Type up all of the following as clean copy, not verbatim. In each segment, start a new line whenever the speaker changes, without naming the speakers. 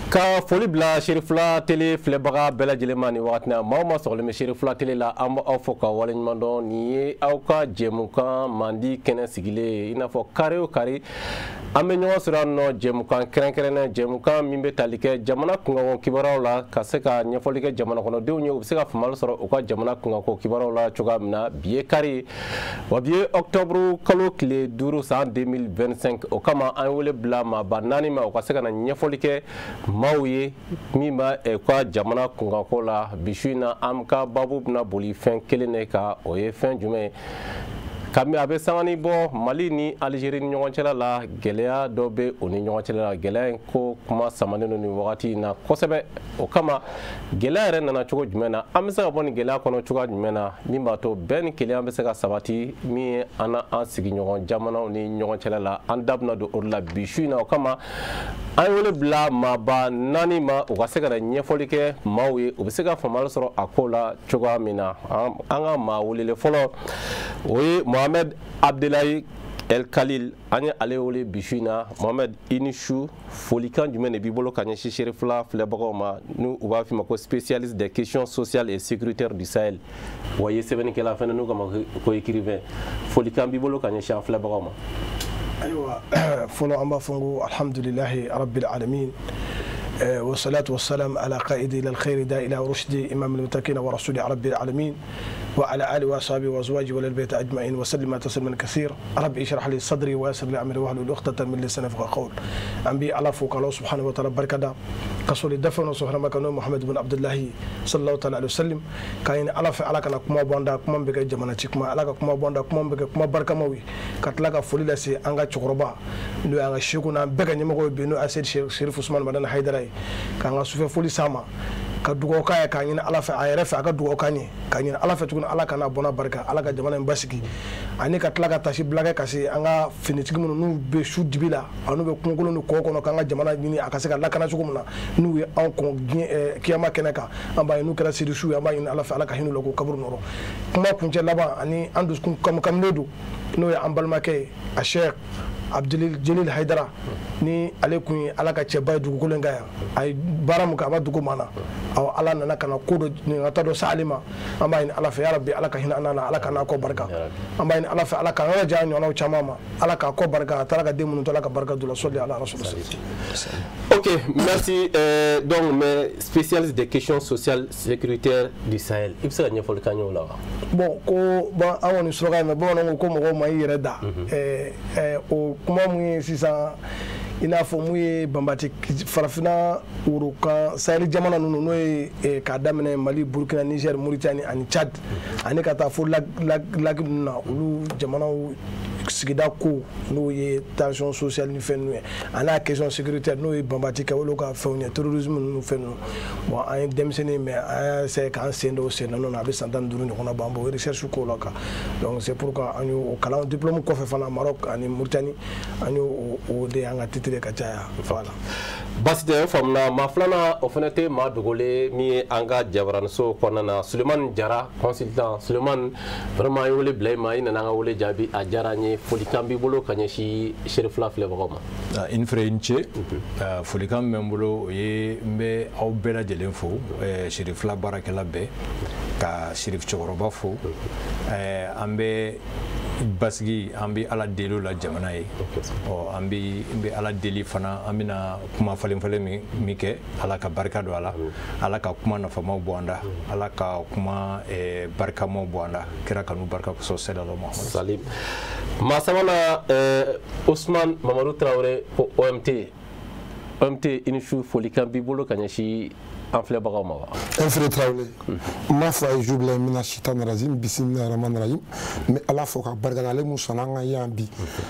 Ka foli bila Cherifla Télé filɛbaga bɛɛ lajɛlen ma nin wagati na. Maaw ma sɔgɔlen bɛ Cherifla Télé la, an b'aw fo ka waleɲuman dɔn. Nin ye aw ka jɛmukan mandi kɛnɛ sigilen ye, i n'a fɔ kari o kari an bɛ ɲɔgɔn sɔrɔ yan nɔ, jɛmukan kɛrɛnkɛrɛnnen, jɛmukan min bɛ tali kɛ jamana kunkanko kibaruyaw la, ka se ka ɲɛfɔli kɛ jamana kɔnɔdenw ye, u bɛ se ka faamuyali sɔrɔ u ka jamana kunkanko kibaruyaw la cogoya min na. Bi ye kari, wa bi ye octobre kalo tile 5 san 2025. O kama an ye wele bila maaba 4 ma, u ka se ka na ɲɛfɔli kɛ maaw ye min b'a ka jamana kunkanko la. Bi su in na, an ka baabu bɛna boli fɛn kelen de kan. O ye fɛn jumɛn ye? Kabini a bɛ sangani bɔ, Mali ni Algérie ni ɲɔgɔn cɛla la, gɛlɛya dɔ bɛ u ni ɲɔgɔn cɛla la. Gɛlɛya in ko kuma samanen don nin wagati in na kosɛbɛ. O kama, gɛlɛya yɛrɛ nana cogo jumɛn na? An bɛ se ka bɔ nin gɛlɛya kɔnɔ cogoya jumɛn na min b'a to bɛn ni kelenya bɛ se ka sabati min ye an n'an sigiɲɔgɔn jamanaw ni ɲɔgɔn cɛla la? An da bɛna don o de la bi su in na. O kama, an ye wele bila maaba 4 ma, u ka se ka na ɲɛfɔli kɛ maaw ye, u bɛ se ka faamuyali sɔrɔ a ko la cogoya min na. An ka maa welelen fɔlɔ, o ye Mohamed Abdelayi El Khalil. An ye ale wele bi su in na. Mohamed, i ni su. Folikan jumɛn de b'i bolo ka ɲɛsin Cherifla filɛbagaw ma, n'u u b'a f'i ma ko spécialiste des questions sociales et sécuritaires du Sahel, wa i ye sɛbɛnnikɛla fɛnɛ, n'u k'a ma ko écrivain? Folikan b'i bolo ka ɲɛsin an filɛbagaw ma?
Ayiwa, fɔlɔ an b'a fɔ ko alhamdulilahi rabbil alamin, والصلاة والسلام على قائد إلى الخير دا إلى رشد إمام المتقين ورسول رب العالمين وعلى آله وأصحابه وأزواجه والبيت أجمعين وسلم تسليما كثيرا. ربي اشرح لي صدري ويسر لي أمري واحلل عقدة من لساني يفقهوا قولي. An bɛ Ala fo k'Ala subhanahu wa ta'ala barikada ka sɔli dafa sɔrɔ ma kanu Muhammad bin Abdullahi sallallahu ta'ala alaihi wasallam, ka ɲini Ala fɛ Ala kana kuma bɔ an da, kuma bɛ kɛ jamana ci kuma, Ala ka kuma bɔ an da, kuma bɛ kɛ kuma barikamaw ye, ka tila ka foli lase an ka cɛkɔrɔba, n'o y'an ka seku n'an bɛɛ ka ɲɛmɔgɔ ye bi, n'o ye Asedi Cherif Ousmane Madani Haidara ye, k'an ka sufɛ foli s'a ma, ka dugawu k'a ye, k'a ɲini Ala fɛ a yɛrɛ fɛ a ka dugawu k'an ye, k'a ɲini Ala fɛ tuguni Ala kana bɔnna barika, Ala ka jamana in basigi, ani ka tila ka tasi bila kɛ ka se an ka finitigi minnu n'u bɛ su dibi la ani bɛ kungokolon ni kɔ kɔnɔ, k'an ka jamana ɲini a ka se ka lakana cogo min na, n'u ye anw kɔn diɲɛ kiyama kɛnɛ kan, an b'a ye n'u kɛra siri su ye, an b'a ɲini Ala fɛ Ala ka hinɛ u la k'u kaburu nɔrɔ. Kuma kuncɛ laban, ani an dusukun kamkaminen don, n'o ye an balimakɛ ye, a Cheikh Abdul Jalil Haidara, ni ale kun ye Ala ka cɛba ye dugukolo in kan yan. A ye baara mun kɛ, a ma dugu maa na. Awɔ, Ala nana ka na ko dɔ nin ka taa dɔ s'ale ma. An b'a ɲini Ala fɛ, ya Rabbi, Ala ka hinɛ an na, Ala ka n'a kɔ barika. An b'a ɲini Ala fɛ, Ala k'an yɔrɔ jan ɲɔgɔnnaw caman ma, Ala k'a kɔ barika, a taara ka den minnu to, Ala ka barika don la. Sɔli ala rasul.
Ok, merci. Donc, mais spécialiste des questions sociales sécuritaires du Sahel, i bɛ se ka ɲɛfɔli k'an ye o la wa?
Bon, ko bon, an kɔni suraka ye, mais bamananw ko mɔgɔw ma i yɛrɛ da. O kuma mun ye sisan, i n'a fɔ mun ye banbati farafinna worokan Sahel jamana ninnu, n'o ye k'a daminɛ Mali, Burkina, Niger, Mauritanie ani Tchad, ani ka taa fo lac ninnu na, olu jamanaw sigida ko n'o ye tension sociale ni fɛn ninnu ye, a n'a question sécuritaire, n'o ye banbati kɛ olu ka fɛnw ye, terrorisme ninnu fɛn ninnu. Bon, an ye denmisɛnnin, mais an y'a essayé k'an sen dɔw sen nɔ na, a bɛ san 15 ɲɔgɔnna bɔ, an b'o recherche k'o la kan. Donc c'est pourquoi an y'o kalan diplôme kɔfɛ fana, Maroc ani Mauritanie, an y'o o de y'an ka titre ka caya. Voilà.
Baasi tɛ, o faamuna. Maa filanan, o fana tɛ maa dogolen min ye an ka jabaraniso kɔnɔna na, Sulemani Jara, consultant. Sulemani, vraiment an ye wele bila i ma, i nana an ka wele jaabi, a diyara an ye. Folikan b'i bolo ka ɲɛsin Cherifla filɛbagaw ma?
I ni fɛrɛ, i ni ce. Folikan min bɛ n bolo, o ye n bɛ aw bɛɛ lajɛlen fo, Cherifla baarakɛla bɛɛ, ka Cherif cɛkɔrɔba fo. An bɛ basigi, an bɛ Ala deli o la jamana ye. Ɔ, an bɛ Ala deli fana, an bɛna kuma falen falen min kɛ, Ala ka barika don a la, Ala ka kuma nafamaw bɔ an da, Ala ka kuma barikamaw bɔ an da, kira kanu barika kosɔn, sallallahu alaihi wa
sallam. Maa sabanan, Ousmane Mamadou Traoré ko OMT. OMT, i ni su. Folikan b'i bolo ka ɲɛsin an filɛbagaw ma wa?
N fere Tarawele, n b'a fɔ a ye jubila mina sitan razim bisimila rahman rahim. N bɛ Ala fo ka barika da ale mun sɔnna an ka yan bi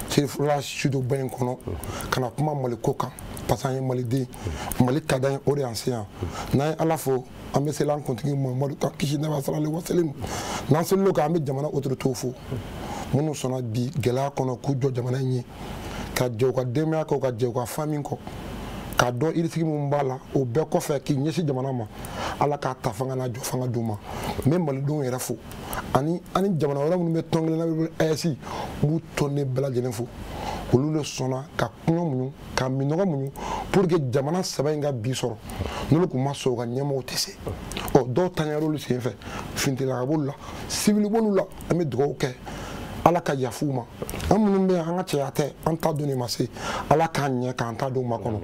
Cherifla studio ba in kɔnɔ ka na kuma Mali ko kan, parce que an ye maliden, Mali ka d'an ye, o de y'an se yan. N'an ye Ala fo, an bɛ seli an kuntigi Muhamadu ka kisi nɛɛma sallallahu alaihi wa sallam. N'an selil'o kan, an bɛ jamana autorités fo. Minnu sɔnna bi gɛlɛya kɔnɔ k'u jɔ jamana in ye, ka jɛ u ka denbaya kɔ, ka jɛ u ka famille kɔ, k'a dɔn irisigi min b'a la, o bɛɛ kɔfɛ k'i ɲɛsin jamana ma. Ala k'a ta fanga n'a jɔ fanga d'u ma. N bɛ malidenw yɛrɛ fo, ani jamana wɛrɛ minnu bɛ tɔn kelen na bɛ AES, n b'u tɔnden bɛɛ lajɛlen fo. Olu de sɔnna ka kɔngɔ muɲu, ka minɔgɔ muɲu pour que jamana saba in ka bi sɔrɔ. N'olu tun ma sɔn, u ka ɲɛmɔgɔw tɛ se. Ɔ dɔw taɲara olu sen fɛ, finitigilaka b'olu la, civil b'olu la. An bɛ dugawu kɛ Ala ka yafa u ma. An minnu bɛ yan, an ka cɛya tɛ, an ta don de ma se. Ala k'an ɲɛ k'an ta don ma kɔnɔ.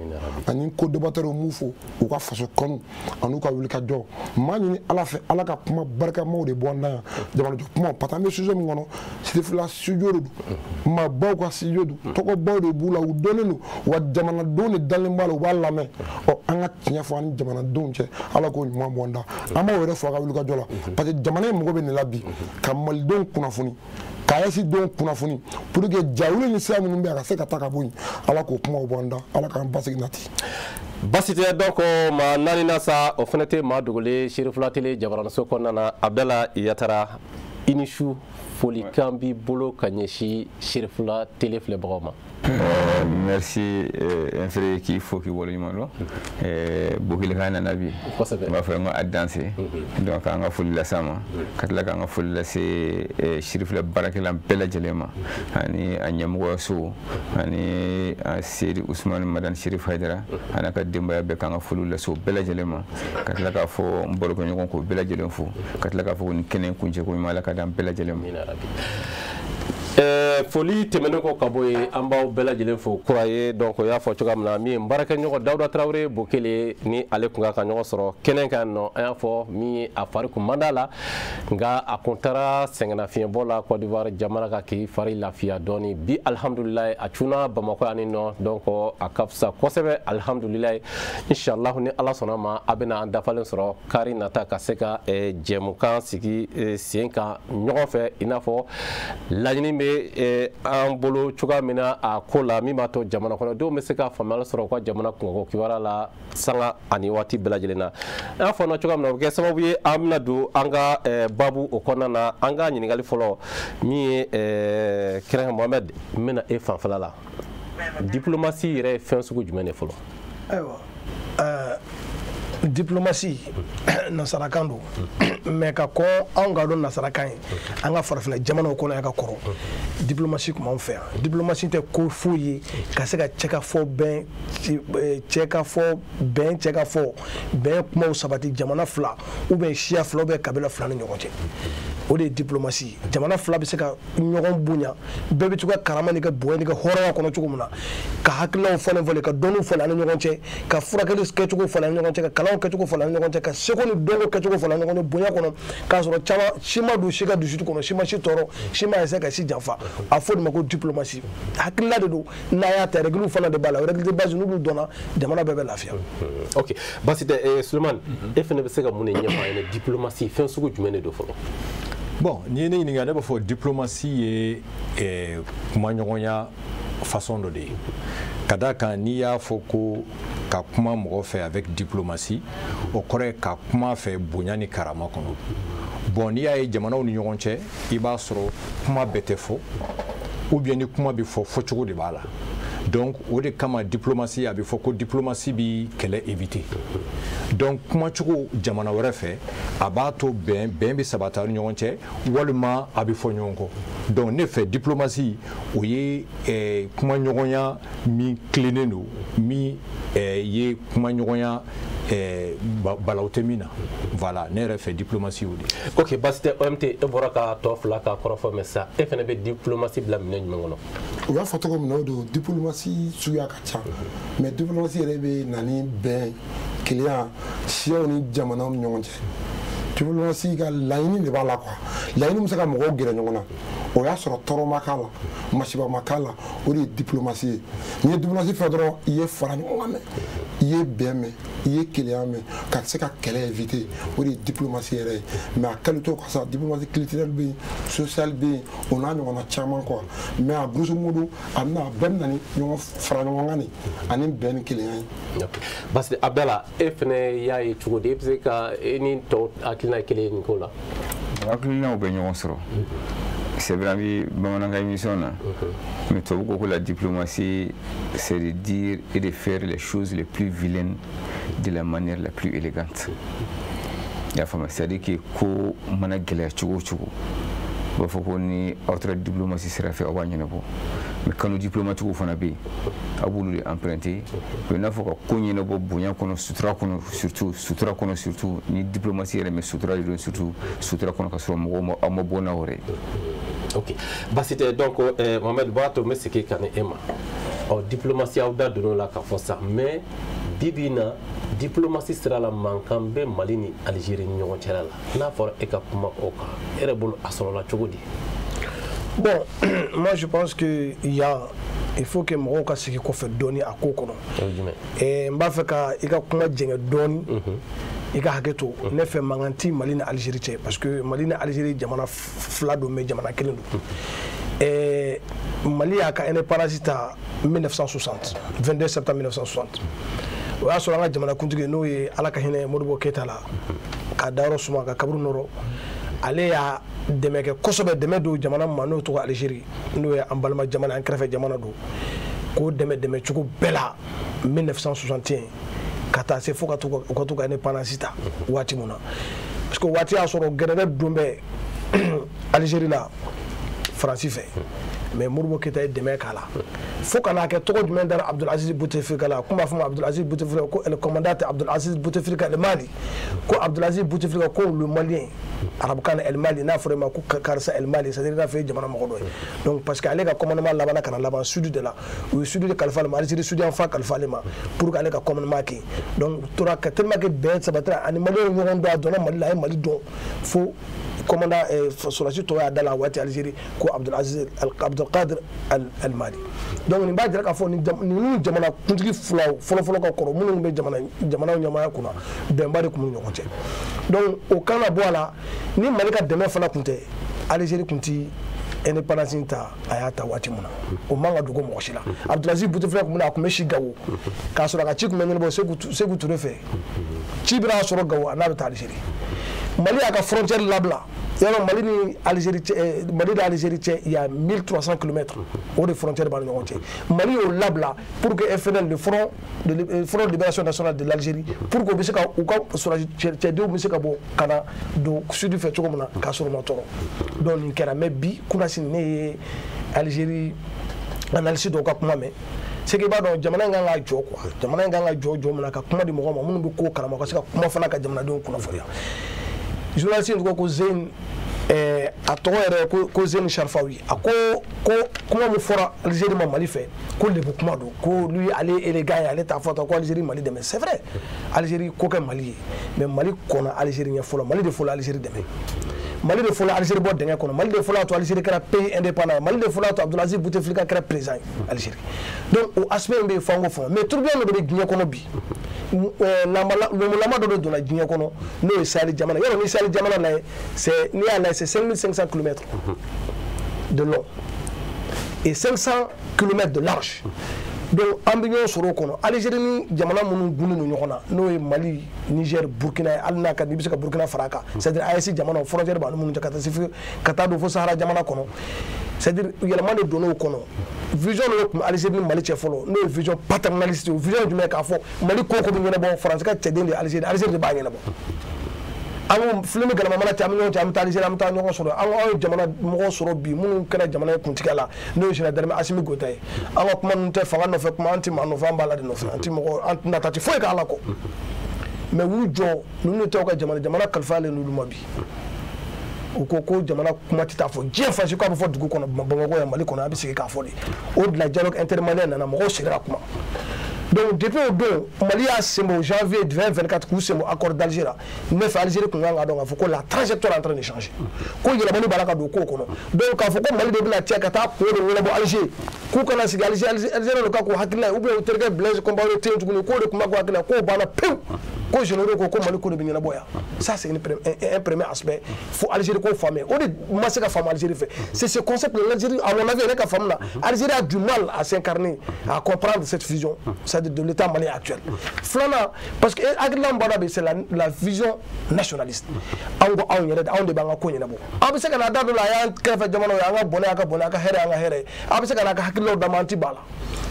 Ani ko débatteur m'u fo u ka faso kanu ani u ka wulikajɔ. N b'a ɲini Ala fɛ, Ala ka kuma barikamaw de bɔ an da yan, jamanajɔ kumaw, parce que an bɛ sujet min kɔnɔ, Sirifila studio de don, maabaw ka studio don, tɔgɔbaw de b'u la, u dɔnnen don, wa jamanadenw de dalen b'a la, u b'a lamɛn. Ɔ an ka tiɲɛ fɔ an ni jamanadenw cɛ, Ala k'o ɲuman bɔ an da. An b'aw yɛrɛ fo a ka wulikajɔ la, parce que jamana in mago bɛ nin la bi, ka malidenw kunnafoni, ka AES denw kunnafoni, pour que jawuli ni sira minnu bɛ yen, a ka se ka taa ka bɔ yen. Ala k'o kumaw bɔ an da, Ala k'an basigi nati.
Basi tɛ. Donc maa naani na sa, o fana tɛ maa dogolen Serifula Tele jabaraniso kɔnɔna na, Abdala Yatara, i ni su, folikan b'i bolo ka ɲɛsin Serifula Tele filɛbagaw ma.
Merci n frère, k'i fo k'i waleɲuman dɔn. Bokele ka nana bi, n b'a fɔ n ko a danse. Donc an ka foli lase a ma, ka tila k'an ka foli lase Sirifila baarakɛla bɛɛ lajɛlen ma, ani a ɲɛmɔgɔyaso, ani a Seyidi Usumani Madani Sirif Hayidara a n'a ka denbaya bɛɛ, k'an ka foli lase o bɛɛ lajɛlen ma, ka tila k'a fɔ n barokɛɲɔgɔn k'o bɛɛ lajɛlen fo, ka tila k'a fɔ ko nin kɛnɛ kuncɛ ko ɲuman Ala ka d'an bɛɛ lajɛlen ma.
Foli tɛmɛnen kɔ ka bɔ yen, an b'aw bɛɛ lajɛlen fo kura ye. Donc o y'a fɔ cogoya min na, min ye n baarakɛɲɔgɔn Dawuda Tarawele Bokele ni ale kun ka kan ɲɔgɔn sɔrɔ kɛnɛ kan nɔ, an y'a fɔ min ye a fari kun man d'a la, nka a kun taara sɛgɛnnafiɲɛbɔ la Côte d'Ivoire jamana kan k'i fari lafiya dɔɔni. Bi alihamudulilayi, a cunna Bamakɔ yan nɔ, donc a ka fisa kosɛbɛ alihamudulilayi. Inshallah ni Ala sɔnna ma, a bɛna an dafalen sɔrɔ kari nata ka se ka jɛmukan sigi sen kan ɲɔgɔn fɛ, i n'a fɔ laɲini bɛ an bolo cogoya min na a ko la, min b'a to jamana kɔnɔdenw bɛ se ka faamuyali sɔrɔ u ka jamana kunko kibaruya la sanga ani waati bɛɛ lajɛlen na. An y'a fɔ na cogoya min na, o bɛ kɛ sababu ye an bɛna don an ka baabu o kɔnɔna na. An ka ɲininkali fɔlɔ min ye Kɛrɛnkɛ Mohamɛd, n bɛna e fanfɛla la, diplomatie yɛrɛ ye fɛn sugu jumɛn de fɔlɔ?
Ayiwa, diplomatie nasarakan don, mais ka kɔn anw ka dɔn nasarakan ye an ka farafinna jamanaw kɔnɔ yan ka kɔrɔ, diplomatie tun b'anw fɛ yan. Diplomatie tɛ ko foyi ye ka se ka cɛ ka fɔ bɛn, cɛ ka fɔ bɛn, cɛ ka fɔ bɛn kumaw sabati jamana fila ou bien siya fila ou bien kabila fila ni ɲɔgɔn cɛ. O de ye diplomatie ye. Jamana fila bɛ se ka ɲɔgɔn bonya, bɛɛ bɛ to ka karama n'i ka bonya n'i ka hɔrɔnya kɔnɔ cogo min na, ka hakilinaw falen falen, ka dɔnniw falen an ni ɲɔgɔn cɛ, ka furakɛli kɛcogo falen an ni ɲɔgɔn cɛ, ka kalanw kɛcogo falen an ni ɲɔgɔn cɛ, ka seko ni dɔnko kɛcogo falen an ni ɲɔgɔn cɛ bonya kɔnɔ, k'a sɔrɔ caman si ma don si ka dusu kɔnɔ, si ma si tɔɔrɔ, si ma essayer ka si janfa. A fɔ de ma ko diplomatie. Hakilina de don, n'a y'a ta règle fana de b'a la, règle de base n'olu dɔnna, jamana bɛɛ bɛ lafiya.
Ok, basi tɛ. Sulemani, e fana bɛ se ka mun de ɲɛfɔ an ɲɛna, diplomatie fɛn sugu jumɛn de don fɔlɔ?
Bon, n'i ye ne ɲininka, ne b'a fɔ diplomatie ye kumaɲɔgɔnya façon dɔ de ye. Ka d'a kan n'i y'a fɔ ko ka kuma mɔgɔ fɛ avec diplomatie, o kɔrɔ ye ka kuma fɛ bonya ni karama kɔnɔ. Bon, n'i y'a ye jamanaw ni ɲɔgɔn cɛ, i b'a sɔrɔ kuma bɛɛ tɛ fɔ, ou bien ni kuma bɛ fɔ, fɔcogo de b'a la. Donc o de kama diplomatie, a bɛ fɔ ko diplomatie bi kɛlɛ éviter. Donc kumacogo jamana wɛrɛ fɛ, a b'a to bɛn bɛ sabati aw ni ɲɔgɔn cɛ, walima a bɛ fɔ ɲɔgɔn kɔ. Donc ne fɛ diplomatie o ye kumaɲɔgɔnya min tilennen don, min ye kumaɲɔgɔnya balaw tɛ min na. Voilà, ne yɛrɛ fɛ diplomatie o de.
Ok, basi tɛ. OMT, e bɔra ka tɔ fila ka kɔrɔfɔ, mais sa e fana bɛ diplomatie bila minɛn jumɛn kɔnɔ?
U y'a fɔ cogo min na, o don diplomatie suguya ka ca, mais diplomatie yɛrɛ bɛ na ni bɛn, kelenya siyaw ni jamanaw ni ɲɔgɔn cɛ. Diplomatie ka laɲini de b'a la quoi, laɲini bɛ se ka mɔgɔw gɛrɛ ɲɔgɔn na, o y'a sɔrɔ tɔɔrɔ ma k'a la, masiba ma k'a la, o de ye diplomatie ye. N'i ye diplomatie fɛ dɔrɔn, i ye fara ɲɔgɔn kan mɛn, i ye bɛn mɛn, i ye kelenya mɛn, ka se ka kɛlɛ éviter, o de ye diplomatie yɛrɛ ye. Mais a qualité ka sa, diplomatie culturelle bɛ yen, sociale bɛ yen, o n'a ɲɔgɔnna caman quoi. Mais a grosso modo, a bɛna a bɛɛ bɛ na ni ɲɔgɔn fara ɲɔgɔn kan de ani bɛn ni kelenya ye.
Parce que Abdala, e fɛnɛ y'a ye cogo di, e bɛ se ka e ni tɔw hakilina ye kelen ye nin ko la?
Hakilinaw bɛ ɲɔgɔn sɔrɔ. C'est vrai, an bɛ bamanankan émission na, mais tubabu ko la diplomatie, c'est de dire et de faire les choses les plus vilaines de la manière la plus élégante. I y'a faamu, c'est à dire que ko mana gɛlɛya cogo o cogo, u b'a fɔ ko ni aw taara diplomatie sira fɛ, aw b'a ɲɛnabɔ. Mais canaux diplomatiques fana bɛ yen, aw b'olu de emprunter. O ye n'a fɔ ka ko ɲɛnabɔ bonya kɔnɔ, sutura kɔnɔ, surtout sutura kɔnɔ, surtout ni diplomatie yɛrɛ, mais sutura de don, surtout sutura kɔnɔ, ka sɔrɔ mɔgɔw ma aw ma bɔ n'aw yɛrɛ ye.
Ok, basi tɛ. Donc Mohamed, b'a to n bɛ segin ka na e ma. Ɔ, diplomatie, aw da donn'o la k'a fɔ sa, mais bi bi in na, diplomatie sira la, mankan bɛ Mali ni Algérie ni ɲɔgɔn cɛla la. N'a fɔra e ka kuma o kan, e yɛrɛ bolo, a sɔrɔla cogo di?
Bon, moi je pense que il faut que mɔgɔw ka segin kɔfɛ dɔɔni a ko kɔnɔ.
O ye jumɛn?
N b'a fɛ ka i ka kuma jɛngɛ dɔɔni, i ka hakɛ to ne fɛ. Mankan ti Mali ni Algérie cɛ, parce que Mali ni Algérie, jamana fila don, mais jamana kelen don. Mali y'a ka indépendance ta 1960, 22 septembre 1960. O y'a sɔrɔ an ka jamanakuntigi, n'o ye Ala ka hinɛ Modibo Keyita la, ka dayɔrɔ suma, ka kaburu nɔrɔ, ale y'a dɛmɛ kɛ kosɛbɛ, dɛmɛ don jamana ma n'o tɔgɔ Algérie, n'o ye an balima jamana, an kɛrɛfɛ jamana don, k'o dɛmɛ dɛmɛ cogo bɛɛ la 1961 ka taa se fo ka to u ka to ka indépendance ta waati mun na, parce que waati y'a sɔrɔ gɛrɛdɛ don bɛ Algérie la Faransi fɛ. Mais Modibo Keyita ye dɛmɛ k'a la fo ka n'a kɛ tɔgɔ jumɛn dara Abdulaziz Bouteflika la. Kun b'a fɔ ma Abdulaziz Bouteflika ko el commandant Abdulaziz Bouteflika el Mali, ko Abdulaziz Bouteflika ko le Malien, arabukan na el Mali. N'a fɔra i ma ko karisa el Mali, c'est à dire i n'a fɔ i ye jamana mɔgɔ dɔ ye. Donc parce que ale ka commandement labanna ka na laban sud de la, u ye sud de kalifa ale ma, Algérie sud yan fan kalifa ale ma pour que ale ka commandement kɛ. Donc tora ka tellement que bɛn sabatira ani Maliyɛnw ɲɔgɔn dɔn, a dɔnna Mali la, a ye Mali dɔn fo commandant sɔrɔdasi tɔw y'a da la waati Algérie ko Abdulaziz Abdulkadir Al Mali. Donc nin b'a jira k'a fɔ ninnu jamana kuntigi filaw fɔlɔfɔlɔ ka kɔrɔ, minnu bɛ jamana jamanaw ɲɛmaaya kunna, bɛnba de tun b'u ni ɲɔgɔn cɛ. Donc o kan na bɔ a la, ni Mali ka dɛmɛ fana tun tɛ, Algérie tun ti indépendance ta a y'a ta waati mun na. O man ka dogo mɔgɔ si la. Abdulaziz Bouteflika tun bɛ na, a tun bɛ si Gawo, k'a sɔrɔ a ka ci tun bɛ ɲɛnabɔ Sékou Touré fɛ. Ci bɛna sɔrɔ Gawo, a n'a bɛ taa Algérie. Mali y'a ka frontière labila yɔrɔ Mali ni Algérie cɛ, Mali ni Algérie cɛ, il y a 1300 km, o de frontière b'a ni ɲɔgɔn cɛ. Mali y'o labila pour que FNL, le front de libération nationale de l'Algérie, pour que u bɛ se ka u ka sɔrɔdasi cɛdenw bɛ se ka bɔ ka na don sud fɛ cogo min na, k'a sɔrɔ u ma tɔɔrɔ. Donc nin kɛra. Mais bi kunasini, ne ye Algérie analyste dɔw ka kuma mɛn, c'est que i b'a dɔn jamana in kan ka jɔ quoi, jamana in kan ka jɔ jɔ min na, ka kuma di mɔgɔw ma minnu bɛ ko kalama, ka se ka kuma fana ka jamanadenw kunnafoniya. Journaliste in tɔgɔ ko Zein, a tɔgɔ yɛrɛ ko Zein Sharfawi. A ko kuma min fɔra Algérie ma Mali fɛ, ko lebu kuma don, ko lui ale élégant ye, ale t'a fɔ tan ko Algérie Mali dɛmɛ. C'est vrai, Algérie ko kɛ Mali ye, mais Mali kɔnna Algérie ɲɛ fɔlɔ. Mali de fɔlɔ Algérie dɛmɛ, Mali de fɔlɔ Algérie bɔ dingɛ kɔnɔ, Mali de fɔlɔ y'a to Algérie kɛra pays indépendant ye, Mali de fɔlɔ y'a to Abdulaziz Bouteflika kɛra président ye Algérie. Donc o aspect in bɛ yen f'an k'o faamu. Mais tourbillon dɔ de bɛ diɲɛ kɔnɔ bi, lamolama dɔ de donna diɲɛ kɔnɔ, n'o ye Sahel jamana. Yɔrɔ ni Sahel jamana lajɛ, c'est n'i y'a lajɛ, c'est 5500 km de long et 500 km de large. Donc an bɛ ɲɔgɔn sɔrɔ o kɔnɔ. Algérie ni jamana minnu gunnen don ɲɔgɔn na, n'o ye Mali, Niger, Burkina ye, hali n'a ka di i bɛ se ka Burkina fara a kan, c'est à dire AES jamanaw, frontière b'an ni minnu cɛ, ka taa se ka taa don fo Sahara jamana kɔnɔ, c'est à dire yɛlɛma de donn'o kɔnɔ. Vision dɔ de tun bɛ Algérie ni Mali cɛ fɔlɔ, n'o ye vision paternaliste ye. O vision jumɛn? K'a fɔ Mali ko ko bɛ ɲɛnabɔ, Faransi ka cɛden de ye Algérie, Algérie de b'a ɲɛnabɔ. An ko fili ni galama mana cɛ, an bɛ ɲɔgɔn cɛ, an bɛ taa Algérie, an bɛ taa ɲɔgɔn sɔrɔ. An ko anw ye jamana mɔgɔw sɔrɔ bi minnu kɛra jamana ye kuntigiya la, n'o ye général d'armée Assimi Goïta ye. An ka kuma ninnu tɛ fanga nɔfɛ kuma, an tɛ maa nɔfɛ, an b'a la de nɔfɛ, an tɛ mɔgɔ, an tɛna taa ti foyi k'a la kɔ. Mais u y'u jɔ, ninnu de t'aw ka jamana jamana kalifa n'olu ma bi. U ko ko jamana kuma tɛ taa fɔ diɲɛ fan si, k'a bɛ fɔ dugu kɔnɔ, Bamakɔ yan, Mali kɔnɔ, a bɛ segin k'a fɔ de. O de la dialogue intermalien nana, mɔgɔw seginna ka kuma. Donc depuis o don, Mali y'a sen bɔ janvier 2024 k'u sen bɔ accord d'Alger la. Ne fɛ, Algérie tun kan k'a dɔn k'a fɔ ko la trajectoire est en train de changer, ko yɛlɛmani b'a la ka don kow kɔnɔ. Donc k'a fɔ ko Mali de bɛna cɛ ka taa ko de ɲɛnabɔ Alger, k'u kana sigi Alger, Algérie de ka k'u hakilila ye, ou bien u terikɛ Blaise Compaoré tɛ yen tuguni, k'o de tun b'a k'u hakilila ye, k'o banna pewu. Ko généraux ko ko Mali ko de bɛ ɲɛnabɔ yan. Ça, c'est un premier aspect. Fo Algérie k'o faamuya. O de ma se ka faamu Algérie fɛ. C'est ce concept de l'Algérie, à mon avis, yɛrɛ ka faamu na, Algérie a du mal à s'incarner, à comprendre cette vision, c'est-à-dire de l'État malien actuel. Filanan, parce que hakilina min b'a la bi, c'est la vision nationaliste. Anw ko anw yɛrɛ de, anw de b'an ka ko ɲɛnabɔ. Aw bɛ se ka na da dɔ la, a y'an kɛrɛfɛ jamanaw ye, an ka bɔnɛ, a ka bɔnɛ, a ka hɛrɛ, an ka hɛrɛ. Aw bɛ se ka na a ka hakilinaw d'an ma, an ti ban a la.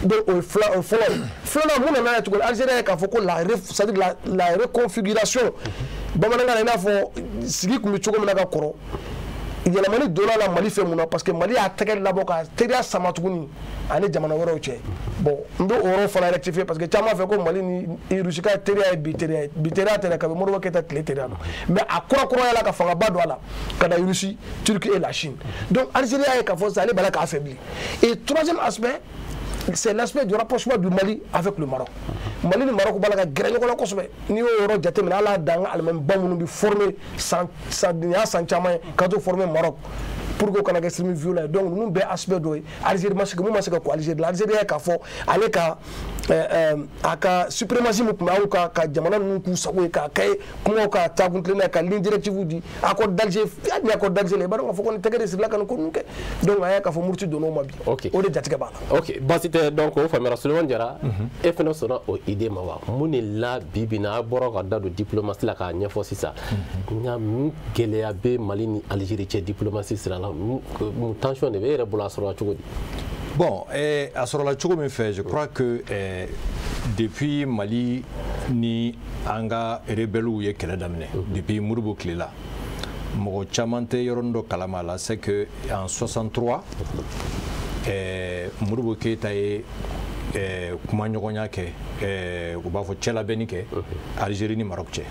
Donc o ye fila, o ye fɔlɔ ye. Filanan, mun nana ye tuguni, Algérie ye k'a fɔ ko la, c'est-à-dire la reconfiguration, bamanankan na, i n'a fɔ sigi tun bɛ cogo min na ka kɔrɔ, yɛlɛmani donna la Mali fɛ. Mun na? Parce que Mali y'a tɛgɛ labɔ ka teriya sama tuguni ani jamana wɛrɛw cɛ. Bon, n bɛ o yɔrɔ fana rectifier, parce que caman fɛ ko Mali ni Russie ka teriya ye bi teriya ye. Bi teriya tɛ dɛ, kabi Modibo Keyita tile teriya don, mais a kura kuraya la ka fangaba don a la ka na Russie, Turquie et la Chine. Donc Algérie y'a ye k'a fɔ sisan ale b'a la k'a affaibli. Et troisième aspect, c'est l'aspect du rapprochement du Mali avec le Maroc. Mali ni Maroc b'a la ka gɛrɛ ɲɔgɔn na kosɛbɛ. N'i y'o yɔrɔ jateminɛ, hali a dan ka alimamiba minnu bɛ former san san, nin y'a san caman ye ka t'o former Maroc pour que o kana kɛ sirimi violent ye. Donc ninnu bɛɛ aspect dɔ ye. Algérie ma se, mun ma se ka ko Algérie la, Algérie ye k'a fɔ ale ka a ka suprématie min tun bɛ anw ka jamana ninnu k'u sago ye, k'a kɛ kumaw ka taakun tilenna, ka ligne directive di, accord d'Alger, hali ni accord d'Alger la, i b'a dɔn k'a fɔ ko nin tɛgɛ de sirila ka nin ko ninnu kɛ. Donc a y'a k'a fɔ muruti donn'o ma bi. O de jatigɛ b'a la.
Ok, baasi tɛ. Donc o faamuyara. Sulemani Jara, e fana sɔnna o idée ma wa? Mun de la bi bi in na, a bɔra ka da don diplomatie la k'a ɲɛfɔ sisan, nka mun gɛlɛya bɛ Mali ni Algérie cɛ diplomatie sira la? Mun tension de bɛ e yɛrɛ bolo? A sɔrɔla cogo di?
Bon, a sɔrɔla cogo min fɛ, je crois que depuis Mali ni an ka rebelles ye kɛlɛ daminɛ, depuis Modibo tile la, mɔgɔ caman tɛ yɔrɔnin dɔ kalama la, c'est que en 63, Modibo Keyita ye kumaɲɔgɔnya kɛ, u b'a fɔ cɛlabɛnni kɛ Algérie ni Maroc cɛ.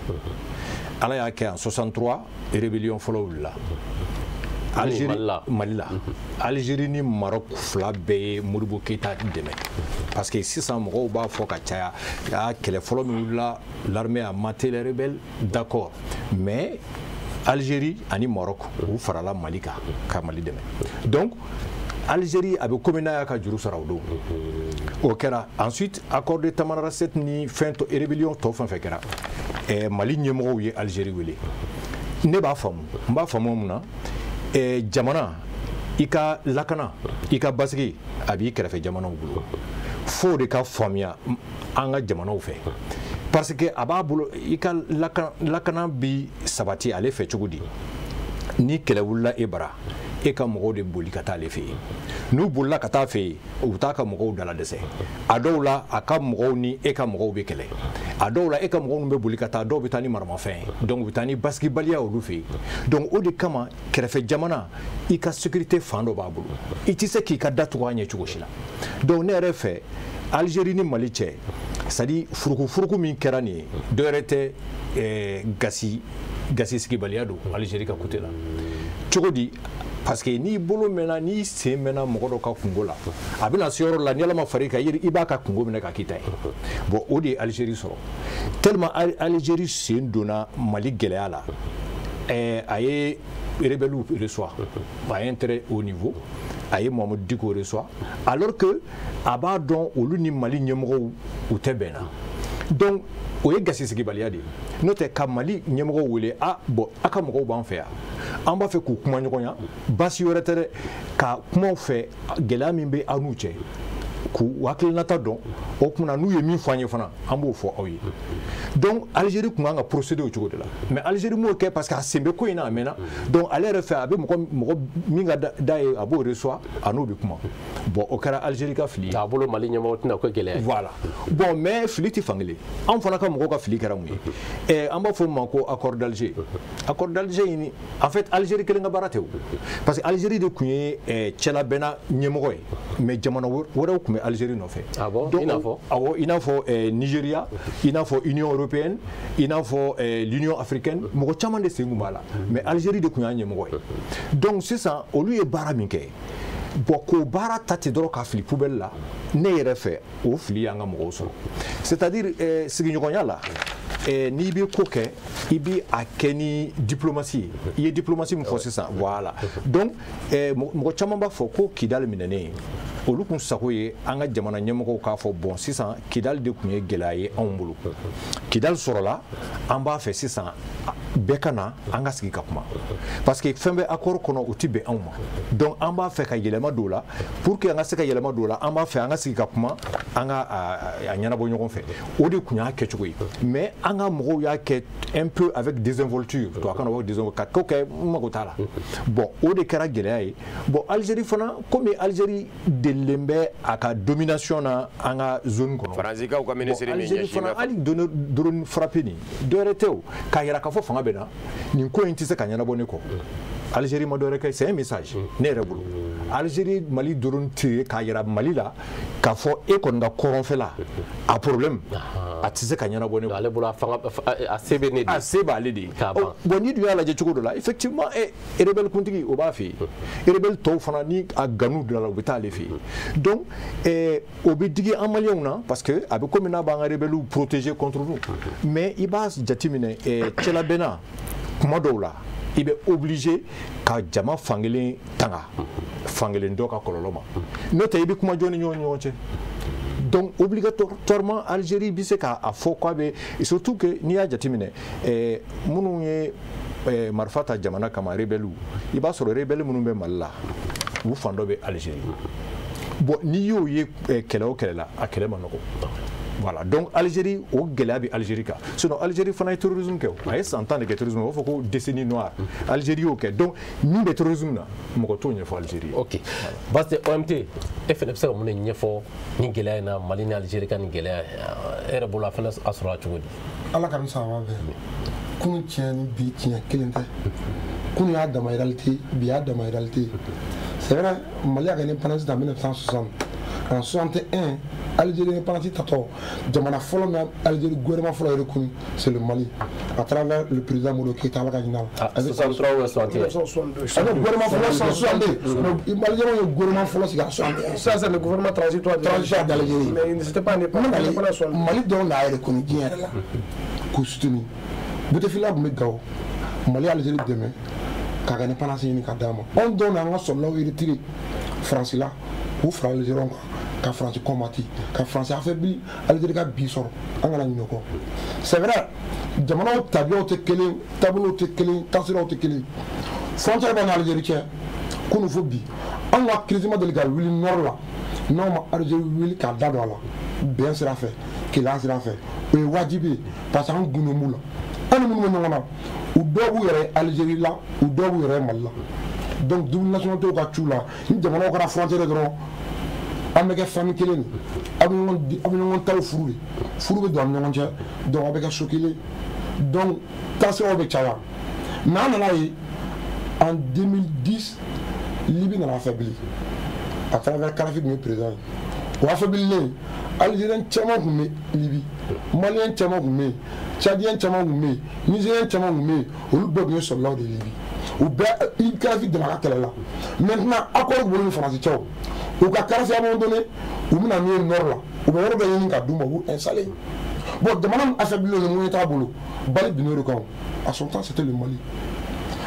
Ala y'a kɛ, en 63, rébellion fɔlɔ wulila Algérie, Mali la. Algérie ni Maroc fila bɛɛ ye Modibo Keyita dɛmɛ, parce que sisan mɔgɔw b'a fɔ ka caya, a kɛlɛ fɔlɔ min wulila, l'armée a maté les rebelles, d'accord, mais Algérie ani Maroc, u farala Mali kan ka Mali dɛmɛ. Donc Algérie a bɛ komi n'a y'a ka juru sara o don. O kɛra. Ensuite, accord de Tamanrasset ni fɛn tɔ, rébellion tɔ fɛn fɛn kɛra, Mali ɲɛmɔgɔw ye Algérie wele. Ne b'a faamu, n b'a faamu mun na, jamana i ka lakana, i ka basigi, a b'i kɛrɛfɛ jamanaw bolo. Fo de ka faamuya an ka jamanaw fɛ, parce que a b'a bolo, i ka lakana bi sabati ale fɛ cogo di? Ni kɛlɛ wulila e bara, e ka mɔgɔw de boli ka taa ale fɛ yen. N'u bolila ka taa fɛ yen, u bɛ taa ka mɔgɔw dala dɛsɛ. A dɔw la, a ka mɔgɔw ni e ka mɔgɔw bɛ kɛlɛ. A dɔw la, e ka mɔgɔw bɛ boli ka taa, dɔw bɛ taa ni maramafɛn ye, donc u bɛ taa ni basigibaliya olu fɛ yen. Donc o de kama, kɛrɛfɛ jamana, i ka sécurité fan dɔ b'a bolo, i tɛ se k'i ka da tugu a ɲɛ cogo si la. Donc ne yɛrɛ fɛ, Algérie ni Mali cɛ, c'est à dire furuku min kɛra nin ye, dɔ wɛrɛ tɛ, gasi gasi sigibaliya don Algérie ka côté la. Cogo di? Parce que n'i bolo mɛnna, n'i sen mɛnna mɔgɔ dɔ ka kungo la, a bɛna se yɔrɔ la, ni Ala ma far'i kan, i b'a ka kungo minɛ ka k'i ta ye. Bon, o de ye Algérie sɔrɔ. Tellement Algérie sen donna Mali gɛlɛya la, a ye rebelles reçoit à un très haut niveau, a ye Mohamed Dicko reçoit, alors que a b'a dɔn olu ni Mali ɲɛmɔgɔw u tɛ bɛn na. Donc o ye gasi sigibaliya de ye. N'o tɛ, ka Mali ɲɛmɔgɔw wele, a bon, a ka mɔgɔw b'an fɛ yan, an b'a fɛ k'u kuma ɲɔgɔnya, baasi wɛrɛ tɛ dɛ, ka kumaw fɛ gɛlɛya min bɛ aw n'u cɛ, k'u hakilinata dɔn. O kumana, n'u ye min fɔ an ye fana, an b'o fɔ aw ye. Donc Algérie tun kan ka procéder o cogo de la, mais Algérie m'o kɛ, parce que a sen bɛ ko in na, a mɛnna. Donc ale yɛrɛ fɛ, a bɛ mɔgɔ min ka da ye, a b'o reçoit, a n'o bɛ kuma. Bon, o kɛra Algérie ka fili ye.
A bolo, Mali ɲɛmɔgɔ tɛna ko gɛlɛya ye.
Voilà. Bon, mais fili tɛ fankelen. Anw fana ka mɔgɔw ka fili kɛra mun ye? An b'a fɔ o ma ko accord d'Alger. Accord d'Alger in, en fait, Algérie kelen ka baara tɛ o, parce que Algérie de tun ye cɛlabɛnna ɲɛmɔgɔ ye, mais jamana wɛrɛw tun bɛ Algérie nɔfɛ.
Ah bon? I n'a fɔ?
Awɔ, i n'a fɔ Nigeria, i n'a fɔ Union européenne, i n'a fɔ l'Union africaine. Mɔgɔ caman de sen tun b'a la, mais Algérie de tun y'a ɲɛmɔgɔ ye. Donc sisan, olu ye baara min kɛ, bon, k'o baara ta ten dɔrɔn k'a fili poubelle la, ne yɛrɛ fɛ, o fili y'an ka mɔgɔw sɔrɔ. C'est à dire, sigiɲɔgɔnya la, n'i bɛ ko kɛ, i bɛ a kɛ ni diplomatie ye. I ye diplomatie min fɔ sisan, voilà. Donc mɔgɔ caman b'a fɔ ko Kidali minɛnen Olu kun sago ye an ka jamana ɲɛmɔgɔw k'a fɔ bon sisan Kidali de tun ye gɛlɛya ye anw bolo. Kidali sɔrɔla, an b'a fɛ sisan bɛɛ ka na an ka sigi ka kuma. Parce que fɛn bɛ accord kɔnɔ o ti bɛn anw ma. Donc an b'a fɛ ka yɛlɛma don o la pour que an ka se ka yɛlɛma don o la, an b'a fɛ an ka sigi ka kuma, an ka a ɲɛnabɔ ɲɔgɔn fɛ. O de tun y'a kɛcogo ye. Mais an ka mɔgɔw y'a kɛ un peu avec désinvolture. Tubabukan na u b'a fɔ désinvolture, ka ko kɛ n mago t'a la. Bon, o de kɛra gɛlɛya ye. Bon, Algérie fana, komi Algérie delilen bɛ a ka domination na an ka zone kɔnɔ.
Faransikaw ka ministre min
Algérie
ɲɛsin
fana
bɛ
hali drone frappé nin dɔwɛrɛ tɛ o, k'a yira k'a fɔ fanga bɛ na nin ko in tɛ se ka ɲɛnabɔ ne kɔ. Algérie ma dɔwɛrɛ kɛ, c'est un message ne yɛrɛ bolo. Algérie Mali drone tiré k'a yira Mali la k'a fɔ e kɔni ka kɔrɔnfɛla a problème a tɛ se ka ɲɛnabɔ ne kɔ.
Ale bolo a fanga a se bɛ ne de.
A se b'ale de ye.
K'a ban.
Bon, n'i dun y'a lajɛ cogo dɔ la, effectivement, rebelle kuntigi o b'a fɛ yen, rebelle tɔw fana ni a ganu donna la u bɛ taa ale fɛ yen. Donc o bɛ digi an maliyɛnw na parce que a bɛ komi n'a b'an ka rebelles protéger contre nous. Mais i b'a jateminɛ cɛlabɛnna kuma dɔw la, i bɛ obligé ka jama fankelen tanga fankelen dɔ ka kɔlɔlɔ ma, n'o tɛ i bɛ kuma jɔn ni ɲɔgɔn cɛ. Donc obligatoirement Algérie bɛ se k'a fɔ k'a bɛ, surtout que n'i y'a jateminɛ minnu ye marifa ta jamana kama rebelle, i b'a sɔrɔ rebelle minnu bɛ Mali la u fan dɔ bɛ Algérie. Bon, n'i y'o ye kɛlɛ o kɛlɛ la, a kɛlɛ ma nɔgɔ. Voilà, donc Algérie, o gɛlɛya bɛ Algérie kan. Sinon Algérie fana ye terrorisme kɛ o, a ye san 10 de kɛ terrorisme, u b'a fɔ ko décennie noire. Algérie y'o kɛ, donc min bɛ terrorisme na mɔgɔ t'o ɲɛfɔ Algérie ye.
Ok, Baste OMT, e fana bɛ se ka mun de ɲɛfɔ nin gɛlɛya in na, Mali ni Algérie ka nin gɛlɛya e yɛrɛ bolo a fana a sɔrɔla cogo di?
Ala ka ni sababa bɛn. Kunun tiɲɛ ni bi tiɲɛ kelen tɛ. Kunun y'a dama réalité, bi y'a dama réalité. C'est vrai, Mali a gagné l'indépendance en 1960. En 61, Algérie indépendance tatɔ, jamana fɔlɔ min Algérie gouvernement fɔlɔ reconnu, c'est le Mali, à travers le président Modibo Keïta, Ala ka hinɛ a la.
Ah, 63 ou 61?
1962.
Avec gouvernement fɔlɔ 162, mais Algérie ye gouvernement fɔlɔ sigi en 61.
Ça, c'est le gouvernement transitoire
Transitoire d'Algérie.
Mais il n'était pas indépendant.
Mali,
Indépendant 62.
Mali dɔrɔn de y'a reconnu diɲɛ yɛrɛ la k'u soutenir. Bouteflika tun bɛ Gawo, Mali Algérie dɛmɛ k'a ka indépendance ɲini ka d'a ma. Anw dɔw n'an ka sɔrɔlaw retiré Faransi la k'u fara Algériens kan ka Faransi combattre, ka Faransi affaibli, Algérie ka bi sɔrɔ, an kana ɲinɛ o kɔ. C'est vrai, jamanaw tabiyaw tɛ kelen, taabolow tɛ kelen, taasiraw tɛ kelen. Frontière b'an ni Algérie cɛ kunun fo bi, anw ka crise ma deli ka wuli nord la n'anw ma Algérie wuli k'a da don a la bɛn sira fɛ, kelenya sira fɛ, o ye wajibi ye parce que an gundo b'u la. An ni minnu bɛ ɲɔgɔn na, u dɔw b'u yɛrɛ Algérie la, u dɔw b'u yɛrɛ Mali la. Donc double nationalité ka c'u la, ni jamanaw kɛra frontière dɔrɔn an bɛ kɛ famille kelen de, aw bɛ ɲɔgɔn di, aw bɛ ɲɔgɔn taw furu de, furu bɛ don an ni ɲɔgɔn cɛ, donc aw bɛ kɛ so kelen, donc taasiraw bɛ caya. Mais an nana ye en 2010, Libye nana affaibli à travers Kadhafi tun ye président ye. O affaiblilen, Algérien caman tun bɛ Libye, Malien caman tun bɛ yen, Tchadien caman tun bɛ yen, Nigérien caman tun bɛ yen, olu bɛɛ tun ye sɔrɔlaw de ye Libye. U bɛɛ Kadhafi dɛmɛ a ka kɛlɛ la. Maintenant accord bolo ni Faransi cɛ o, u ka Kadhafi à un moment donné u bɛna n'u ye nord la, u bɛ yɔrɔ dɔ ɲini ka d'u ma, u b'u installer. Bon, jamana min affaiblilen don, moyen t'a bolo, Bali binn'o de kan o. À son temps c'était le Mali.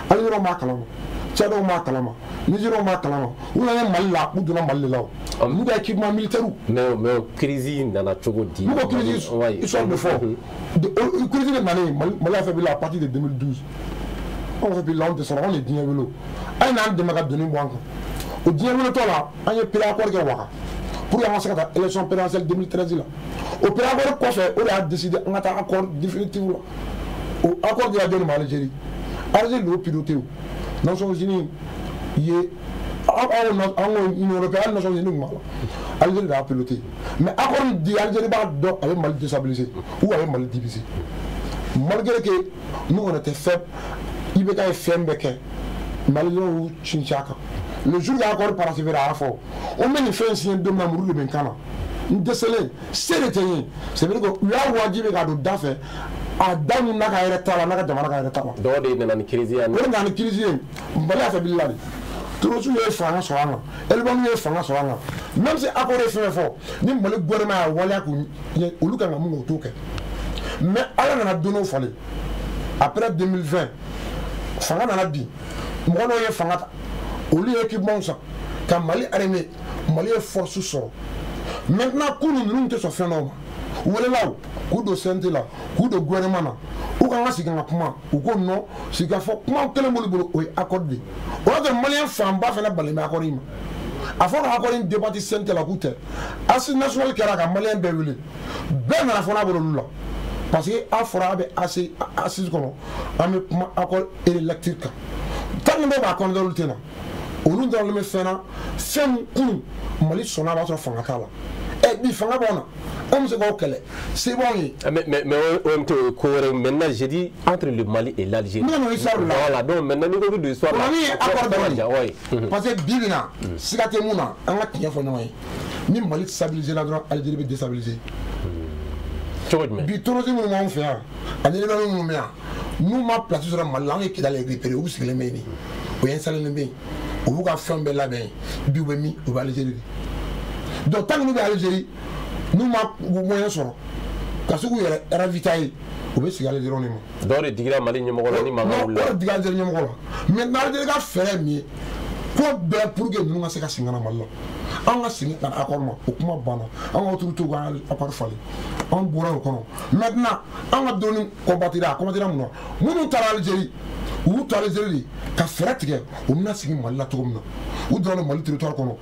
Algériens b'a kalama, Tchadiens b'a kalama, Nigériens b'a kalama, u nana Mali la, u donna Mali de la o. N'u ka équipement militaire.
Mais crise nana cogo di?
N'u ko crise, histoire de fɔ. Crise de nalen, Mali affaibli à partir de 2012. Anw affaibli la, anw dɛsɛra, anw de diɲɛ wele o. A ye n'an dɛmɛ ka doni bɔ an kan. O diɲɛ weletɔ la, an ye pré-accord kɛ Ouaga pour que an ka se ka taa élection présidentielle 2013 la. O pré-accord kɔfɛ, o de y'a décidé an ka taa accord définitif la. O accord dira jɔnni ma? Algérie. Algérie de y'o piloté o. Nations Unies ye an ko Union européenne, hali Nations Unies tun b'a la. Algérie de y'a piloté. Mais accord min di, Algérie b'a dɔn a bɛ Mali déstabiliser ou a bɛ Mali diviser. Malgré que nous on était faible, IBK ye fɛn bɛɛ kɛ, Maliens y'u sinsin a kan. Le jour que accord parachevera, a y'a fɔ o bɛ nin fɛn signé don min na, muru de bɛ n kan na, n dɛsɛlen, se de tɛ n ye. C'est vrai que u y'a wajibi k'a don da fɛ, a da min n'a ka yɛrɛ t'a la, n'a ka jamana ka yɛrɛ t'a la.
Dɔw de nana ni crise ye.
O de nana ni crise ye, Mali affaibli la de. Terroristes ye fanga sɔrɔ an kan, Elibanu ye fanga sɔrɔ an kan. Même si accord ye fɛn fɛn fɔ, ni Mali gouvernement y'a waleya k'u ɲɛ, olu kan ka mun kɛ, u t'o kɛ. Mais Ala nana don dɔ falen. Après 2020, fanga nana bin, mɔgɔ dɔw ye fanga ta, olu ye équipement san ka Mali armée Mali ye force sɔrɔ. Maintenant kunu ninnu tɛ sɔn fɛn dɔw ma. U welela o, k'u don CNT la, k'u don gouvernement na, u kan ka sigi ka kuma, u ko non, sigikafɔ kuma kelen b'olu bolo, o ye accord de ye. O y'a sɔrɔ maliyɛn fanba fana balen bɛ accord in ma. A fɔ ka accord in débat CNT la k'u tɛ. Assise nationale kɛra ka maliyɛn bɛɛ wele, bɛɛ nana fɔ n'a bolo olu la. Parce que a fɔra a bɛ assise kɔnɔ, an bɛ kuma accord électrique kan. Tant que bɛɛ b'a kɔnɔ olu tɛ na. Olu dɔrɔn bɛ fɛn na, fɛn min kunun Mali sɔnna a b'a sɔrɔ fanga t'a la. Ɛ bi fanga b'anw na, anw bɛ se k'aw kɛlɛ, se b'anw ye.
Mais OMT o ye ko wɛrɛ. Maintenant j'ai dit entre le Mali et l'Algérie.
N bɛna n'o histoire la.
Voilà, donc maintenant n'i ko k'i don histoire la.
O ye accord dɔrɔn de
ye.
Parce que bi bi in na, siga tɛ mun na, an ka tiɲɛ fɔ ɲɔgɔn ye. Ni Mali stabiliser la dɔrɔn, Algérie bɛ déstabiliser.
Cogo jumɛn?
Bi terrorisme minnu b'anw fɛ yan, ani rebelle minnu bɛ yan, n'u ma place sɔrɔ Mali la, anw ye Kidali récupérer, u sigilen bɛ yen de. O installé bɛ yen. U b'u ka fɛn bɛɛ labɛn bi, u bɛ min, u bɛ Algérie de. Donc tant que n'u bɛ Algérie, n'u ma moyen sɔrɔ ka se k'u yɛrɛ ravitailler, u bɛ sigi Algérie de ma.
Dɔw de digira Mali ɲɛmɔgɔ la ni mankan wulila.
O de digira Algérie ɲɛmɔgɔ la. Maintenant Algérie ka fɛɛrɛ ye min ye, ko bɛɛ pour que ninnu ka se ka segin ka na Mali la. An ka segin ka na accord ma, o kuma banna. An ka autorités ka accord falen. An bɔra o kɔnɔ. Maintenant an ka drone combattre a combattre mun na? Minnu taara Algérie, u y'u to Algérie de ka fɛɛrɛ tigɛ u bɛna segin Mali la cogo min na. U donna Mali territoire kɔnɔ,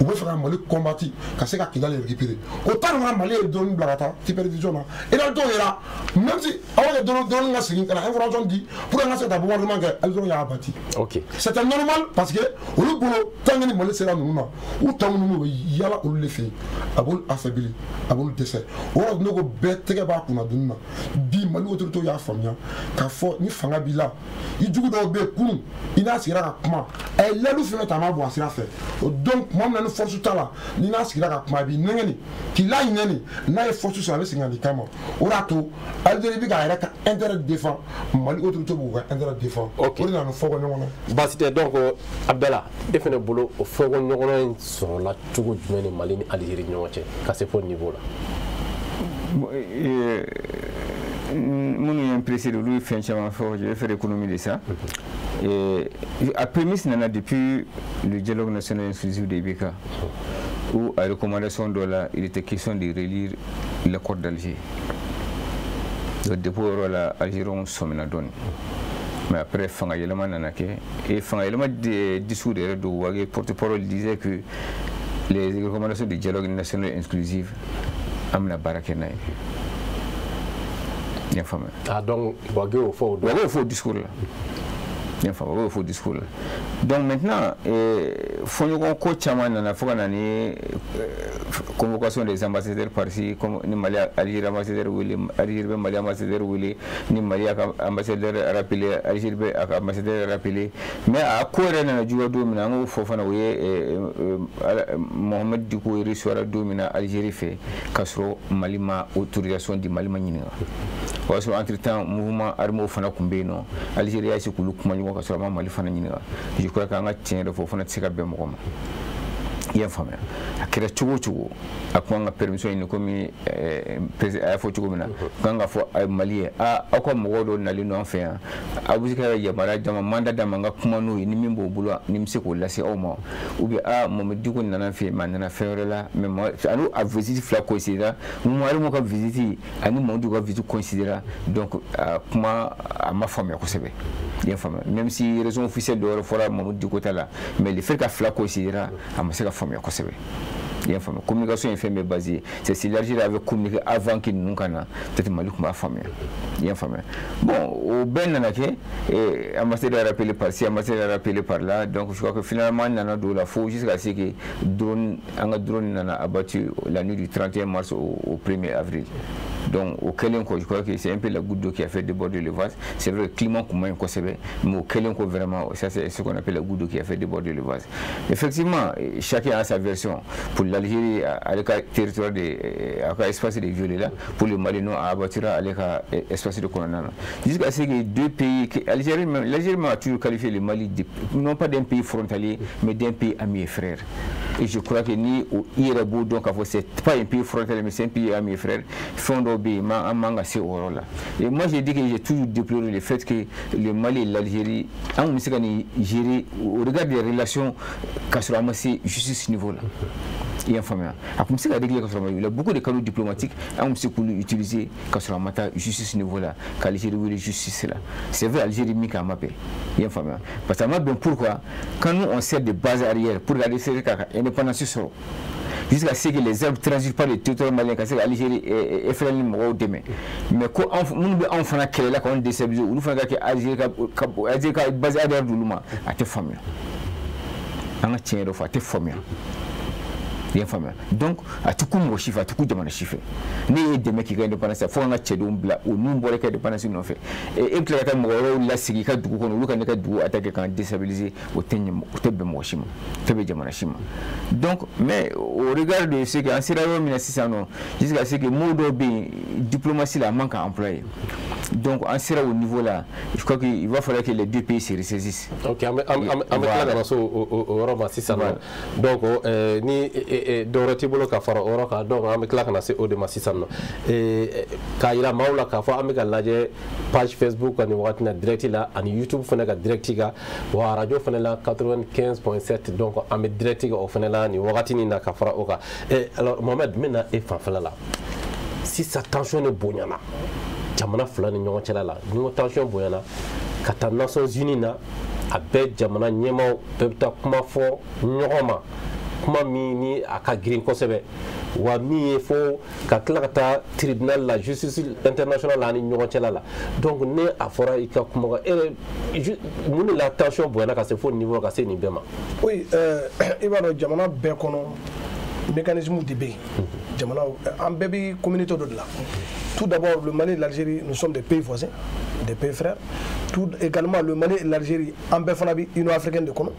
u bɛ fɛ ka Mali combattre ka se ka Kidali récupérer. O ta nin fana Mali ye drone bila ka taa supervision na. Réalité yera, même si aw ka drone ka segin ka na information di pour an ka se ka taa bombardement kɛ, Algérie y'a bati.
Ok.
C'était normal parce que olu bolo tant que ni Mali sera ninnu na, u tɔ minnu bɛ yala olu de fɛ yen, a b'olu affaiblir, a b'olu dɛsɛ. O yɔrɔ ne ko bɛɛ tɛgɛ b'a kunna dunni na. Bi Mali autorités y'a faamuya k'a fɔ ni fanga b'i la, i jugu dɔw bɛ yen kunun i n'a sigira ka kuma, a ye layidu fɛn fɛn ta a m'a bɔ a sira fɛ. O donc tuma min na ni force t'a la, ni n'a sigira ka kuma, a b'i nɛgɛn de k'i laɲinɛ de, n'a ye force sɔrɔ a bɛ segin ka n'i kama. O de y'a to Algérie bɛ k'a yɛrɛ ka intérêt défend, Mali autorités b'u ka intérêt défend. O de nana ni fɔkɔ ɲɔgɔn na.
Baasi tɛ. Donc Abdala, e fana bolo o fɔkɔ ɲɔgɔnna in sɔrɔla cogo jumɛn ni Mali ni Algérie ɲɔgɔn cɛ ka se fo niveau la?
Minnu ye n précédé, olu ye fɛn caman fɔ, je vais faire économie de ça. Et a prémisse nana depuis le dialogue national inclusif de IBK, où à recommandation dɔ la, il était question de relire l'accord d'Alger. Donc depuis o yɔrɔ la, Algériens sɔmina dɔɔni. Mais après, fanga yɛlɛma nana kɛ, et fanga yɛlɛma discours yɛrɛ dɔw, Wagué porte-parole disait que les recommandations du dialogue national inclusif, an bɛna baara kɛ n'a ye. I y'a faamuya?
Ah donc Wagué y'o fɔ o don.
Wagué y'o fɔ o discours la. I y'a faamu, Wagué y'o fɔ o discours la. Donc maintenant, fɔɲɔgɔn ko caman nana fo ka na ni convocation des ambassadeurs par-ci, comme ni Mali Algérie ambassadeur wele, Algérie bɛ Mali ambassadeur wele, ni Mali y'a ka ambassadeur rappelé, Algérie bɛ a ka ambassadeur rappelé. Mais a ko yɛrɛ nana juguya don min na, an k'o fɔ fana, o ye Mohamed Dicko reçoit don min na Algérie fɛ, k'a sɔrɔ Mali ma autorisation di, Mali ma ɲininka. O y'a sɔrɔ entre temps mouvement armé fana tun bɛ yen nɔ, Algérie y'a essayé k'olu kuma ɲɔgɔn ka sɔrɔ a ma Mali fana ɲininka. Je crois qu'an ka tiɲɛ yɛrɛ fɔ, o fana tɛ se ka bɛn mɔgɔ ma. I y'a faamuya? A kɛra cogo o cogo, a kun kan ka permission ɲini komi a y'a fɔ cogo min na, kan ka fɔ Mali ye, a aw ka mɔgɔw dɔw nalen don an fɛ yan, aw bɛ se ka yamaruya d'an ma, mandat d'an ma, an ka kuma n'u ye, ni min b'o bolo ni bɛ se k'o lase aw ma. Ou bien a Mohamed Dicko nana an fɛ yen, mais a nana fɛn wɛrɛ la, mais ani a visite fila coïncidera, Mali ka visite ani Mohamed ka visite coïncidera, donc a kuma a ma faamuya kosɛbɛ. I y'a faamuya? Même si raison officielle dɔ wɛrɛ fɔra Mohamed Dicko ta la, mais le fait ka fila coïncidera, a ma se ka faamuya kosɛbɛ. I y'a faamuya? Communication ye fɛn bɛɛ basé, c'est si l'Algérie avait communiqué avant que ninnu ka na, peut-être Mali tun b'a faamuya. I y'a faamuya? Bon, o bɛɛ nana kɛ, ambassadeur rappelé par ci, ambassadeur rappelé par là, donc je crois que finalement an nana don o la fo jusqu'à ce que drone, an ka drone nana abattu la nuit du 31 mars au 1er avril. Donc o kɛlen kɔ, je crois que c'est un peu la goutte d'eau qui a fait déborder le vase. C'est vrai que climat kun man ɲi kosɛbɛ, mais o kɛlen kɔ, vraiment, ça c'est ce qu'on appelle la goutte d'eau qui a fait déborder le vase. Effectivement, chacun a sa version. Pour l'Algérie, ale ka territoire de, a ka espace de violé la. Pour le Mali, non, a abattura ale ka espace de kɔnɔna na, jusqu'à ce que deux pays, Algérie, l'Algérie a toujours qualifié le Mali de, non pas d'un pays frontalier, mais d'un pays ami et frère. Et je crois que ni i yɛrɛ b'o dɔn k'a fɔ c'est pas un pays frontalier, mais c'est un pays ami et frère. Fɛn dɔw bɛ yen, an man ka se o yɔrɔ la. Et moi, j'ai dit que j'ai toujours déploré le fait que le Mali et l'Algérie, an kun bɛ se ka nin gérer au regard des relations k'a sɔrɔ an ma se justice niveau la. I y'a faamuya, a kun bɛ se ka régler ka sɔrɔ a ma, il y a beaucoup de canaux diplomatiques an kun bɛ se k'olu utiliser ka sɔrɔ a ma taa justice niveau la, k'Algérie wele justice la. C'est vrai, Algérie min kɛ, a ma bɛn, i y'a faamuya, parce que a ma bɛn. Pourquoi? Quand nous, on sert de base arrière pour Algérie ka indépendance sɔrɔ, jusqu'à ce que les armes transitent par le territoire malien ka se ka Algérie FLN ni mɔgɔw dɛmɛ, mais ko anw minnu bɛ anw fana kɛlɛ la k'anw déstabiliser, olu fana ka kɛ Algérie ka base arrière d'olu ma, a tɛ faamuya. An ka tiɲɛ yɛrɛ fɔ, a tɛ faamuya, i y'a faamuya. Donc a tɛ ku mɔgɔ si fɛ, a tɛ ku jamana si fɛ. Ne ye dɛmɛ k'i ka indépendance, fo an ka cɛdenw bila o nun bɔra i ka indépendance nɔfɛ, e bɛ tila ka taa mɔgɔ wɛrɛw lasigi i ka dugu kɔnɔ, olu ka ne ka dugu attaquer k'an déstabiliser, o tɛ ɲɛ, o tɛ bɛn mɔgɔ si ma, o tɛ bɛn jamana si ma. Donc, mais au regard de ce que an sera yɔrɔ min na sisan nɔ, jusqu'à ce que mot dɔw bɛ yen diplomatie la, a man ka employer, donc an sera au niveau là, je crois qu'il va falloir que les deux pays se ressaisissent.
Ok, an bɛ tila ka na se o yɔrɔ ma sisan nɔ. Donc ni dɔwɛrɛ t'i bolo ka fara o yɔrɔ kan, donc an bɛ tila ka na se o de ma sisan nɔ, k'a yira maaw la k'a fɔ an bɛ ka lajɛ page Facebook kan nin wagati na direct la, ani YouTube fana ka direct kan, wa radio fana la 95.7. Donc an bɛ direct kɛ o fana la nin wagati nin na ka fara o kan. Alors Mohamed, n bɛ na e fanfɛla la sisan. Tension de bonyana jamana fila ni ɲɔgɔn cɛla la. Ni ko tension bonyana ka taa Nations Unies na, a bɛɛ jamana ɲɛmaaw bɛɛ bɛ taa kuma fɔ ɲɔgɔn ma, kuma min ni a ka girin kosɛbɛ, wa min ye fo ka tila ka taa tribunal la, justice internationale la, ani ɲɔgɔn cɛla la. Donc ne a fɔra i ka kuma, e yɛrɛ, mun de la tension bonyana ka se fo niveau ka se nin bɛɛ ma?
Oui, i b'a dɔn, jamana bɛɛ kɔnɔ, mécanisme de bɛ yen. Jamana an bɛɛ bɛ communauté dɔ de la. Tout d'abord, le Mali et l'Algérie, nous sommes des pays voisins, des pays frères. Tout également, le Mali et l'Algérie, an bɛɛ fana bɛ Union africaine de kɔnɔ.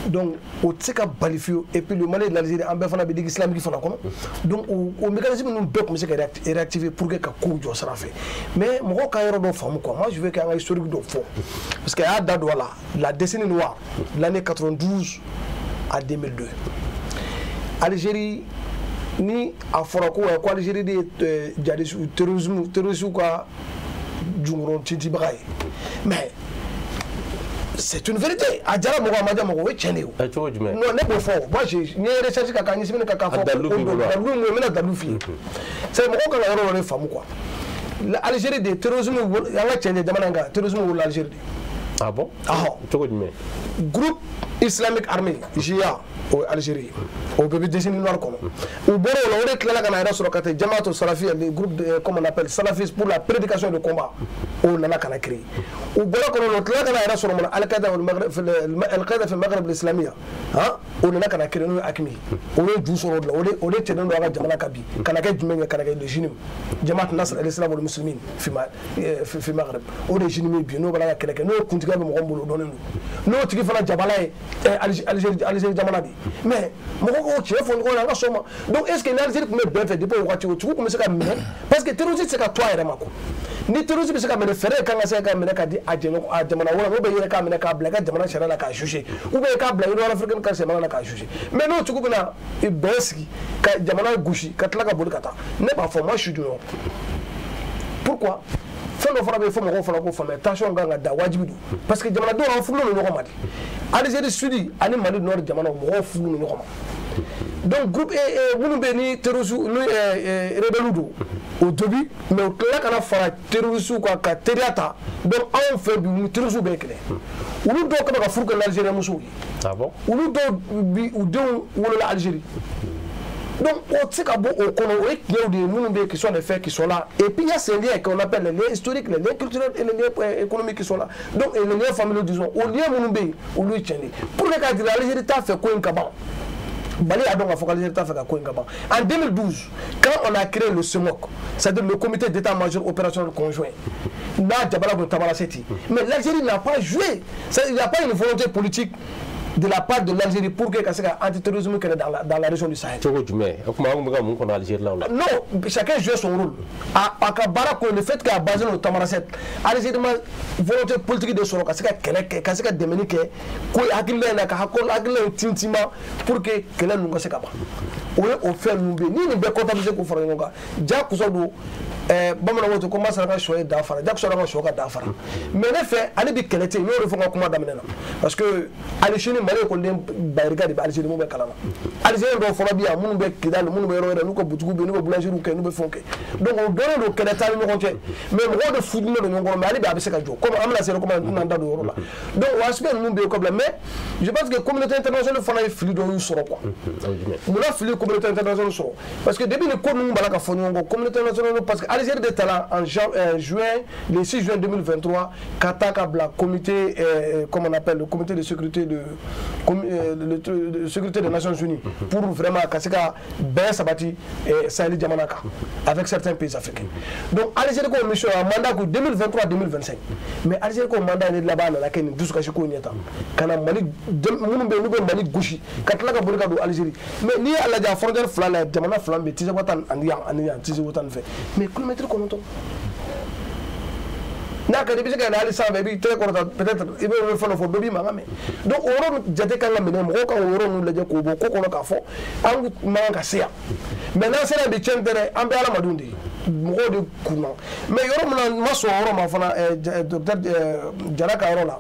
Donc o tɛ se ka bali fiyewu. Et puis le Mali et l'Algérie, an bɛɛ fana bɛ Ligue islamique fana kɔnɔ. Donc o mécanisme ninnu bɛɛ tun bɛ se ka réactiver pour que ka kow jɔ sira fɛ. Mais mɔgɔw ka yɔrɔ dɔ faamu quoi. Moi, je veux k'an ka historique dɔ fɔ, parce que a y'a da don a la, la décennie noire, l'année 92 à 2002. Algérie, ni a fɔra ko Algérie de ye djihadiste, terrorisme, terroriste ka junkɔrɔ tintinbaga ye, mais c'est une vérité. A diyara mɔgɔ, a ma diya mɔgɔ, o ye tiɲɛ de ye o.
Cogo jumɛn?
Non, ne b'o fɔ. Moi, je n ye recherche ka k'a ɲɛsin ka k'a fɔ.
A dalilu b'i bolo wa?
Dalilu mun ye? N bɛna dalilu f'i ye. C'est mɔgɔw kan ka yɔrɔ dɔ de faamu quoi. Algérie de terrorisme, an ka tiɲɛ de jamana in kan, terrorisme wolola Algérie de.
Ah bon?
Ahɔ.
Cogo jumɛn?
Groupe islamique armé, GIA, o ye Algérie, o bɛɛ bɛ décennie noire kɔnɔ. U bɔra o la, o de tilala ka na yɛrɛ sɔrɔ ka taa Jamaatu Salafiya, le groupe de, comme on appelle, salafiste pour la prédication de combat, o nana ka na créer. U bɔra kɔnɔ, o tilala ka na yɛrɛ sɔrɔ mun na? Al-Qaïda wal Maghreb, Al-Qaïda fi Maghreb al-Islamiyya, han, o nana ka na créer, n'o ye AQMI ye. O ye ju sɔrɔ o de la, o de cɛlen don an ka jamana kan bi ka na kɛ jumɛn ye? Ka na kɛ le JNIM, Jamaat Nasr al-Islam wal Muslimin fi Maghreb, o de ye JNIM ye bi, n'o b'a la ka kɛlɛ kɛ, n'o ye kuntigiya bɛ mɔgɔ min bolo, o dɔnnen don, n'o tigi fana jabala ye Algérie jamana de ye. Mais mɔgɔw k'o tiɲɛ fɔ ɲɔgɔn ye, an ka sɔn ma. Donc est ce que ni Algérie tun bɛ bɛn fɛ depuis o wagati, o tigiw tun bɛ se ka minɛ? Parce que terroriste tɛ se ka to a yɛrɛ ma quoi. Ni terroriste bɛ se ka minɛ, fɛɛrɛ kan ka se ka minɛ ka di a jɛɲɔgɔn a jamana wɛrɛ, ou bien i yɛrɛ k'a minɛ k'a bila i ka jamana sariya la k'a juger, ou bien i k'a bila Union africaine ka jamana la k'a juger. Mais n'o tigiw bɛna bɛn sigi ka jamana gosi ka tila ka boli ka taa, ne b'a fɔ, moi, je suis du Nord. Pourquoi? Fɛn dɔ fana bɛ yen fo mɔgɔw fana k'o faamuya: tension kan ka da, wajibi don, parce que jamanadenw, an furulen don ɲɔgɔn ma de. Algérie Sud ani Mali Nord jamanaw, mɔgɔw furulen don ɲɔgɔn ma. Donc groupe minnu bɛ yen ni terroriste ni rebelle don au début, mais u tilala ka na fara terroriste kan ka teriya ta. Donc anw fɛ bi, ni terroriste bɛɛ ye kelen, olu dɔw kɛlen ka furu kɛ n'Algérien musow ye.
Ah bon?
Olu dɔw bi, u denw wolola Algérie. Donc o tɛ se ka bɔ o kɔnɔ, o ye tiɲɛw de ye minnu bɛ yen, qui sont les faits qui sont là. Et puis il y a ces liens qu'on appelle les liens historiques, les liens culturels et les liens économiques qui sont là, donc et les liens familiaux, disons. O liens minnu bɛ yen, olu ye tiɲɛ de ye. Pour que k'a jira Algérie t'a fɛ ko in ka ban, Mali y'a dɔn k'a fɔ k'Algérie t'a fɛ ka ko in ka ban. En 2012, quand on a créé le CEMOC, c'est-à-dire le comité d'état-major opérationnel conjoint, n'a jabala kun Tamanrasset, mais l'Algérie n'a pas joué. Il n'y a pas une volonté politique. de la part de l'Algérie pour que ka se ka antiterrorisme kɛlɛ dans la région du Sahel.
Cogo jumɛn? O tuma an tun bɛ ka mun kɔnɔ Algérie la o la?
Non, chacun jouait son rôle. A ka baara ko, le fait k'a basé no Tamanrasset, Algérie ma volonté politique de sɔrɔ ka se ka kɛlɛ kɛ, ka se ka dɛmɛni kɛ ko hakilina in na, ka hakilina in tintima pour que kɛlɛ ninnu ka se ka ban. O ye o fɛn ninnu bɛ yen, ni nin bɛɛ comptabiliser k'o fara ɲɔgɔn kan, jakusa don. Bamananw ko ten ko masara ka sɔ ye da fara, jakusa ka sɔ ka da fara. Mais ne fɛ, ale bi kɛlɛ tɛ yen, n y'o de fɔ n ka kuma daminɛ na, parce que hali sini Mali ekɔliden bayirika de bɛ Algérie mun bɛ kalan na. Algérie dɔw fɔlɔ bi yan, minnu bɛ Kidali, minnu bɛ yɔrɔ wɛrɛ, n'u ka butigiw bɛ yen, n'u bɛ boulangerie kɛ, n'u bɛ fɛnw kɛ. Donc o dɔnnen don, kɛlɛ t'an ni ɲɔgɔn cɛ, mais mɔgɔw de fudulen don ɲɔgɔn kɔrɔ. Mais hali bi a bɛ se ka jɔ, comme an bɛna se yɔrɔ comme an tɛna an da don o yɔrɔ la. Donc o aspect ninnu bɛ yen kɔbila, mais je pense que communauté internationale fana ye fili dɔw sɔrɔ quoi. Munna fili communauté internationale sɔrɔ? Parce que depuis ni ko ninnu b'a la ka fɔ ɲɔgɔn kɔ, communauté internationale, parce que Algérie de tala en juin, le 6 juin 2023, ka taa ka bila comité, comment on appelle, le comité de sécurité de sécurité des Nations Unies, pour vraiment ka se ka bɛn sabati Sahel jamana kan avec certains pays africains. Donc Algérie ko mission a mandat ko 2023 2025, mais Algérie ko mandat ne laban nana kɛ nin dusukasi ko ɲɛ tan ka na Mali minnu bɛ yen n'u bɛ Mali gosi ka tila ka boli ka don Algérie. Mais n'i y'a lajɛ, a frontière fila la, jamana fila bɛ Tizawatan ani yan Tizawatan fɛ, mais kilomètre 9 n'a ka di, i bɛ se ka yɛlɛ hali sanfɛ, i b'i tɛgɛ kɔrɔta, peut-être i bɛ fɛn dɔ fɔ, dɔ b'i mankan mɛn. Donc o yɔrɔ jate kan ka minɛ, mɔgɔw ka o yɔrɔ ninnu lajɛ k'o bɔ ko kɔnɔ k'a fɔ an man kan ka se yan. Mais n'an sera bi, tiɲɛ tɛ dɛ, an bɛ hadamadenw de ye, mɔgɔw de kunna. Mais yɔrɔ min na n ma sɔn o yɔrɔ ma fana, docteur Jara ka yɔrɔ la,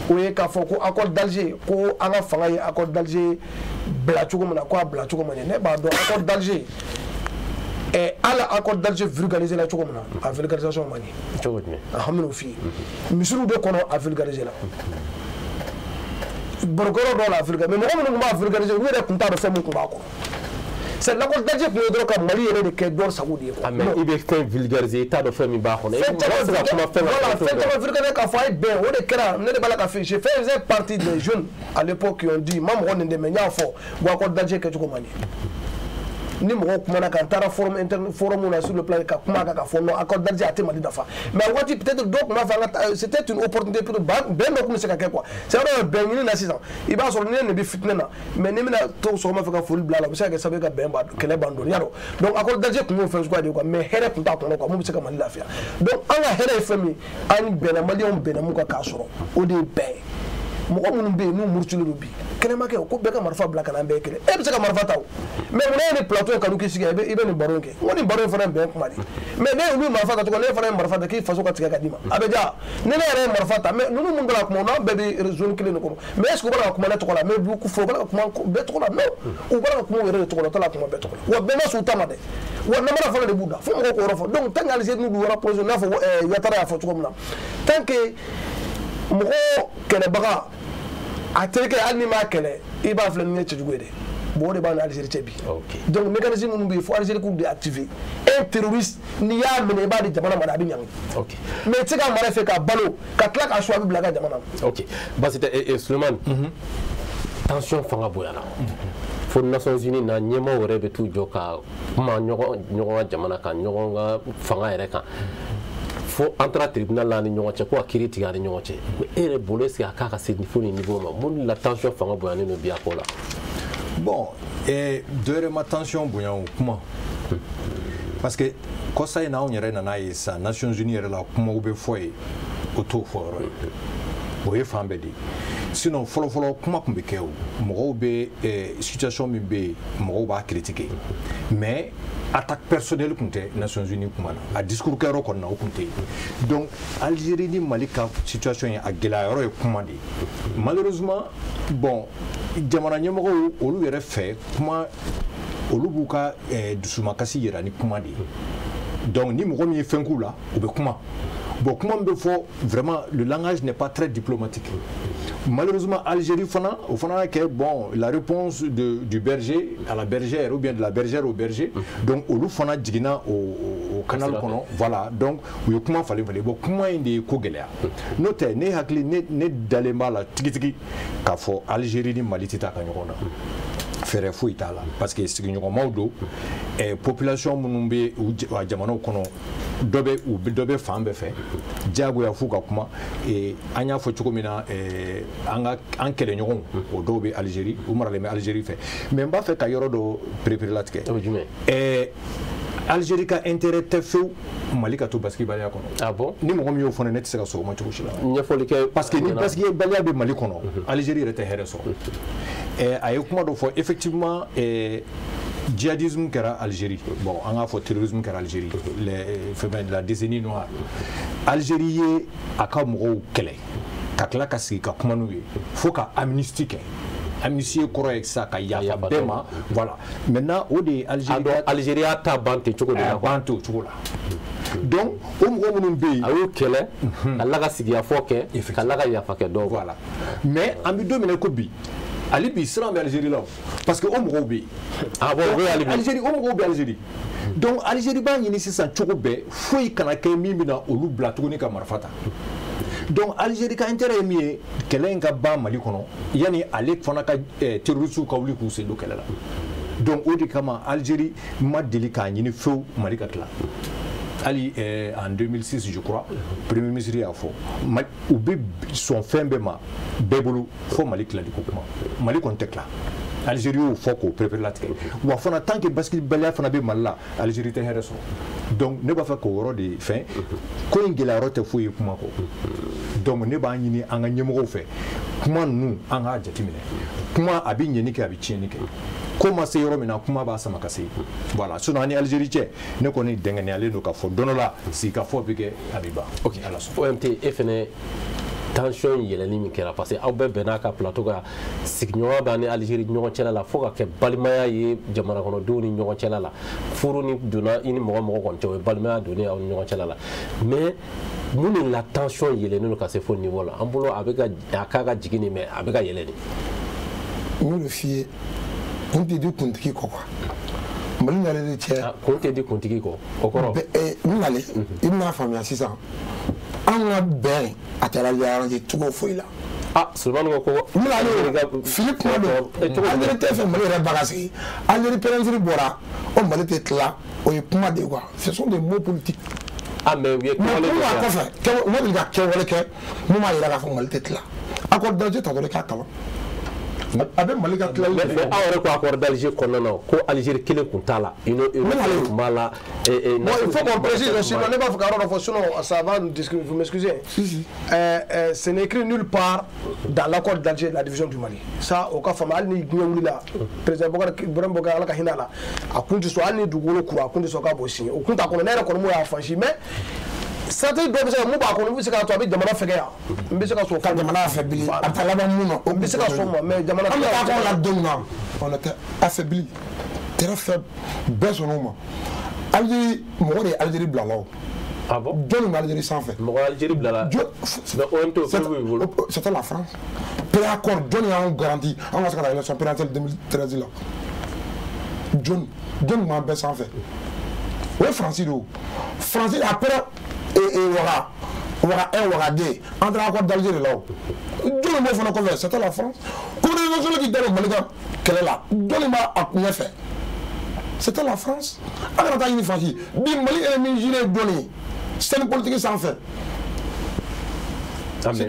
o ye k'a fɔ ko accord d'Alger, ko an ka fanga ye accord d'Alger bila cogo min na, ko a bila cogo ma ɲɛ. Ne b'a dɔn accord d'Alger, hali accord d'Alger vulgarisé la cogo min na, a vulgarisation ma ɲɛ.
Cogo jumɛn?
A hami n'o f'i ye, misiriw de kɔnɔ a vulgarisé la, barokɛyɔrɔ dɔw la a vulgarisé, mais mɔgɔ minnu tun b'a vulgarisé, olu yɛrɛ tun t'a dɔn fɛn min tun b'a kɔnɔ. C'est l'accord d'Alger tun ye dɔrɔn ka Mali yɛrɛ de kɛ dɔ sago de ye quoi.
Ah, mais i bɛ fɛn vulgariser, i t'a dɔn fɛn min b'a kɔnɔ.
Fɛn caman, voilà, fɛn caman vulgariser k'a fɔ a ye bɛn, o de kɛra. Ne de b'a la ka fɔ, je faisais partie des jeunes à l'époque qui ont dit, ma mɔgɔ nin dɛmɛ, n y'a fɔ ko accord d'Alger kɛcogo man ɲɛ. Ni mɔgɔw kumana kan, n taara forum interne, forum na sur le plan ka kuma kan k'a fɔ non, accord d'Alger a tɛ Mali nafa. Mais a waati, peut-être dɔw tun b'a fɔ an ka, c'était une opportunité pour bɛn dɔ tun bɛ se ka kɛ quoi. C'est vrai, bɛn ɲini na sisan, i b'a sɔrɔ ni ne bɛ fitinɛ na, mais ni bɛna to sɔgɔma fɛ ka foli bila a la, o bɛ se ka kɛ sababu ye ka bɛn ban, kɛlɛ ban dɔɔni, y'a dɔn. Donc accord d'Alger tun y'o fɛn suguya de ye quoi, mais hɛrɛ tun t'a kɔnɔ quoi, mun bɛ se ka Mali lafiya. Donc an ka hɛrɛ ye fɛn min ye, an bɛnna, maliyɛnw bɛnna mun kan k'a sɔrɔ, o de ye bɛn ye. Mɔgɔ minnu bɛ yen n'u murutilen don bi, kɛnɛma kɛ ko bɛɛ ka marifa bila ka na, an bɛɛ ye kelen. E bɛ se ka marifa ta o, mais munna e ni plateau in kanu k'i sigi, i bɛ nin baro in kɛ? N ko nin baro in fana ye bɛn kuma de ye. Mais ne olu ye marifa ta cogo, ne fana ye marifa ta k'i faso ka tigɛ ka d'i ma, a bɛ diya ni ne yɛrɛ ye marifa ta. Mais ninnu mun bɛ ka kuma, n'an bɛɛ bɛ zone kelen de kɔnɔ, mais est ce que u b'a la ka kuma ne tɔgɔ la? Mais u fɔ u b'a la ka kuma bɛɛ tɔgɔ la? Non, u b'a la ka kuma u yɛrɛ de tɔgɔ la, u t'a la ka kuma bɛɛ tɔgɔ la. Wa bɛɛ ma sɔn u ta ma dɛ, wa namara fana de b'u da fo mɔgɔw k'o yɔrɔ fɔ. Donc tant que Algérie n'u b'u rapproché, n'a fɔ Yatara y'a fɔ cogo min na, tant que mɔgɔ kɛlɛbaga a terikɛ, hali n'i m'a kɛlɛ, i b'a filɛ ni ɲɛ cɛjugu ye dɛ. Bon, o de b'an ni Algérie cɛ bi. Donc mécanisme minnu bɛ yen, fo Algérie k'u de activer. Un terroriste, n'i y'a minɛ, i b'a di jamana ma de, a bɛ ɲangi. Mais i tɛ se k'a mara fɛ k'a balo ka tila k'a su, a bɛ bila a ka jamana ma.
Ok, basi tɛ. Sulemani, tension fanga bonyana fo Nations Unies na, ɲɛmaaw yɛrɛ bɛ t'u jɔ ka kuma ɲɔgɔn ka jamana kan, ɲɔgɔn ka fanga yɛrɛ kan, fo an taara tribunal la ni ɲɔgɔn cɛ ko ka kiiri tigɛ a ni ɲɔgɔn cɛ. Mais e yɛrɛ bolo, est ce que a k'a ka se fo nin niveau ma? Mun la tension fanga bonyanen don bi a ko la?
Bon, dɔ yɛrɛ ma tension bonya, o kuma, parce que kɔsa in na, anw yɛrɛ nana ye sisan Nations Unies yɛrɛ la, kumaw bɛ fɔ yen, o t'o fɔ yɔrɔ ye, o ye fan bɛɛ de ye. Sinon fɔlɔfɔlɔ kuma tun bɛ kɛ, o mɔgɔw bɛ situation min bɛ yen, mɔgɔw b'a critiquer, mais attaque personnelle tun tɛ Nations Unies kuma na, a discours kɛyɔrɔ kɔni na, o tun tɛ yen. Donc Algérie ni Mali ka situation ye, a gɛlɛya yɔrɔ ye kuma de ye, malheureusement. Bon, jamana ɲɛmɔgɔw olu yɛrɛ fɛ, kuma, olu b'u ka dusumakasi yira ni kuma de ye. Donc ni mɔgɔ min ye fɛn k'u la, u bɛ kuma. Bon, kuma min bɛ fɔ, vraiment le langage n'est pas très diplomatique, malheureusement. Algérie fana, o fana y'a kɛ, bon, la réponse du berger à la bergère ou bien de la bergère au berger. Donc olu fana jiginna o canal kɔnɔ, voilà. Donc u ye kuma falen falen. Bon, kuma in de ye ko gɛlɛya. N'o tɛ, ne hakili, ne dalen b'a la tigitigi k'a fɔ Algérie ni Mali tɛ taa ka ɲɔgɔn na, fɛɛrɛ foyi t'a la, parce que sigiɲɔgɔnmaw don. Population minnu bɛ u jamanaw kɔnɔ. Dɔ bɛ fan bɛɛ fɛ, diyagoya f'u ka kuma. An y'a fɔ cogo min na, an ka an kɛlɛɲɔgɔnw, o dɔw bɛ Algérie, u maralen bɛ Algérie fɛ. Mais n b'a fɛ ka yɔrɔ dɔ pereperelatigɛ.
O ye jumɛn?
Algérie ka intérêt tɛ fewu Mali ka to basigibaliya kɔnɔ.
Ah bon?
Ni mɔgɔ min y'o fɔ ne tɛ se ka sɔn o ma cogo si la.
Ɲɛfɔli kɛ.
Parce que ni basigibaliya bɛ Mali kɔnɔ, Algérie yɛrɛ tɛ hɛrɛ sɔrɔ. A ye kuma dɔ fɔ, effectivement, djihadisme kɛra Algérie. Bon, an k'a fɔ terrorisme kɛra Algérie, les la décennie noire. Algérie ye a ka mɔgɔw kɛlɛ ka tila ka sigi ka kuma n'u ye fo ka amnistie kɛ. Amnistie kɔrɔ ye sisan ka yafa bɛɛ ma. Voilà, maintenant o de ye Algérie.
Algérie y'a ta ban ten cogo de la.
Ban ten o cogo la. Donc o mɔgɔ minnu bɛ yen,
a y'u kɛlɛ ka tila ka sigiyafɔ kɛ, ka tila ka yafa kɛ dɔw.
Voilà, mais an bɛ don min na ko bi, hali bi siran bɛ Algérie la o, parce que o mɔgɔw bɛ yen.
Ah bon, o bɛ hali bi
Algérie, o mɔgɔw bɛ Algérie. Donc Algérie b'a ɲini sisan cogo bɛɛ, foyi kana kɛ min bɛna olu bila tuguni ka marifa ta. Donc Algérie ka intérêt ye min ye, kɛlɛ in ka ban Mali kɔnɔ yanni ale fana ka terroristes ka wuli k'u sen don kɛlɛ la. Donc o de kama Algérie ma deli k'a ɲini fewu Mali ka tila. Hali en 2006, je crois, premier ministre y'a fɔ, u bɛ sɔn fɛn bɛɛ ma bɛɛ bolo fo Mali tilali ko kuma. Mali kɔni tɛ tila. Algérie y'o fɔ k'o pereperelatigɛ. Wa fana, tant que basigibaliya fana bɛ Mali la, Algérie tɛ hɛrɛ sɔrɔ. Donc ne b'a fɛ k'o yɔrɔ de fɛn ko in gɛlɛya yɔrɔ tɛ foyi ye kuma kɔ. Donc ne b'a ɲini an ka ɲɛmɔgɔw fɛ, kuma ninnu an k'a jateminɛ. Kuma a bɛ ɲɛni kɛ, a bɛ tiɲɛni kɛ. Ko ma se yɔrɔ min na, kuma b'a sama ka se. Voilà, sinon an ni Algérie cɛ, ne kɔni dɛngɛniyalen don k'a fɔ don dɔ la sigikafɔ bɛ kɛ, a bɛ ban.
Ok,
Ala sɔnna.
OMT, e fɛnɛ, tension yɛlɛli min kɛra, parce que aw bɛɛ bɛn'a ka plateau kan, sigiɲɔgɔn b'an ni Algérie ɲɔgɔn cɛla la fo ka kɛ balimaya ye jamana kɔnɔdenw ni ɲɔgɔn cɛla la. Furu ni donna i ni mɔgɔ mɔgɔ kɔni cɛ, o ye balimaya donnen aw ni ɲɔgɔn cɛla la. Mais mun de la tension yɛlɛnnen don ka se fo niveau la? An bolo a bɛ ka a k'a ka jigin nin, mais a bɛ ka yɛlɛ de.
N y'o de f'i ye, kun tɛ di kuntigi kɔ quoi. Mali nalen de cɛ.
Kun tɛ di kuntigi kɔ, o kɔrɔ?
N nalen, i bɛna faamuya sisan. An ka bɛn a tɛ arranger cogo foyi la.
Ah, Souleymane ko
n bɛna ale fili kuma don. Algérie tɛ fɛ Mali yɛrɛ ba ka sigi. Algérie pénitentiaire bɔra, o Mali tɛ tila, o ye kuma de ye quoi. Ce sont des mots politiques.
Ah, mais u ye
kɛwale kɛ. Kɔfɛ, u ma deli ka kɛwale kɛ mun b'a yira k'a fɔ Mali tɛ tila. Accord d'Alger ta dɔrɔn i k'a kalan. A bɛ Mali ka tilali.
Mais aw yɛrɛ ko accord d'Alger kɔnɔna na ko Algérie kelen kun t'a la, Union européenne kun b'a la.
Bon, il faut qu'on précise, sinon ne b'a fɔ ka yɔrɔ dɔ fɔ, sinon ça va nous discriminer, vous m'excusez.
Si si.
Ce n'est écrit nulle part dans l'accord d'Alger la division du Mali. Ça, o ka faamu, hali ni diɲɛ wulila, président Bokar Ibrahim Bokar, Ala ka hinɛ a la, a kun tɛ sɔn hali ni dugukolo kura, a kun tɛ sɔn k'a b'o signer. O kun t'a kɔnɔ, ne yɛrɛ kɔni m'o y'a fansi, mais stratégie dɔ bɛ se ka mun b'a kɔnɔ, n bɛ se k'a to a bɛ jamana fɛgɛya, n bɛ se ka sɔn.
Ka jamana affaibli, a bɛ taa laban mun na?
O bɛ se ka sɔn ma, mais jamana.
An bɛ taa accord la don min na, on était affaibli, très faible, bɛɛ sɔnn'o ma. Algérie mɔgɔ de ye Algérie bila la o.
Ah bon?
Jɔnni bɛ Algérie sanfɛ?
Mɔgɔ Algérie bila la. Mais OMT, o preuve b'i bolo.
C'était la France. Préaccord, jɔnni y'anw garanti an ka se ka taa élection présidentielle 2013 la? Jɔnni jɔnni b'an bɛɛ sanfɛ? O ye Faransi de ye o. Faransi après Ouaga Ouaga 1, Ouaga 2, an taara accord d'Alger de la o. Jɔnni b'o fana kɔfɛ? C'était la France. Communauté nationale qui da don Mali ka kɛlɛ la, jɔnni b'a a ɲɛfɛ? C'était la France. An kana taa ɲini Faransi. Bi Mali ennemi juré ye jɔnni ye scène politique sanfɛ?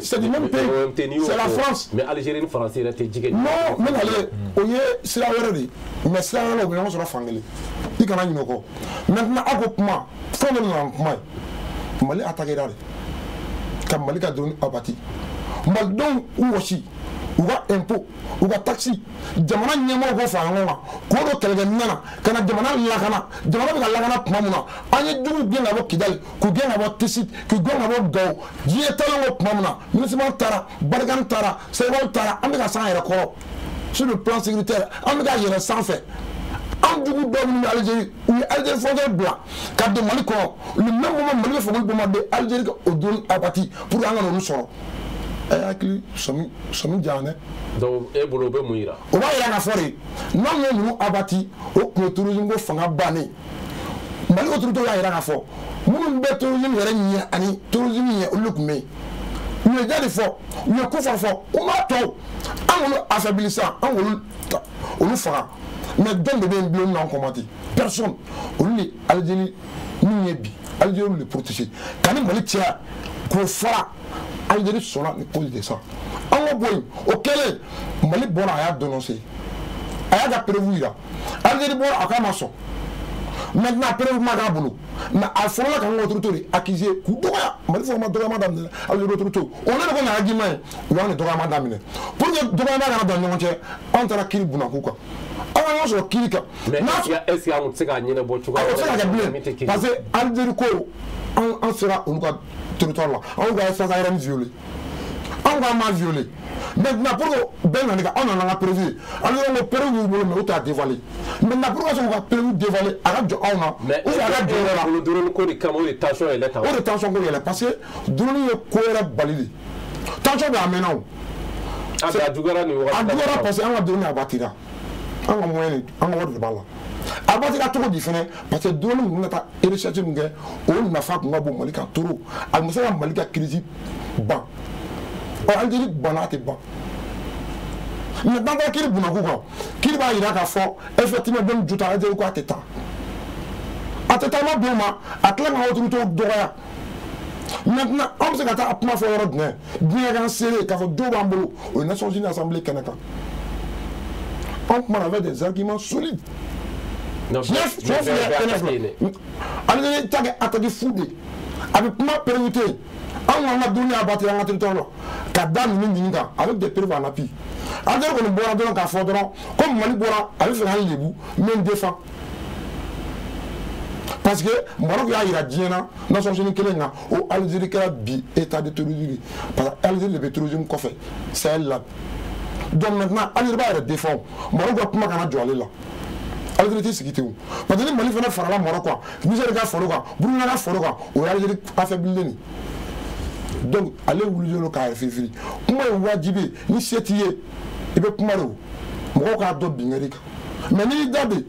C'est du même pays, c'est la France.
Mais Algérie ni France yɛrɛ tɛ jigin.
Non, n bɛ nalen, o ye sira wɛrɛ de ye, mais sira wɛrɛ la, u bɛ ɲɔgɔn sɔrɔ fan kelen, i kana ɲinɛ o kɔ. Maintenant, aw ko kuma, fɛn dɔ de nana ni kuma ye. Mali attaquera de ka Mali ka drone abattu, malidenw u wɔsi, u ka impôt, u ka taxe, jamana ɲɛmɔgɔw k'o fara ɲɔgɔn kan k'o don kɛlɛkɛminɛn na ka na jamana lakana. Jamana bɛ ka lakana tuma min na, an ye juguw gɛn ka bɔ Kidali, k'u gɛn ka bɔ Tessit, k'u gɛn ka bɔ Gawo. Diɲɛ taalen kɔ tuma min na, MINUSMA taara, Barkhane taara, Serval taara, an bɛ ka s'an yɛrɛ kɔrɔ sur le plan sécuritaire, an bɛ ka yɛlɛ sanfɛ. An jugu dɔw minnu bɛ Algérie, u ye Algérie frontière bila ka don Mali kɔnɔ. Le même moment, Mali bɛ fɛ k'olu bombarder, Algérie ka o drone abattu pour que an ka n'olu sɔrɔ. Ɛ hakili sɔmi sɔmi diyan dɛ.
Donc e bolo, o bɛ mun yira?
O b'a yira k'a fɔ de, n'anw ye ninnu abattu, o tun ye terrorisme ko fanga bannen. Mali autorité y'a yira k'a fɔ minnu bɛ terrorisme yɛrɛ ɲɛ ani terrorisme ɲɛ, olu de tun bɛ yen. U ye ja de fɔ, u ye ko fɔ fɔ, u m'a tɔ an k'olu affaibli sisan, an k'olu olu faga. Mais jɔn de bɛ yen bilen n'an combattre? Personne. Olu ni Algérie min ye bi, Algérie le protéger ka ni Mali cɛ k'o fara Algérie sɔnna ni cause de ça. An ka bɔ yen o kɛlen Mali bɔra a y'a dénoncé a y'a ka preuve yira Algérie bɔra a k'a ma sɔn. Maintenant preuve ma k'a bolo mais a fɔlɔla k'an ka autorité de accuser k'u dɔgɔya. Mali fɔlɔ ma dɔgɔyama daminɛ Algérie autorité o ne de ko na argument ye u y'an de dɔgɔyama daminɛ pour que dɔgɔyama kana dan ɲɔgɔn cɛ anw taara kiiri bunakun kan an ka ɲɔgɔn sɔrɔ kiiri kan.
Mais est-ce que an tɛ se k'a ɲɛnabɔ cogoya
wɛrɛ la? O tɛ se ka kɛ bilen parce que Algérie ko an sera olu ka territoire la anw ka espace aérien violé anw ka ma violé. Maintenant pour que bɛɛ nana kan anw nana an ka preuve ye Algérie ko preuve b'u bolo mais u t'a dévoilé. Maintenant pour que se k'u ka preuve dévoilé a ka jɔ anw na ou bien a ka jɔ yɛrɛ la.
Mais drone ko de kama o de tension yɛlɛ tan.
O de tension ko yɛlɛ parce que drone ye ko yɛrɛ bali de tension bɛ a mɛnna o.
A juguyara nin wagati.
A juguyara parce que an ka drone abatira an ka moyen de an ka wari de b'a la. A batira cogo di fɛnɛ parce que drone ninnu ka taa recherche min kɛ o nafa kun ka bon Mali kan trop a kun bɛ se ka Mali ka crise ban. Ɔ Algérie banna a tɛ ban. Mais n'an taara kiiri bunakun kan kiiri b'a yira k'a fɔ effectivement bɛ nin ju ta Algérie ko a tɛ taa a tɛ taa ma bin o ma a tila ka autorité dɔgɔya. Maintenant an bɛ se ka taa a kuma fɔ yɔrɔ jumɛn diɲɛ k'an seere k'a fɔ dɔw b'an bolo o ye Nations Unies assemblée kɛnɛ kan anw kumana avec des arguments solides. Tiɲɛ filɛ kɛnɛ filɛ Algérie ta kɛ attaque fu de a bɛ kuma priorité anw k'an ka dumuni abattre an ka territoire la ka da ninnu ɲini kan avec des preuves en appui. Algérie kɔni bɔra dɔrɔn k'a fɔ dɔrɔn ko Mali bɔra a bɛ fɛ k'an lebu n bɛ n défend parce que Maroc y'a yira diɲɛ na Nations Unies kelen kan o Algérie kɛra bi état de terrorisme parce que Algérie de bɛ terrorisme kɔfɛ Sahel la. Donc maintenant Algérie b'a yɛrɛ défend Maroc ka kuma kana jɔ ale la. Algérie tɛ sigi ten o parce que ni Mali fana farala Maroc kan Niger ka far'o kan Burkina ka far'o kan o ye Algérie affaiblilen de. Donc ale wulilen don k'a firifiri kuma ye wajibi ye ni se t'i ye i bɛ kuma de o mɔgɔw k'a dɔn binkɛri kan mais n'i y'i da de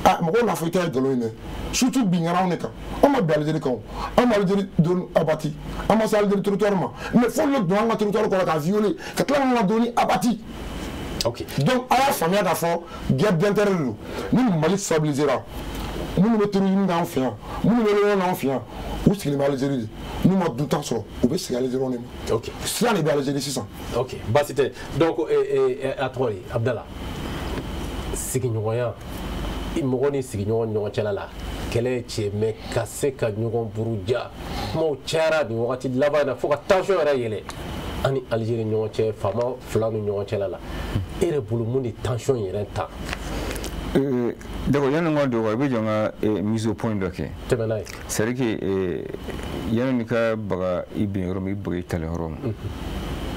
a mɔgɔw n'a fɔ i ta ye nkalon ye dɛ surtout binkɛranw de kan anw ma bin Algérie kan o anw ma Algérie drone abattu an ma se Algérie territoire ma mais f'olu de donna an ka territoire kɔnɔ k'a violer ka tila k'an ka drone abattu.
Ok
donc a y'a faamuya k'a fɔ guerre d'intérêt de don ni Mali stabilisera minnu bɛ terrorisme k'an fɛ yan minnu bɛ ɲɔgɔn n'an fɛ yan u sigilen bɛ Algérie de n'u ma dunta sɔrɔ u bɛ segin Algérie de ma.
Ok
sira de bɛ Algérie sisan.
Ok baasi tɛ donc a tɔgɔ ye Abdala sigiɲɔgɔnya mɔgɔ ni sigiɲɔgɔn ɲɔgɔn cɛla la kɛlɛ ye tiɲɛ mais ka se ka ɲɔgɔn buruja kumaw cayara nin wagati laban in na fo ka tension yɛrɛ yɛlɛ an ni Algérie ɲɔgɔn cɛ faama fila ni ɲɔgɔn cɛla la e yɛrɛ bolo mun de tension yɛrɛ ta.
D'accord, yanni n ka don o kan i bɛ jɔ n ka mise au point dɔ kɛ.
Tɛmɛ n'a ye.
C'est à dire que yanni ka baga i bin yɔrɔ min i baga i tali yɔrɔ ma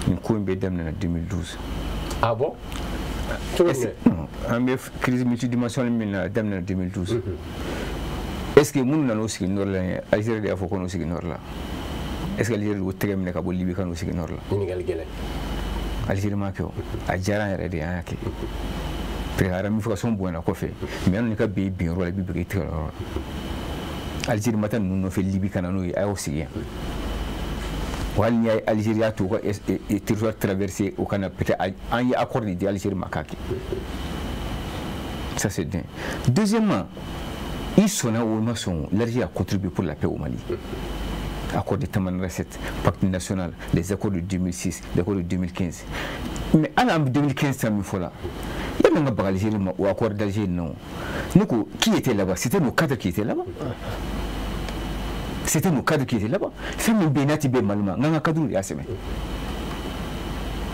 nin ko in bɛɛ daminɛna 2012.
Ah bon? Cogo jumɛn?
An bɛ crise multidimensionnelle min na a daminɛna 2012. Est ce que minnu nana o sigi nord la yen Algérie de y'a fɔ ko n'o sigi nord la est ce que Algérie de y'o tɛgɛ minɛ ka bɔ Libi ka n'o sigi nord la?
Ɲininkali gɛlɛn.
Algérie m'a kɛ o a diyara an yɛrɛ de ye an y'a kɛ. Parce que a ramification bonyana kɔfɛ mais yanni ka bin i bin yɔrɔ la i bɛ bɛn i tigɛ yɔrɔ la Algérie ma taa ninnu nɔfɛ Libi ka na n'o ye a y'o sigi yan wa hali n'i y'a ye Algérie y'a to u ka territoire traversé o ka na peut-être an ye accord de di Algérie ma k'a kɛ ça c'est bien. Deuxièmement i sɔnna o ma sɔn l'Algérie a contribué pour la paix au Mali. Accord de Tamanrasset, pacte national, les accords de 2006, les accords de 2015. Mais en 2015, ça me faut là. Il y a un Algérie au accord d'Alger, non. Nous, qui était là-bas? C'était nos cadres qui étaient là-bas. C'était nos cadres qui étaient là-bas. Femi Benati Ben Maluma, Nanga Kadou, Yasseme.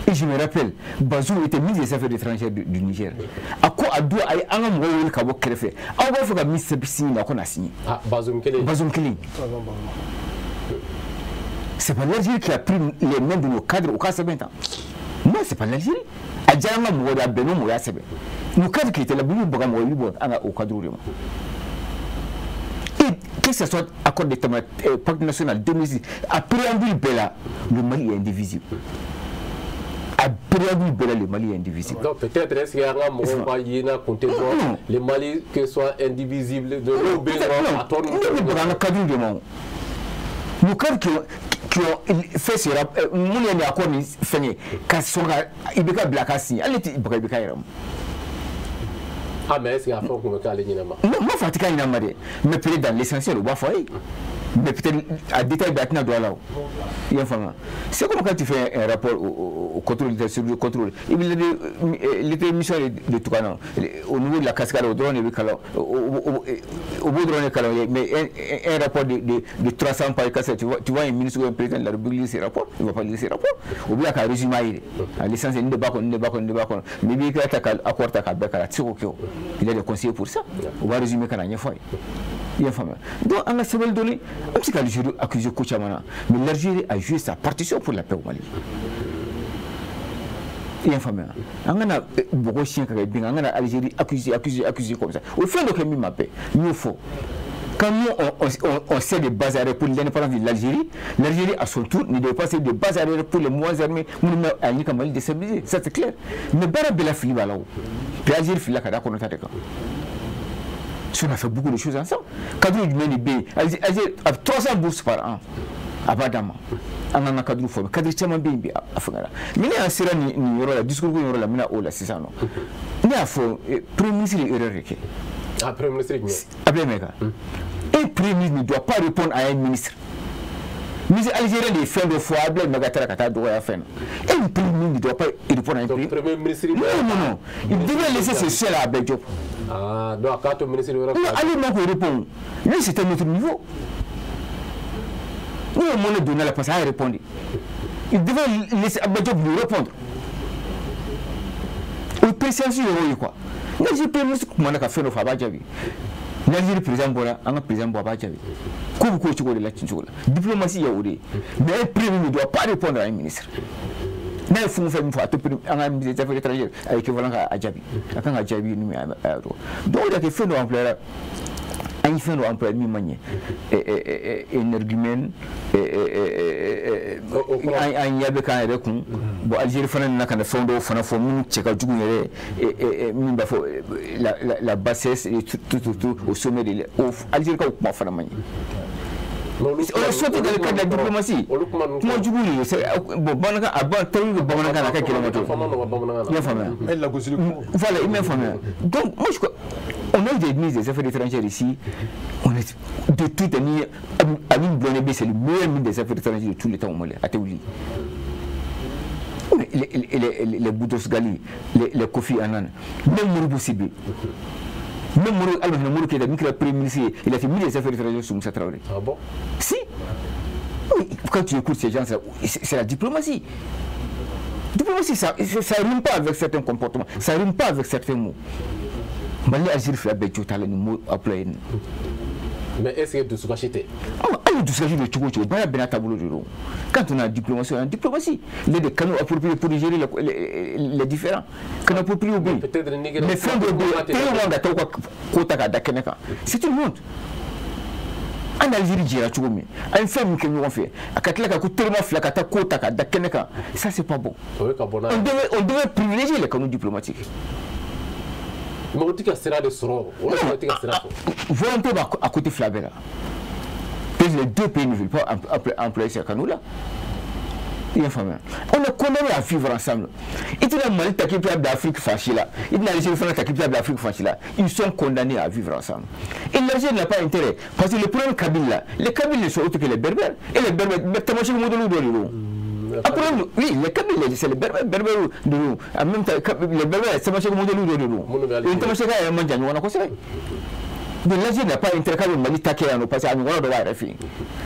Et je me rappelle, Bazoum était ministre des Affaires étrangères du Niger. À quoi a dû aller en Moué Kabo Krefe? A quoi faut que ministre signe qu'on a signé?
Ah, Bazoum Kélé.
Bazoum Kélé. C'est pas l'Algérie qui a pris les mains de nos cadres au Kassabenta. Non, c'est pas l'Algérie. A Djarama Moué, à Benou Moué, nos cadres qui étaient là, Boubou Bagamoué, au cadre. Et que ce soit accord de pacte national 2006, à préambule Bella, le Mali est indivisible. À préambule Bella, le Mali est indivisible.
Donc peut-être est-ce qu'il y a un moment où le Mali que soit indivisible de
l'eau. Nos cadres qui ont fait ce rapport, nous avons accord ni signé.
Ah mais est-ce qu'il y a un fond qu'on veut aller?
Non, moi, je suis mais peut-être dans l'essentiel, on va foyer. Mais peut-être a détail bɛɛ a tɛna don a la o. I y'a faamuya? C'est comme quand tu fais un rapport au contrôle, sur le contrôle, i bɛ lettre mission de tugan na au niveau de la cascade, o dɔrɔn de bɛ kalan, o b'o dɔrɔn de kalan. Mais un rapport de 300 pages, tu vois un ministre ou un président de la République lire ses rapports? Il va pas lire ses rapports. O bɛ ka résumé a ye de, à l'essentiel, nin de b'a kɔnɔ, nin de b'a kɔnɔ, nin de b'a kɔnɔ. Mais i b'i ka ta ka accord ta k'a bɛɛ kalan, a tɛ se k'o kɛ o. Il y a des conseillers pour ça. O b'a résumé ka na ɲɛfɔ a ye. I y'a faamuya? Donc an ka sabali dɔɔni. An bɛ se ka Algérie accuser ko caman na, mais l'Algérie a joué sa partition pour la paix au Mali. I y'a faamuya? An kana bɔgɔ siɲɛ ka kɛ bin, an kana Algérie accuser, accuser, accuser comme ça. O fɛn dɔ kɛ min ma bɛn, n y'o fɔ. Quand nous, on sert de base arrière pour l'indépendance de l'Algérie, l'Algérie, à son tour, ne devait pas servir de base arrière pour les mouvements armés, a ɲini ka Mali déstabiliser. Ça, c'est clair. Mais baara bɛɛ la fili b'a la o. Puis Algérie filila ka da kɔnɔ ta de kan. Si on a fait beaucoup de choses ensemble. Cadre jumɛn de bɛ yen? Algérie a 300 bourses par an. A b'a d'an ma. An k'an ka cadre former. Cadre caman bɛ yen bi a fɛngɛra. Mais ne y'an sera nin yɔrɔ la, discours ko yɔrɔ la, n bɛna o la sisan nɔ. Ne y'a fɔ, premier ministre ye erreur de kɛ.
Ah, premier ministre jumɛn?
Abdoulaye Maïga. Un premier ministre ne doit pas répondre à un ministre. Ministre algérien de ye fɛn dɔ fɔ, Abdoulaye Maïga taara ka taa dɔgɔya fɛn na. Un premier ministre ne doit pas répondre à un
premier ministre.
Non, non, non. Il devait laisser ce seul à Abdoulaye Diop.
Ah, donc a k'a to ministre wɛrɛ.
Non, ale man k'o répondre. Lui, c'était notre niveau. Nous, on m'a donné la parce qu'il a répondu. Il devait laisser Abdoulaye Diop lui répondre. O présidence yɛrɛ ye quoi. N'Algérie premier ministre kumana ka fɛn dɔ fɔ, a b'a jaabi. N'Algérie président bɔra, an ka président bɔ, a b'a jaabi. Ko bɛ k'o cogo de la ten cogo la. Diplomatie ye o de ye. Mais un premier ministre ne doit pas répondre à un ministre. N'a ye fɛn o fɛn min fɔ, a to an ka ministre des affaires étrangères a équivalent k'a jaabi. A kan ka jaabi ni min a y'a dɔn. Donc o de kɛ fɛn dɔ employé an ye fɛn dɔ employé min ma ɲɛ, énergumène, an ɲɛ bɛ k'an yɛrɛ kun. Bon, Algérie fana nana ka na fɛn dɔw fana fɔ minnu cɛ ka jugu yɛrɛ, min b'a fɔ la bassesse et tout tout tout au sommet de Algérie ka o kuma fana ma ɲɛ. On est sorti dans le cadre de la diplomatie. Kuma jugu de don. Bon, bamanankan a ban terme bɛ bamanankan na, a ka gɛlɛn ma to. I y'a faamuya? Voilà, i m'a faamuya. Donc moi je crois, on a eu des ministres des affaires étrangères ici, on est de tout ami. Amine Blonébé, c'est le meilleur ministre des affaires étrangères de tous les temps au Mali, à Théouli. Les Boutros Ghali, les Kofi Annan, même Modibo Sidibé. Même Modibo Keïta, qui est premier ministre, il a été ministre des affaires étrangères sous Moussa Traoré.
Ah bon?
Si. Oui, quand tu écoutes ces gens, c'est la diplomatie. Diplomatie, ça ne rime pas avec certains comportements, ça ne rime pas avec certains mots. Mali Algérie fila bɛɛ jo t'a la nin mot employé.
Mais est-ce que dusukasi tɛ?
Hali dusukasi bɛ cogo o cogo, baara bɛɛ n'a taabolo de don. Quand on a diplomatie, on a diplomatie. Les des canaux appropriés pour gérer les différends. Canaux appropriés ou bien. Mais fɛn dɔ bɛ yen, tellement ka taa u ka ko ta k'a da kɛnɛ kan. C'est une honte. An Algérie jɛra cogo min, an ye fɛn min kɛ ɲɔgɔn fɛ, a ka tila ka ko terima fila ka taa ko ta k'a da kɛnɛ kan, ça c'est pas bon. On devait privilégier les canaux diplomatiques.
Mais o tɛ ka sira de sɔrɔ, o de tɛ ka sira sɔrɔ.
Volonté b'a à côté fila bɛɛ la. Parce que les deux pays ne veulent pas employer ces canaux-là. I y'a faamuya? On est condamné à vivre ensemble. I tɛna Mali ta k'i bɛ taa bila Afrique fan si la. I tɛna Algérie fana ta k'i bɛ taa bila Afrique fan si la. Ils sont condamnés à vivre ensemble. Et l'Algérie n'a pas intérêt. Parce que le problème Kabyle là, les Kabyles ne sont autres que les Berbères. Et les Berbères, Tamasheq modèle dɔ de don. Après, oui, les Kabyles, c'est les Berbères, Berbères de nous. En même temps, les Berbères, Tamasheq modèle dɔ de don. Tamasheq yɛrɛ man jan ɲɔgɔn na kosɛbɛ. Mais l'Algérie n'a pas intérêt k'a bɛ Mali ta kɛ yan nɔ, parce que a ɲɔgɔnna dɔ b'a yɛrɛ fɛ yen.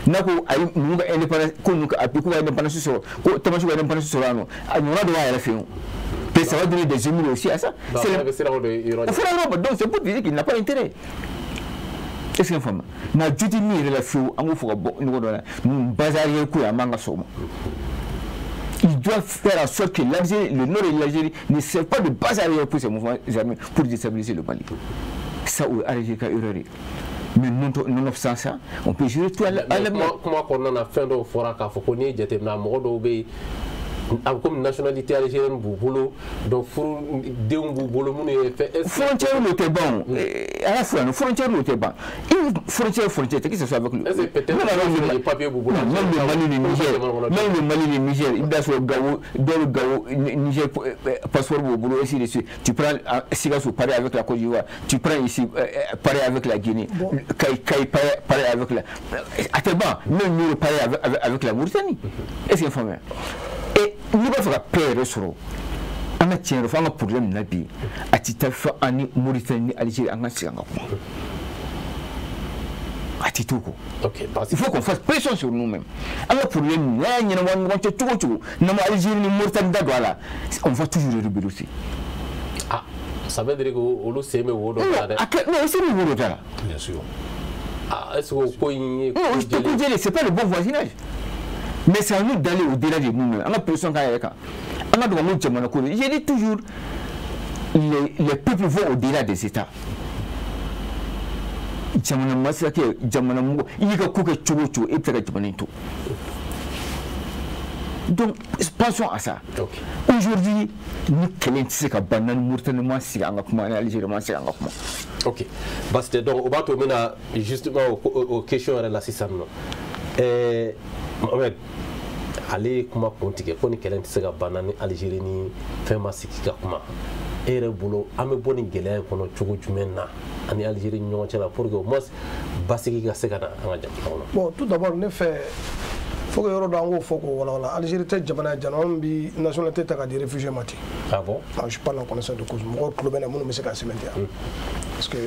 N'a ko ayi, ninnu ka indépendance ko ninnu ka appui k'u ka indépendance sɔrɔ, ko Tamasheq ka indépendance sɔrɔ yan nɔ, a ɲɔgɔnna dɔ b'a yɛrɛ fɛ yen. Puis ça va donner des ennemis aussi à ça. C'est le donc c'est pour dire qu'il n'a pas intérêt. Est-ce que faamu? Nka jo tɛ min yɛrɛ la fiyewu, an k'o fɔ ka bɔ ɲɔgɔn dɔ la, nin bazar ko in, a man ka sɔn o ma. Il doit faire en sorte que l'Algérie, le nord de l'Algérie ne serve pas de base arrière pour ces mouvements armés pour déstabiliser le Mali. Ça, o ye Algérie ka erreur ye. Mais nonobstant ça, on peut gérer tout à la
Kuma kɔnɔna na, fɛn dɔw fɔra k'a fɔ ko n'i ye jateminɛ, mɔgɔ dɔw bɛ yen, A bɛ komi nationalité algérienne b'u bolo, donc furu denw b'u bolo minnu ye fɛn.
Frontière n'o tɛ ban o, a y'a fɔ yan nɔ, frontière n'o tɛ ban. Une frontière frontière que ce soit avec le.
Est-ce que peut-être papier b'u bolo?
Même le Mali, le Niger, même le Mali, le Niger, i bɛ taa sɔrɔ Gawo dɔw bɛ Gawo, Niger passeport b'u bolo, ainsi de suite. Tu prends Sikasso, pareil avec la Côte d'Ivoire. Tu prends ici, pareil avec la Guinée. Kayi, Kayi, pareil avec la. A tɛ ban, même Nioro, pareil avec la Mauritanie. Est-ce que faamuya? Et n'i b'a fɛ ka paix yɛrɛ sɔrɔ, an ka tiɲɛ yɛrɛ fɔ, an ka problème na bi, a ti taa fɔ an ni Mauritanie ni Algérie an ka sigi an ka kuma. A ti t'o kɔ. Il faut qu'on fasse pression sur nous-mêmes. An ka problème n'a y'a ɲɛnabɔ an ni ɲɔgɔn cɛ cogo o cogo, n'an ma Algérie ni Mauritanie da don a la, on va toujours rebeloter.
Ah, ça veut dire que olu sen bɛ wo dɔ la dɛ.
Non, sen bɛ wo dɔ da la.
Bien sûr.
Ah, est-ce que o ko in ye
ko jɛlen? C'est pas le bon voisinage. Mais c'est à nous d'aller au-delà de nous-mêmes. An ka pression k'an yɛrɛ kan. An ka dɔn ko jamana ko don. J'ai dit toujours, les peuples vont au-delà des États. Jamana masakɛ, jamana mɔgɔ, i y'i ka ko kɛ cogo o cogo, e bɛ se ka jamana in to. Donc, pensons à ça.
Okay.
Aujourd'hui, ni kɛlɛ in tɛ se ka ban n'an ni Mauritanie ma sigi an ka kuma, ni Algérie ma sigi an ka kuma.
Ok, basi tɛ. Donc o b'a to n bɛna justement o question yɛrɛ la sisan nɔ. Mohamed, ale ye kuma kun tigɛ ko ni kɛlɛ in tɛ se ka ban ni Algérie ni fɛn ma sigi ka kuma. E yɛrɛ bolo, an bɛ bɔ nin gɛlɛya in kɔnɔ cogo jumɛn na ani Algérie ni ɲɔgɔn cɛ la, pour que au moins basigi ka se ka na an ka jamana kɔnɔ?
Bon, tout d'abord, ne fɛ, faut que yɔrɔ dɔ an k'o fɔ k'o walawala. Algérie tɛ jamana ye, jamana min bi nationalité ta ka di réfugié ma ten.
Ah bon?
Non, je parle en connaissance de cause. Mɔgɔw tulo bɛ na minnu bɛ se k'a sɛmɛntiya. Parce que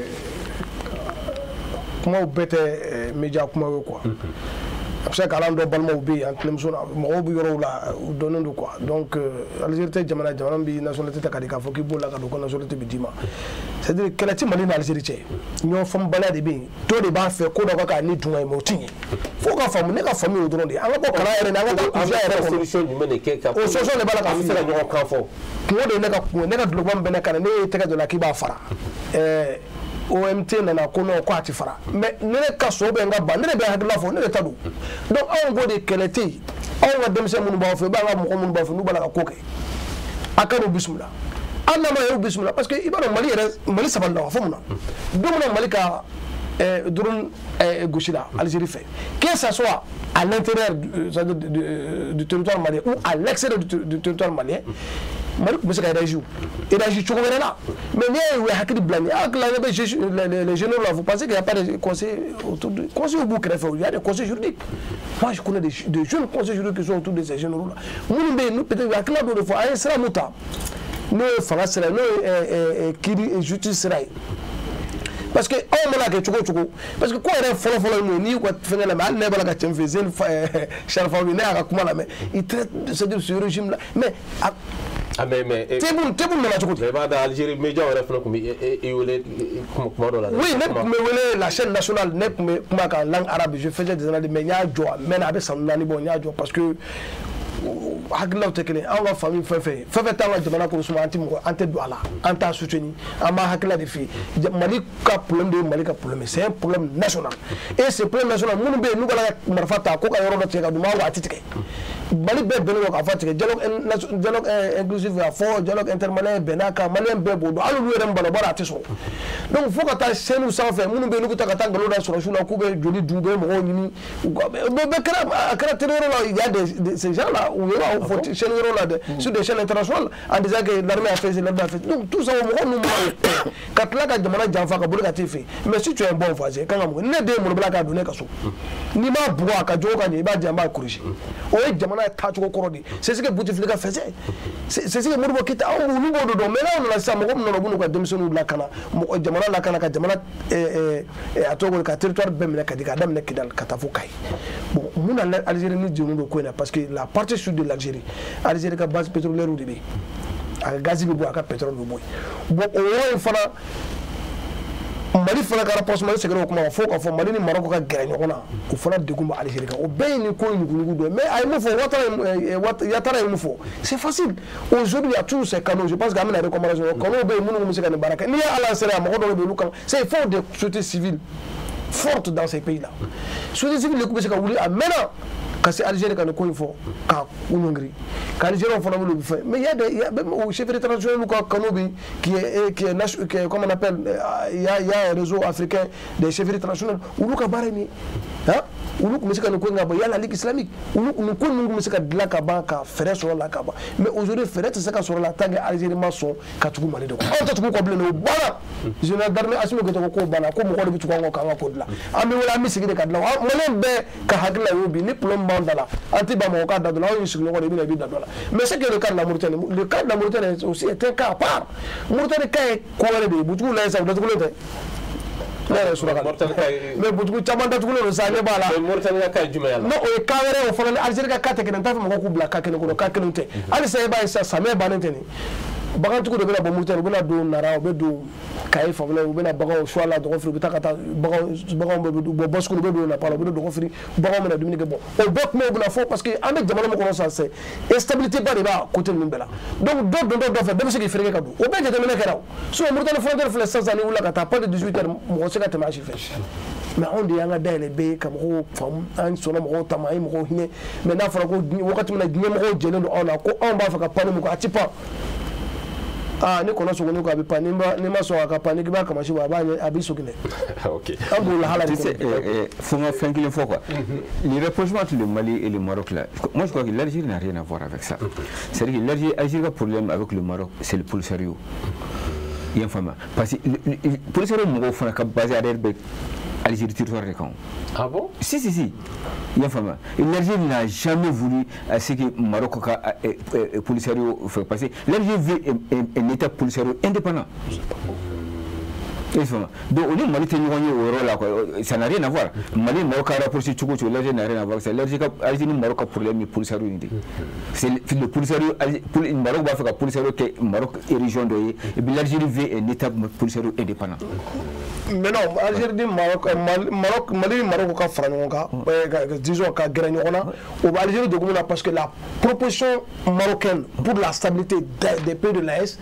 kumaw bɛɛ tɛ média kumaw ye quoi. A bɛ se ka kɛ an dɔ balimaw bɛ yen, an tɛnɛmuso na, mɔgɔw bɛ yɔrɔw la, u dɔnnen don quoi. Donc Algérie tɛ jamana ye, jamana min bɛ nationalité ta ka di k'a fɔ k'i b'o la ka don ko nationalité bɛ d'i ma. C'est à dire kɛlɛ tɛ Mali ni Algérie cɛ, ɲɔgɔn faamubaliya de bɛ yen. Dɔw de b'a fɛ ko dɔ ka k'a ni dun ye, mais o tɛ ɲɛ. Fo ka faamu, ne ka faamu y'o dɔrɔn de ye. An ka bɔ kalan yɛrɛ ni an ka taa kunfiya yɛrɛ kɔnɔ.
Solution jumɛn de kɛ ka
O solution de b'a la ka
an bɛ se ka ɲɔgɔn kan fɔ?
Kungo de ye ne ka kungo ye, ne ka dulokiba min bɛ ne kan na, ne ye tɛgɛ dɔ la k'i b'a fara. OMT nana ko non, ko a ti fara, mais ne ne ka so bɛ n ka ban, ne de bɛ hakilila fɔ, ne de ta don. Donc anw ko de kɛlɛ tɛ yen. Anw ka denmisɛn minnu b'aw fɛ, i b'an ka mɔgɔ minnu b'aw fɛ, n'u b'a la ka ko kɛ, a ka n'u bisimila. Hali n'a ma y'u bisimila, parce que i b'a dɔn Mali yɛrɛ, Mali sabali la wa fo mun na don min na Mali ka drone gosi la Algérie fɛ, que ça soit à l'intérieur du territoire malien ou à l'extérieur du territoire malien, Mali tun bɛ se ka réagir, réagir cogo wɛrɛ la. Mais n'i y'a ye u ye hakili bila nin ye, hakili la bɛ les généraux là, vous pensez qu'il y a pas de conseils autour de conseils b'u kɛrɛfɛ? Il y a des conseils juridiques. Moi, je connais des jeunes conseils juridiques qui sont autour de ces généraux là. Minnu bɛ yen, n'u peut-être u hakilina dɔ de fɔ, a ye sira mun ta, n'o ye fanga sira ye, n'o ye kiiri justice sira ye. Parce que anw mana kɛ cogo o cogo, parce que ko yɛrɛ fɔlɔ fɔlɔ ye mun ye, n'i y'u ka fɛngɛ lamɛn, hali ne b'a la ka cɛ min fɛ Zeni Charifa, ne y'a ka kuma lamɛn, il traite, c'est-à-dire ce régime là, mais
Ah, mais
Tebboune nana cogo di?
Mais i b'a dɔn Algérie média yɛrɛ fana tun bɛ e wele kuma dɔ la dɛ.
Oui, ne tun bɛ wele la chaîne nationale, ne tun bɛ kuma kan langue arabe, je faisais des analyses, mais n y'a jɔ, a mɛnna, a bɛ san 4 bɔ, n y'a jɔ parce que hakililaw tɛ kelen. Anw ka famille fɛn fɛn fɛn fɛn t'an ka jamana kɔnɔ suma, an tɛ mɔgɔ, an tɛ don a la, an t'a soutenir, an b'a hakilila de f'i ye. Mali ka problème de ye Mali ka problème ye, c'est un problème national. Et ce problème national, minnu bɛ yen n'u b'a la ka marifa ta ko ka yɔrɔ dɔ tigɛ ka d'u ma, a tɛ tigɛ. Mali bɛɛ bɛnnen don k'a fɔ a tigɛ. Dialogue inclusif y'a fɔ, dialogue intermalien bɛnn'a kan, malien bɛɛ b'o dɔn, hali olu yɛrɛ min b'a la, o b'a dɔn a tɛ sɔrɔ. Donc fo ka taa chaîne sanfɛ, minnu bɛ yen n'u bɛ taa ka taa nkalon da sɔrɔsiw la k'u bɛ joli dun, u bɛ mɔgɔw ɲini, bɛɛ kɛra, a kɛra télé yɔrɔ la, il y a des ces gens là, u yɛrɛ b'a fɔ chaîne yɔrɔ la dɛ, sur des chaînes internationales, en disant que l'armée a fait, l'armée a fait. Donc tout ça, o mɔgɔ ninnu ma ka tila ka jamana janfa ka boli ka t'i fɛ yen. Mais si tu es un bon voisin, kan ka mun kɛ? Ne den malo k'a don ne ka so, n'i m'a bugɔ a ka jogo ka ɲɛ, i b'a di, an b'a corriger. O ye jamana taacogo kɔrɔ de ye. C'est ce que Bouteflika faisait, c'est ce que Modibo Keïta, anw olu b'o de dɔn. Mais n'aw nana sisan, mɔgɔ min nana, u b'u ka denmisɛnninw lakana, mɔgɔ jamana lakana, ka jamana a tɔgɔ ka territoire bɛɛ minɛ ka di, k'a daminɛ Kidali ka taa fo Kayi. Bon, mun na Algérie ni jɔnnen don ko in na? Parce que la partie sud de l'Algérie, Algérie ka base pétrolière de bɛ yen, a ka gazi bɛ bɔ, a ka pétrole bɛ bɔ yen. Bon, o yɔrɔ in fana, Mali fana ka rapprochement, ne seginna o kuma kan fo k'a fɔ Mali ni Maroc ka gɛrɛ ɲɔgɔn na, o fana degun bɛ Algérie kan. O bɛɛ ye nin ko in ɲuguɲugu dɔ ye. Mais a ye mun fɔ, Ouattara ye mun fɔ, c'est facile. Aujourd'hui, il y a tous ces canaux, je pense qu'an bɛna recommandation, canaux bɛ yen minnu bɛ se ka nin baara kɛ. N'i ye ala sera yan, mɔgɔ dɔw bɛ yen, olu kan, c'est il faut des sociétés civiles fortes dans ces pays là. Société civile de tun bɛ se ka wuli a mɛnna. Ka se Algérie ka nin ko in fɔ k'a ɲɔngiri ka Algériens fana wuli u bɛ fɛn, mais il y a des, il y a même au chef traditionnel ka kanu bi qui est, comment on appelle, il y a un réseau africain des chefs traditionnels, olu ka baara ye nin ye. Han, olu tun bɛ se ka nin ko in ka bɔ, yala Ligue islamique, olu nin ko ninnu tun bɛ se ka dilan ka ban ka fɛɛrɛ sɔrɔ la ka ban. Mais aujourd'hui, fɛɛrɛ tɛ se ka sɔrɔ la tant que Algérie ma sɔn ka tugu Mali de kɔ. Anw tɛ tugu kɔ bilen, o banna. Général d'armée Assimi Goïta ko k'o banna, ko mɔgɔ de bɛ tugu an kɔ k'an ka ko dilan. An bɛ wele, an bɛ sigi de ka dilan. Maliyɛn bɛɛ ka hakili la y'o bi ni problème b'an da la, an tɛ ban mɔgɔ k'a da dɔ la, anw ye sigiɲɔgɔn de ye, i bɛ na i bɛ da dɔ la. Mais ce qui est le cas de la Mauritanie, le cas de la Mauritanie aussi est un cas à part. Mauritanie cas ye ko wɛrɛ de ye. Butigiw lajɛ sisan, u datugulen tɛ. Ne yɛrɛ suraka, mais butigiw caman datugulen don sisan, ne b'a la.
Mauritanie ka cas ye jumɛn ye?
Non, o ye cas wɛrɛ ye, o fana ni Algérie ka cas tɛ kelen. N t'a fɛ mɔgɔw k'u bila cas kelen kɔnɔ, cas kelen tɛ. Hali sisan, e b'a ye sisan, samiyɛ bannen tɛ nin, bagantigiw de bɛna bɔ Mauritanie, u bɛna don Nara, u bɛ don Kaye fanfɛla, u bɛna baganw suwa la dɔgɔ firi, u bɛ taa ka taa baganw bɛ bɔ Bɔsikulu, u bɛ don Napala, u bɛ don dɔgɔ firi, baganw bɛna dumuni kɛ. Bɔ o bɛɛ kumaw bɛna fɔ, parce que an bɛ jamana min kɔnɔ sisan, c'est instabilité ba de b'a côté ninnu bɛɛ la. Donc dɔ dontɔ dɔ fɛ, bɛɛ bɛ se k'i fereke ka don, o bɛɛ jateminɛ kɛra. O sinon Mauritanie frontière filɛ sisan, n'i wulila ka taa, pas de 18 heures, mɔgɔ tɛ se ka tɛmɛ a si fɛ. Mais anw de y'an ka dayɛlɛ bɛɛ ye ka mɔgɔw faamu, an sɔnna mɔgɔw ta ma, an ye mɔgɔw hinɛ. Mais n'a fɔra ko wagati min na diɲɛ mɔgɔw jɛlen don anw na ko anw b'a fɛ ka pan ni mun kɔ, a ti pan. Aa, ni kɔnɔ sogoni ko a bɛ pan, n'i ma sɔn a ka pan, ni k'i b'a kamasi bɔ, a b'a ɲɛ, a b'i sogin dɛ. An b'o lahala de
Tu sais,
kɔnɔ.
Fo n ka fɛn kelen fɔ quoi. Les rapprochements entre le Mali et le Maroc là, moi je crois que l'Algérie n'a rien à voir avec ça. C'est-à-dire que l'Algérie, Algérie a problème avec le Maroc, c'est le Polisario. I y'a faamuya? Parce que le Polisario mɔgɔw fana ka base arrière bɛ Algérie territoire de kan.
Ah bon?
Si, si, si. I y'a faamuya? L'Algérie n'a jamais voulu à ce que Maroc ka Polisario fait, parce que l'Algérie veut un État Polisario indépendant. I y'a faamuya? Donc o ni Mali tɛ ɲɔgɔn ye o yɔrɔ la quoi. Ça n'a rien à voir. Mali ni Maroc ka rapproché cogo o cogo, l'Algérie n'a rien à voir. C'est l'Algérie ka, Algérie ni Maroc ka problème ye Polisario in de ye. C'est le Polisario, Maroc b'a fɛ ka Polisario kɛ Maroc région dɔ ye, et puis l'Algérie veut un État Polisario indépendant.
Mais non, Algérie ni Maroc, Maroc, Mali ni Maroc ka fara ɲɔgɔn kan, disons ka gɛrɛ ɲɔgɔn na, o bɛ Algérie degun min na, parce que la proposition marocaine pour la stabilité des pays de l'AES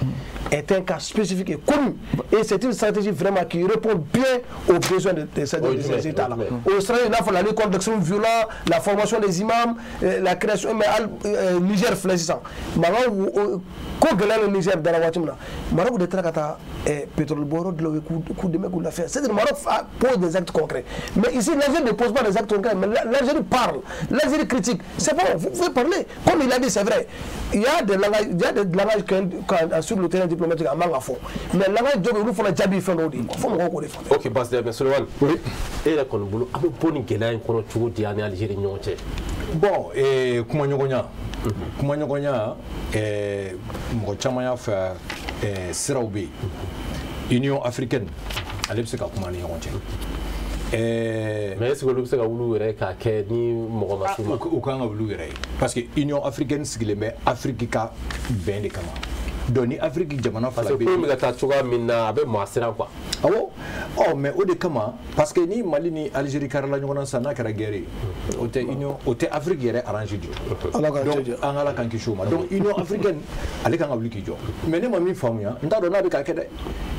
est un cas spécifique et connu. Et c'est une stratégie vraiment qui répond bien aux besoins de ces États-là. Au stratégie, il faut la lutte contre l'extrémisme violent, la formation des imams, la création, mais Niger filɛ sisan, mankan ko gɛlɛya bɛ Niger dara waati min na, Maroc de taara ka taa pétrole bɔyɔrɔ dilan u ye k'u dɛmɛ k'u lafiya. C'est-à-dire Maroc pose des actes concrets. Mais ici, l'Algérie ne pose pas des actes concrets, mais l'Algérie parle, l'Algérie critique. C'est bon, vous pouvez parler. Comme il a dit, c'est vrai. Il y a des langages sur le terrain diplomatique, a man ka fɔ. Mais langage dɔ bɛ yen, olu fana jaabi ye fɛn dɔw de ye. Fo mɔgɔw k'o de faamuya.
Ok, Basi, mais Souleymane,
Oui.
e yɛrɛ kɔni bolo, an bɛ bɔ nin gɛlɛya in kɔnɔ cogo di an ni Algérie ɲɔgɔn cɛ?
Bon, kumaɲɔgɔnya, mɔgɔ caman y'a fɛ, siraw bɛ yen. Union africaine, ale bɛ se ka kuma ni ɲɔgɔn cɛ.
Mais est ce que olu bɛ se ka wuli u yɛrɛ k'a kɛ ni mɔgɔ ma s'u ma?
U kan ka wuli u yɛrɛ ye, parce que Union africaine sigilen bɛ Afrique ka bɛn de kama. Donc ni Afrique jamana
Parce
fila
que
bɛ
ko in bɛ ka taa cogoya min na, a bɛ maa siran quoi.
Awɔ, ɔ mais o de kama, parce que ni Mali ni Algérie karila ɲɔgɔn na sisan, n'a kɛra guerre ye, o tɛ union, o tɛ Afrique yɛrɛ arrange du tout.
Ala k'an
Donc
cɛ janya.
an Ala k'an kisi o ma. Donc Union africaine, ale kan ka wuli k'i jɔ. Mais ne ma min faamuya, n t'a dɔn n'a bɛ ka kɛ dɛ,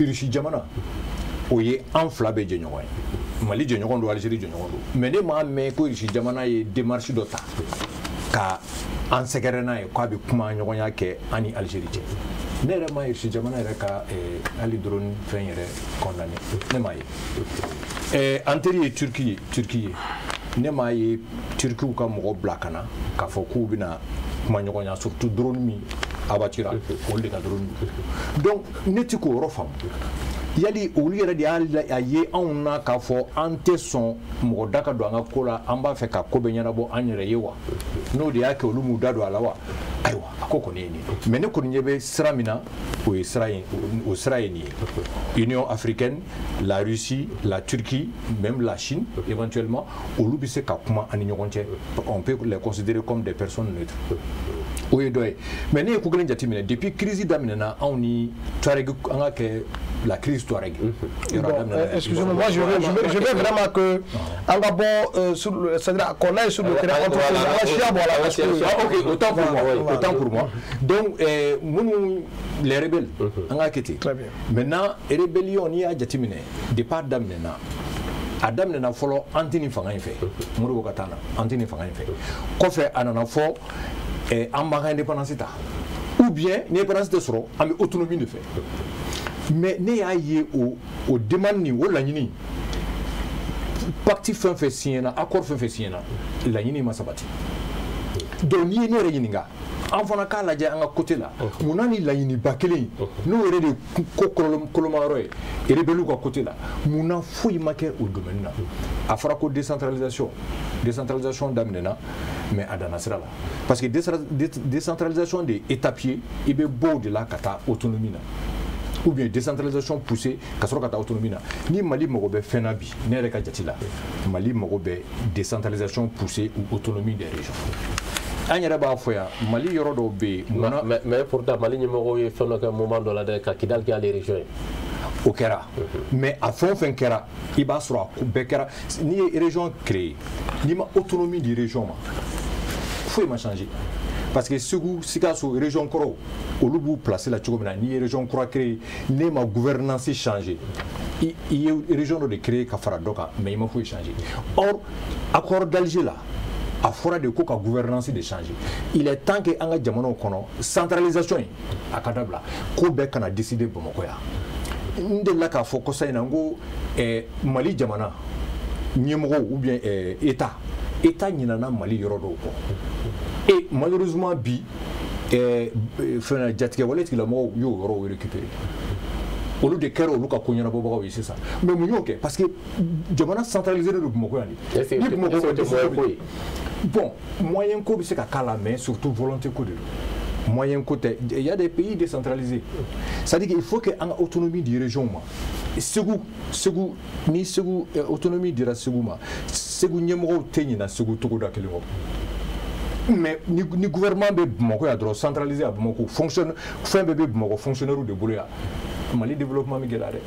Russie jamana, o ye an fila bɛɛ jɛɲɔgɔn ye, Mali jɛɲɔgɔn don, Algérie jɛɲɔgɔn don, mais ne m'a mɛn ko Russie jamana ye démarche dɔ ta ka an sɛgɛrɛ n'a ye k'a bɛ kuma ɲɔgɔnya kɛ an ni Algérie cɛ. Ne yɛrɛ ma Russie jamana yɛrɛ ka hali drone fɛn yɛrɛ condamné, ne m'a ye. An teri ye Turquie ye, Turquie ye, ne m'a ye Turkiw ka mɔgɔ bila ka na k'a fɔ k'u bɛna kuma ɲɔgɔnya, surtout drone min abatira, olu de ka drone. Donc ne ti k'o yɔrɔ faamu. Yali olu yɛrɛ de y'a a ye anw na k'a fɔ an tɛ sɔn mɔgɔ da ka don an ka ko la, an b'a fɛ ka ko bɛɛ ɲɛnabɔ an yɛrɛ ye wa? N'o de y'a kɛ, olu m'u da don a la wa? Ayiwa, a ko kɔni ye nin ye. Mais ne kɔni ɲɛ bɛ sira min na, o ye sira ye, o sira ye nin ye: Union africaine, la Russie, la Turquie, même la Chine éventuellement, olu bɛ se ka kuma an ni ɲɔgɔn cɛ. On peut les considérer comme des personnes neutres. O ye dɔ ye. Mais ne ye ko kelen jateminɛ depuis crise daminɛna anw ni Touareg, an ka kɛ la crise Touareg. Yɔrɔ a
Bon,
daminɛna
excusez-moi, moi je veux vraiment que an ka bɔ sur le, c'est-à-dire qu'on aille sur le terrain entre an ka siya bɔ a la, parce que
Ah, ok, autant pour moi,
Voilà.
autant pour moi. Donc, minnu, les rebelles, an ka kɛ ten.
Très bien.
Maintenant, rébellion, n'i y'a jateminɛ, depuis a daminɛna, A daminɛna fɔlɔ an tɛ nin fanga in fɛ, Modibo ka taa na, an tɛ nin fanga in fɛ. Kɔfɛ a nana fɔ an b'an ka indépendance ta, ou bien ni indépendance tɛ sɔrɔ, an bɛ autonomie de fɛ. Mais ne y'a ye o demande nin, o laɲini, pacte fɛn fɛn signé na, accord fɛn fɛn signé na, laɲini ma sabati. Donc n'i ye ne yɛrɛ ɲininka, an fana k'a lajɛ an ka côté la, munna ni laɲiniba kelen n'o yɛrɛ de ko kolomayɔrɔ ye rebelle ka côté la, munna foyi ma kɛ o domaine na? A fɔra ko décentralisation daminɛna, mais a danna sira la, parce que décentralisation de étape ye, i bɛ bɔ o de la ka taa autonomie na, ou bien décentralisation poussée ka sɔrɔ ka taa autonomie na. Ni Mali mago bɛ fɛn na bi, ne yɛrɛ ka jate la, Mali mago bɛ décentralisation poussée ou autonomie des régions. An yɛrɛ b'a fɔ yan, Mali yɔrɔ dɔw bɛ yen.
Mais pourtant Mali ɲɛmɔgɔw ye fɛn dɔ kɛ moment dɔ la dɛ, ka Kidali kɛ ale région ye.
O kɛra, mais a fɛn o fɛn kɛra, i b'a sɔrɔ a bɛɛ kɛra. N'i ye région créer, n'i ma autonomie di région ma, foyi ma changer. Parce que Segu, Sikaso, région kɔrɔw, olu b'u place la cogo min na, n'i ye région kura créer, n'e ma gouvernance changer, i ye région dɔ de créer ka fara dɔ kan, mais i ma foyi changer. Or accord d'Alger la, a fɔra de ko ka gouvernance de changer. Il est temps que an ka jamanaw kɔnɔ centralisation in a ka dabila, ko bɛɛ kana décider Bamakɔ yan. N delila k'a fɔ kɔsa in na, n ko Mali jamana ɲɛmɔgɔw ou bien état ɲinana Mali yɔrɔ dɔw kɔ. Et malheureusement bi, fɛn jatigɛwale tigilamɔgɔw y'o yɔrɔw récupérer. Olu de kɛra olu ka ko ɲɛnabɔbagaw ye sisan. Mais mun y'o kɛ? Parce que jamana centralisé don Bamakɔ yan de. Ni Bamakɔ tɛ moyen ko ye. Bon, moyen ko bɛ se ka k'a la, mais surtout volonté ko de don. Moyen ko tɛ. Il y a des pays décentralisés. C'est-à-dire qu'il faut que an ka autonomie di région ma. Segu ni Segu autonomie dira Segu ma, Segu ɲɛmɔgɔw tɛ ɲina Segu togoda kelen kɔ. Mais ni gouvernement bɛ Bamakɔ yan dɔrɔn, centralisé à Bamakɔ, fonctionne, fɛn bɛɛ bɛ Bamakɔ fonctionnaire de bolo yan. Mali développement bɛ gɛlɛya dɛ.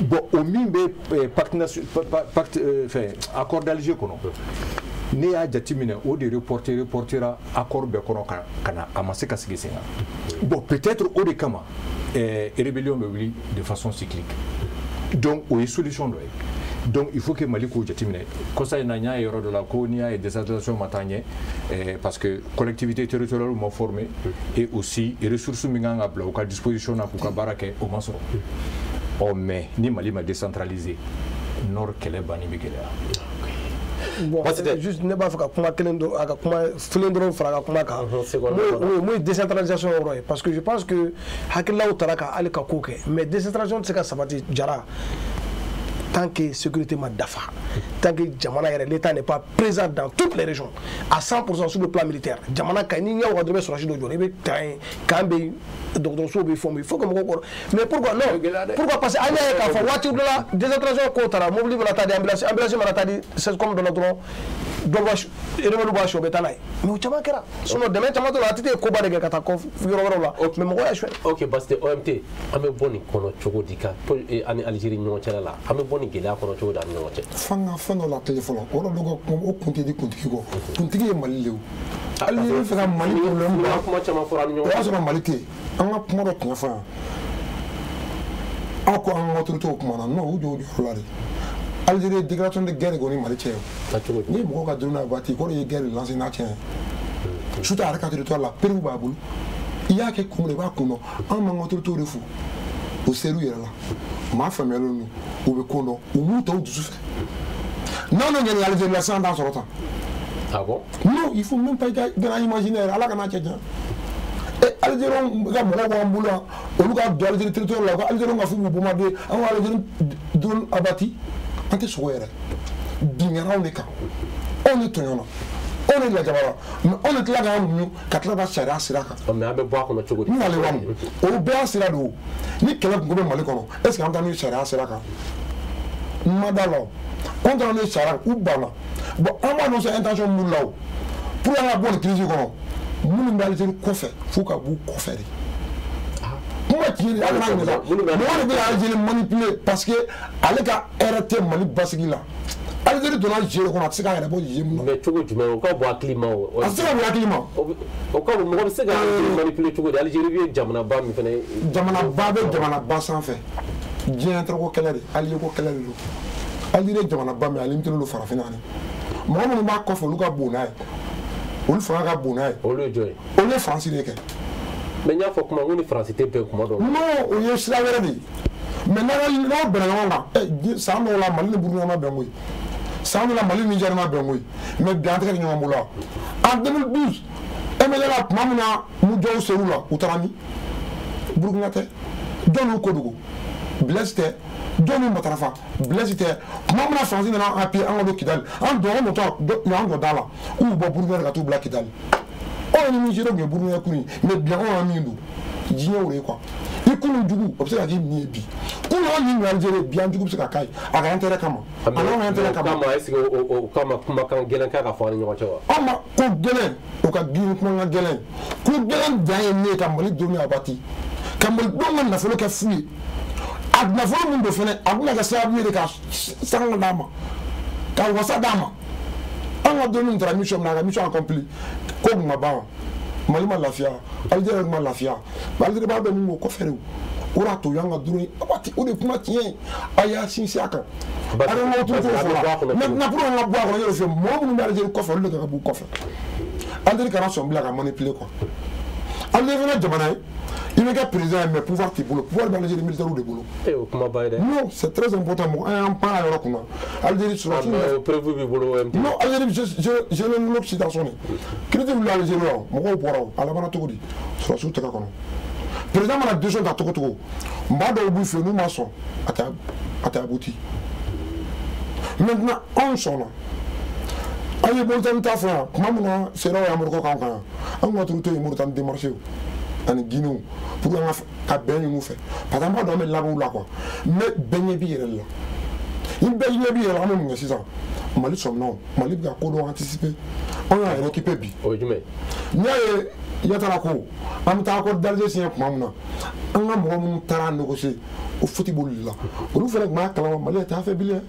Bon, o min bɛ pacte fɛn accord d'Alger kɔnɔ, ne y'a jateminɛ o de reportera accord bɛɛ kɔnɔ ka na, a ma se ka sigi sen kan. Bon, peut-être o de kama rébellion bɛ wuli de façon cyclique. Donc o ye solution dɔ ye. Donc il faut que Mali k'o jateminɛ. Kɔsa in na, n y'a ye yɔrɔ dɔ la ko n'i y'a ye décentralisation ma taa ɲɛ, parce que collectivité territoriale ma formé, et aussi ressources min kan ka bila u ka disposition na k'u ka baara kɛ, o ma sɔrɔ. Ɔ mais ni Mali ma décentraliser, nord kɛlɛ banni bɛ gɛlɛya.
Bon, juste ne b'a fɛ ka kuma kelen dɔrɔn, a ka kuma filen dɔrɔn fara a ka kuma kan. Mun ye décentralisation yɔrɔ ye? Parce que je pense que hakililaw taara ka hali ka ko kɛ, mais décentralisation tɛ se ka sabati jara tant que sécurité ma dafa, tant que jamana yɛrɛ, l'État n'est pas présent dans toutes les régions à 100% sur le plan militaire. Jamana ka ni ɲɛ waga dɔrɔn i bɛ sɔrɔsi dɔ jɔ, i bɛ terrain camp bɛ yen, dɔgɔtɔrɔso bɛ yen, fɛnw bɛ yen, il faut que mɔgɔw kɔrɔ. Mais pourquoi non? Pourquoi? Parce que an y'a ye k'a fɔ waati dɔ la décentralisation ko taara, mobili mana taa di ambulance, ambulance mana taa di CSCOM dɔ la dɔrɔn, dɔ b'a rebelle b'a su, o bɛ taa n'a ye. Mais o caman kɛra, sinon dɛmɛ caman t'o la, ATT ye koba de kɛ ka taa kɔ yɔrɔ wɛrɛw la, mais mɔgɔw y'a suɲɛ.
Ok, parce que OMT, an bɛ bɔ nin kɔnɔ cogo di ka ani Algérie ɲɔgɔn cɛla la, an bɛ bɔ nin gɛlɛya kɔnɔ cogo di ani ɲɔgɔn cɛ?
F'an ka fɛn dɔ la tile fɔlɔ, o yɔrɔ dɔ ka o kun tɛ di kuntigi kɔ, kuntigi ye Mali de ye o. Hali n'i bɛ fɛ ka Mali problème ban,
kuma caman fɔra ani ɲɔgɔn cɛ,
o y'a sɔrɔ Mali tɛ yen. An ka kuma dɔ tiɲɛ fɔ yan, aw ko an ka autorités kumana, non, u jɔ u jɔyɔrɔ la de. Algérie ye déclaration de guerre kɛ ni Mali cɛ ye. Ni mɔgɔw ka drone abattu, kɔrɔ ye guerre lancé n'a cɛ ye. Surtout a yɛrɛ ka territoire la, preuve b'a bolo. I y'a kɛ kun min na, i b'a kun dɔn. An b'an ka autorités de fo. U ser'u yɛrɛ la. Maa faamuyalen don, u bɛ ko dɔn, u m'u ta u dusu fɛ. N'an n'o ɲɛna Algérie la, sisan an t'a sɔrɔ tan.
Ah bon?
Non, il faut même pas i ka imaginer yɛrɛ, Ala kana cɛ janya. Algériens ka mɔgɔw b'an bolo yan, olu ka don Algérie territoire la, u ka Algériens ka f'u b'u bombarder, an ka Algérie drone abattu. An tɛ sogo yɛrɛ, binkannaw de kan, anw de tɔɲɔna, anw de lajabara, mais anw de tila k'an muɲu ka tila ka sariya sira kan.
Mais an bɛ bɔ a kɔnɔ cogo di?
N nalen wa mun, o bɛɛ y'a sira de o. Ni kɛlɛ kun bɛ Mali kɔnɔ, est ce que an bɛ taa n'u ye sariya sira kan? N ma da la o. Anw taara n'u ye sariya, u banna. Bon, an b'a dɔn sa intention minnu la o. Pour an ka bɔ nin crise kɔnɔ, minnu bɛ Algérie kɔfɛ, f'u ka b'u kɔfɛ de. Kuma tiɲɛ de, hali n'a ɲinɛ sa, mɔgɔ de bɛ Algérie manipuler parce que ale ka hɛrɛ tɛ Mali basigi la. Algérie donna jeu kɔnɔ, a tɛ se k'a yɛrɛ bɔ jeu min na.
Mais cogo jumɛn o ka bon hakili ma o?
A tɛ se ka bɔ hakili ma.
O ka bon, mɔgɔ bɛ se ka Algérie manipuler cogo di? Algérie bɛ jamanaba min fana ye.
Jamanaba bɛ jamanaba sanfɛ. Diɲɛ tɔgɔ kɛlɛ de, allié ko kɛlɛ de don. Algérie jamanaba min a limité don farafinna ni mɔgɔ minnu b'a kɔfɛ olu ka bon n'a ye olu fanga ka bon n'a ye.
Olu ye jɔn ye.
Olu ye Faransi de kɛ.
Mais n y'a fɔ kuma n ko ni Faransi tɛ bɛn kuma dɔw la.
Non, o ye sira wɛrɛ de ye. Mais n'aw bɛnna ɲɔgɔn kan san dɔw la Mali ni Burukina ma bɛn koyi san dɔw la Mali ni Niger ma bɛn koyi mais bi an tɛ kɛ ɲɔgɔn bolo wa. En 2012 MNLA tuma min na Mujɔw ser'u la u taara min Burukina tɛ jɔn y'u kodugu Blaise tɛ jɔn y'u matarafa Blaise tɛ tuma min na Faransi nana an appuyer an ka don Kidali an dɔgɔ dɔ an dɔ da la k'u bɔ Burukina de ka t'u bila Kidali anw ni Nizɛri tun ye Burukina kun ye mais bi anw ka min don diɲɛ o de ye quoi i kunun jugu o bɛ se ka k'i nin ye bi kunun an nin Algérie bi an jugu bɛ se ka k'a ye a ka intérêt kama a n'anw ka intérêt kama.
O kama est-ce que o kama kumakan gɛlɛn kan ka fɔ an ni ɲɔgɔn cɛ wa.
Anw ma ko gɛlɛn o ka girin kumakan gɛlɛn ko gɛlɛn dan ye min ye ka Mali doni abati ka Malidenw ka nafolo kɛ fu ye a nafolo min don fɛnɛ a bɛna kɛ sababu ye de ka sanga d'a ma ka wasa d'a ma an ka doni taara mission min na a ka mission accompli ko kun ma ban wa. Mali ma lafiya Algérie ma lafiya Algérie b'a dɔn mun b'o kɔfɛ de o de y'a to y'an ka dɔrɔn waati o de kuma tiɲɛ ye a y'a sinsin a kan a ka n ka autorité fɔ la maintenant pour an ka bɔ a kɔnɔ n yɛrɛ fɛ mɔgɔ minnu bɛ Algérie kɔfɛ olu de ka b'u kɔfɛ Algérie kana sɔn bilen ka manipuler quoi Algérie fana jamana ye i bɛ kɛ président ye mais pouvoir t'i bolo pouvoir bɛ Algérie militaire de bolo.
O kuma ba ye dɛ.
Non, c'est très important mɔgɔ an y'an pan a yɔrɔ kunna Algérie sɔrɔdasiw.
Ah mais preuve b'i bolo OMT.
Non, Algérie je l'autre citation de crise wulila Algérie la mɔgɔw bɔra o a labanna cogo di sɔrɔdasiw tɛgɛ kɔnɔ président mana décision ta cogo cogo maa dɔw b'u fɛ yen n'u ma sɔn a tɛ abouti maintenant anw sɔnna an ye Mauritanie ta fɔ yan tuma min na CEDEAO ye Amérique k'anw kan yan anw ka autorité ye Mauritanie démarché o ani Guinée pour an ka bɛn ɲini u fɛ parce que an b'a dɔn an bɛ laban u la quoi mais bɛɛ ɲɛ b'i yɛrɛ de la ni bɛɛ ɲɛ b'i yɛrɛ la an bɛ mun kɛ sisan Mali sɔmina o Mali bɛ ka ko dɔw anticiper anw y'a récupérer bi.
O ye jumɛn
ye. N'i y'a ye Yatara ko an bɛ taa accord d'Alger signé tuma min na an ka mɔgɔ minnu taara négocier o faute b'olu de la olu fana tun b'a kalama Mali yɛrɛ t'a fɛ bilen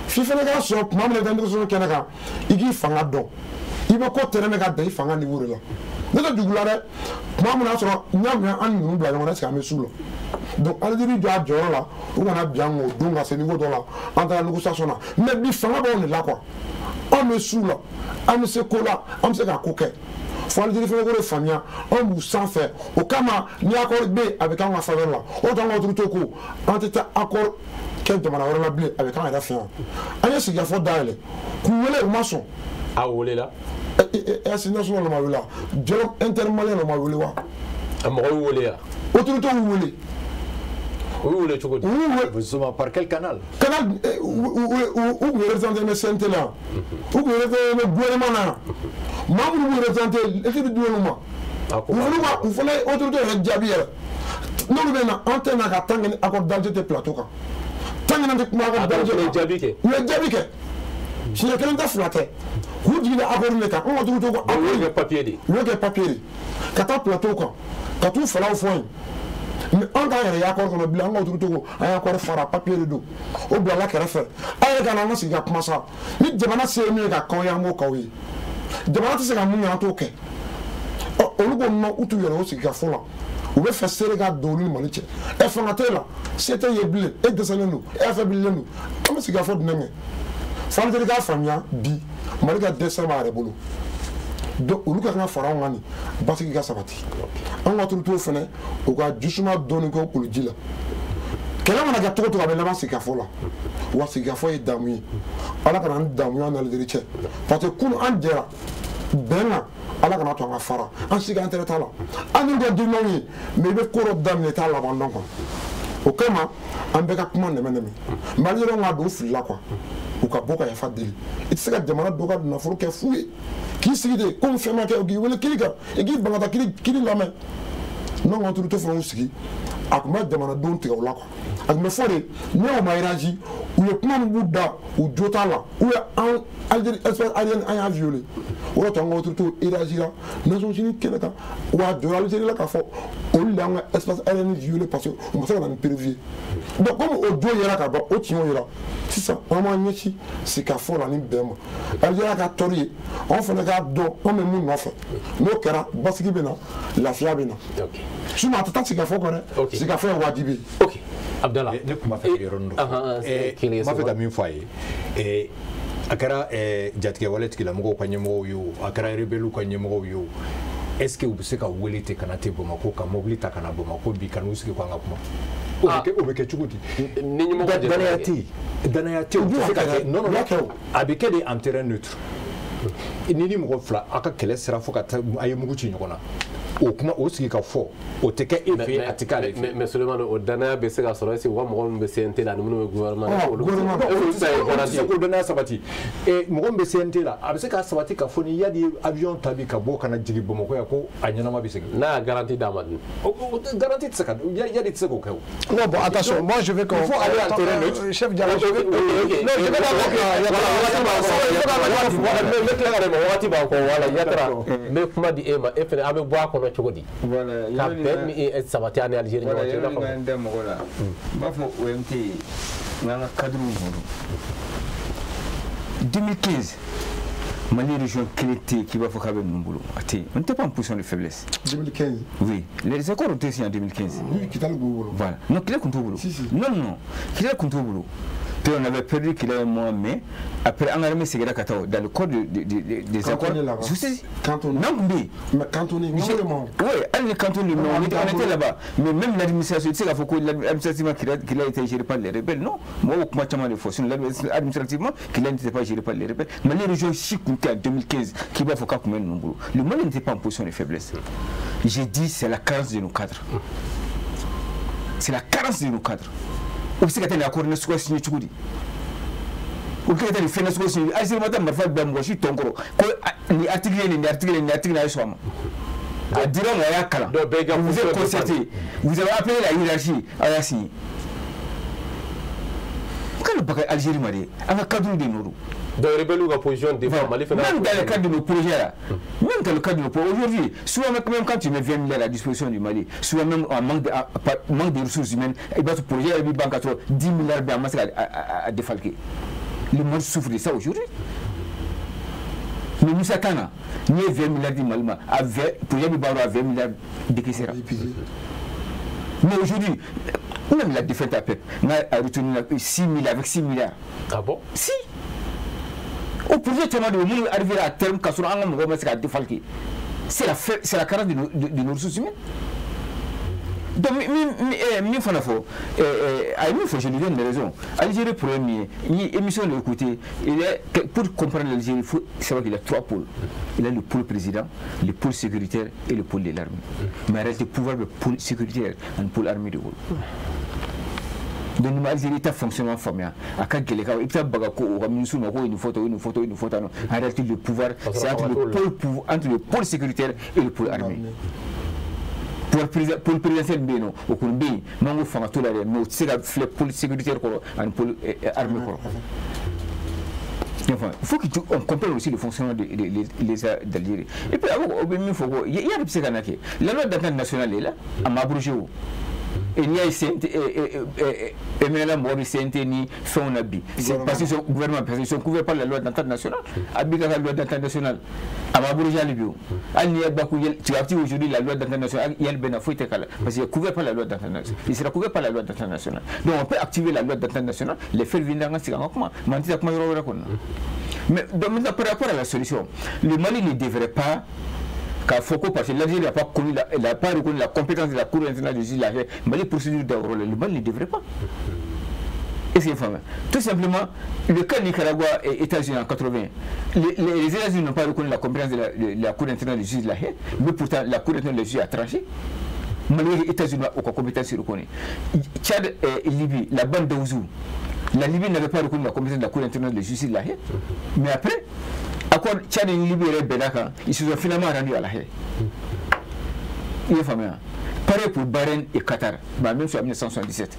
f'i fana k'a sɔrɔ tuma min na i ka négociation kɛnɛ kan i k'i fanga dɔn i bɛ ko tɛrɛmɛ ka dan i fanga niveau de la ne tɛ dugu la dɛ tuma min na sɔrɔ n y'a mɛn an ni ninnu bila ɲɔgɔn na est-ce que an bɛ s'u la donc Algérie jɔ a jɔyɔrɔ la u kana bin an kan o don ka se niveau dɔ la an taara négociation na mais bi fanga b'anw de la quoi anw bɛ s'u la an bɛ se ko la an bɛ se ka ko kɛ fo Algérie fana k'o de faamuya anw b'u sanfɛ o kama ni accord bɛ yen a bɛ k'anw ka faveur la o t'anw ka autorité ko an tɛ taa accord kɛ jamana wɛrɛ la bilen a bɛ k'an yɛrɛ fɛ yan an ye sigikafɔ dayɛlɛ k'u wele u ma sɔn.
A welela.
Assise nationale ma wele wa dialogue intermalien ma wele wa.
A mɔgɔw y'u wele wa.
Autorité y'u wele.
U y'u wele cogo di.
U y'u wele.
Justement par quel canal.
Canal u tun représenté bɛ CNT la yan u tun représenté bɛ gouvernement na yan maa minnu b'u représenté équipe d'olu ma. U fana ye autorité yɛrɛ jaabi yɛrɛ n'olu bɛ na an tɛ na ka tant que ni accord d'Alger tɛ plateau kan tant que n'an tɛ kuma accord d'Alger kan.
U ye jaabi kɛ.
U ye jaabi kɛ. Siɲɛ kelen tɛ fila tɛ k'u jigin accord de kan an ka autorité ko accord
u y'o kɛ papier de.
U y'o kɛ papier de ka taa plateau kan ka t'u falaw fɔ yen mais an t'an yɛrɛ ye accord kɔnɔ bilen an ka autorité ko an ye accord fara papier de don o bilala kɛrɛfɛ an yɛrɛ ka na an ka sigi ka kuma sa ni jamana se ye min ye ka k'aw ye an b'o k'aw ye jamana tɛ se ka mun kɛ an t'o kɛ ɔ olu ko non u t'u yɛrɛ o sigi ka fɔ la u bɛ fɛ seere ka don olu ni Mali cɛ ɛ fanga t'e la se tɛ ye bilen e dɛsɛlen don e affaiblilen don an bɛ sigi ka fɔ jumɛn kɛ. Fo Algérie k'a faamuya bi Mali ka dɛsɛ b'a yɛrɛ bolo donc olu ka kan ka fara anw kan nin basigi ka sabati an ka autorités fana u ka jisuma dɔɔni kɛ kuluji la kɛlɛ mana kɛ cogo cogo a bɛ laban sigikafɔ la wa sigikafɔ ye damu ye Ala kana an damu an ni Algérie cɛ parce que kunun an jɛra bɛn kan Ala kana to an ka fara an si ka intérêt t'a la an n'u ka dunanw ye mais i bɛ ko dɔ daminɛ i t'a laban dɔn quoi o kama an bɛɛ ka kuma nɛmɛ nɛmɛ mais Algériens ka don filila quoi u ka bɔ ka yafa deli i tɛ se ka jamana dɔ ka nafolo kɛ fu ye k'i sigi de komi fɛn ma kɛ k'i wele kiri kan i k'i ban ka taa kiri lamɛn n'anw ka autorité fana y'u sigi a tun bɛ jamanadenw tigɛ o la quoi a tun bɛ fɔ de ni o ma réagi u ye kuma min b'u da u jo t'a la ou bien an Algérie espace aérien an y'a violé o de y'a to an ka autorité réagira Nations Unies kɛnɛ kan wa a jɔra Algérie la k'a fɔ olu de y'an ka espace aérien violé parce que u ma se ka na ni preuve ye donc comme o jo yera ka ban o tiɲɛw yera sisan an b'an ɲɛsin sigikafɔ la ni bɛn ma Algérie ka tɔɔrɔ ye anw fana k'a dɔn an bɛ mun nɔfɛ n'o kɛra basigi bɛ na lafiya bɛ na sinon a tɛ taa sigikafɔ kɔ dɛ sigikafɔ ye wajibi ye.
Ok. Abdallah,
ne tun b'a fɛ ka yɔrɔnin dɔ fɔ. N b'a fɛ ka min fɔ a ye, a kɛra jatigɛwale tigilamɔgɔw ka ɲɛmɔgɔw ye o, a kɛra rebelles ka ɲɛmɔgɔw ye o, est-ce que u bɛ se ka wele ten ka na ten Bamakɔ, ka mobili ta ka na Bamakɔ bi ka n'u sigi ko an ka kuma? O bɛ kɛ cogo di?
Ni ɲɛmɔgɔ
danaya tɛ yen, danaya tɛ yen, o tɛ se ka kɛ. Non, non, a bɛ kɛ de en terrain neutre. Ni mɔgɔ fila aw ka kɛlɛ sera fo ka taa a ye mugu ci ɲɔgɔn na, o kuma o sigi ka fɔ, o tɛ kɛ e fɛ yen, a tɛ k'ale fɛ yen.
Mais Souleymane, o danaya bɛ se ka sɔrɔ, est-ce que u ka mɔgɔ minnu bɛ CNT la ani minnu bɛ gouvernement na,
olu tɛ se k'o danaya sabati. Mɔgɔ min bɛ CNT la, a bɛ se k'a sabati k'a fɔ ni Iyad ye avion ta bi ka bɔ ka na jigin Bamakɔ yan ko a ɲɛnama bɛ segin.
N'a y'a garantie d'a ma dun?
Garantie tɛ se ka, Iyad tɛ se k'o kɛ o.
Non, bon, attention, moi je veux qu'on...
Il faut aller en terrain neutre.
Chef Diallo, je veux... Non, je vais d'abord...
N bɛ tila ka na wagati b'an kɔ, wala Yatara, n bɛ kuma di e ma, e fana an bɛ bɔ a kɔnɔ cogo di? Ka bɛn min sabati an ni Algérie ɲɔgɔn cɛ.
Voilà, yɔrɔ min da mɔgɔ la, n b'a fɔ OMT n'an ka cadre bolo. 2015, Mali région kelen tɛ yen k'i b'a fɔ k'a bɛ ninnu bolo, a tɛ yen. On n'était pas en position de faiblesse.
2015.
Oui, les accords ont été signés en 2015.
Oui, Kidal b'u bolo.
Voilà. Non, Kidal tun t'u bolo.
Si, si.
Non, non, Kidal tun t'u bolo. Puis on avait perdu Kidal un mois, mais après an armée seginna ka taa dans le cadre des accords.
Cantonné.
Non, mais
cantonné.
Oui, hali ni cantonné, mais on était là-bas. Mais même l'administration, tu sais k'a fɔ ko l'administrativement Kidal était géré par les rebelles, non? Mɔgɔw b'o kuma caman de fɔ. Sinon administrativement, Kidal n'était pas géré par les rebelles. Mali région si tun tɛ en 2015 k'i b'a fɔ k'a tun bɛ ninnu bolo. Le Mali n'était pas en position de faiblesse. J'ai dit c'est la carence de nos cadres. C'est la carence de nos cadres. O bɛ se ka taa nin accord nasuguya signé cogo di? O bɛ se ka taa nin fɛn nasuguya signé? Algérie ma taa marifa bila mɔgɔ si tɔn kɔrɔ ko nin article ye nin, nin article ye nin, article a ye sɔn a ma. A dira ma, a y'a kalan. Vous êtes concerté. Vous avez appelé la hiérarchie, a y'a signé. Kana baga Algérie ma dɛ, an ka cadre de nɔ don.
Donc rebelles ka position défend Mali fana.
Même dans le cadre de nos projets là, même dans le cadre de nos projets, aujourd'hui, souvent même quand tu mets 20 milliards à la disposition du Mali, souvent même en manque de ressources humaines, et bien ce projet il banque à 10 milliards bien à défalquer. Le monde souffre de ça aujourd'hui. Mais Moussa Kana, ni 20 milliards du Mali, à 20 projet du Baro à 20 milliards de Mais aujourd'hui, même la défaite à Pep, a retenu 6 milliards avec 6 milliards.
Ah bon?
Si. Au projet tellement de monde arriver à terme qu'à son angle à défalquer. C'est la carence de nos ressources humaines. Donc, mi fana fɔ, a ye min fɔ, je lui donne des raisons. Algérie problème min ye, n ye émission de écouter, il est, pour comprendre l'Algérie, il faut savoir qu'il y a trois pôles. Il y a le pôle président, le pôle sécuritaire et le pôle de l'armée. Mais en réalité, pouvoir le pôle sécuritaire et le pôle armé de Gaulle. Donc, ni Algérie ta fonctionnement faamuya, a ka gɛlɛn ka i bɛ taa baga ko o ka ministre ma ko ye nin fɔ tan, o ye nin fɔ tan, o ye nin fɔ tan. En réalité, le pouvoir, c'est entre le pôle sécuritaire et le pôle armé. Pôle présidentiel bɛ yen nɔ, o kɔni bɛ yen, n'an ko fanga t'o la dɛ, mais o tɛ se ka filɛ pôle sécuritaire kɔrɔ ani pôle armé kɔrɔ. Enfin, il faut qu'on comprenne aussi le fonctionnement de l'État d'Algérie. Et puis, o bɛ min fɔ ko Iyad bɛ se ka na kɛ, la loi d'entente nationale est là, a ma abrogé o. Et n'i y'a ye CNT, MNLA mɔgɔ bɛ CNT ni fɛnw na bi, c'est parce que son gouvernement, parce qu'ils sont couverts par la loi d'entente nationale. A b'i ka loi d'entente nationale, a ma abrogé hali bi o. Hali n'i ye Bakou, tu actives aujourd'hui la loi d'entente nationale, Iyad bɛ na foyi tɛ k'a la, parce qu'il est couvert par la loi d'entente nationale. Il sera couvert par la loi d'entente nationale. Donc on peut activer la loi d'entente nationale, les faire venir an ka sigi an ka kuma, mais an tɛ taa kuma yɔrɔ wɛrɛ kɔni na. Mais donc maintenant par rapport à la solution, le Mali ne devrait pas k'a fɔ ko parce que l'Algérie n'a pas connu n'a pas reconnu la compétence de la Cour internationale de justice, la Mali procédure d'abord, le Mali ne devrait pas. Est-ce qu'il faut tout simplement, le cas Nicaragua et États-Unis en 80, les États-Unis n'ont pas reconnu la compétence de la Cour internationale de justice de la Haye, mais pourtant la Cour internationale de justice a tranché. Malgré les États-Unis n'ont aucune compétence reconnue. Tchad et Libye, la bande d'Ouzou, la Libye n'avait pas reconnu la compétence de la Cour internationale de justice de la Haye, mais après, accord Tchad et Libye et Benaka, ils se sont finalement rendus à la Haye. Il est fameux. Pareil pour Bahreïn et Qatar, même sur 1977.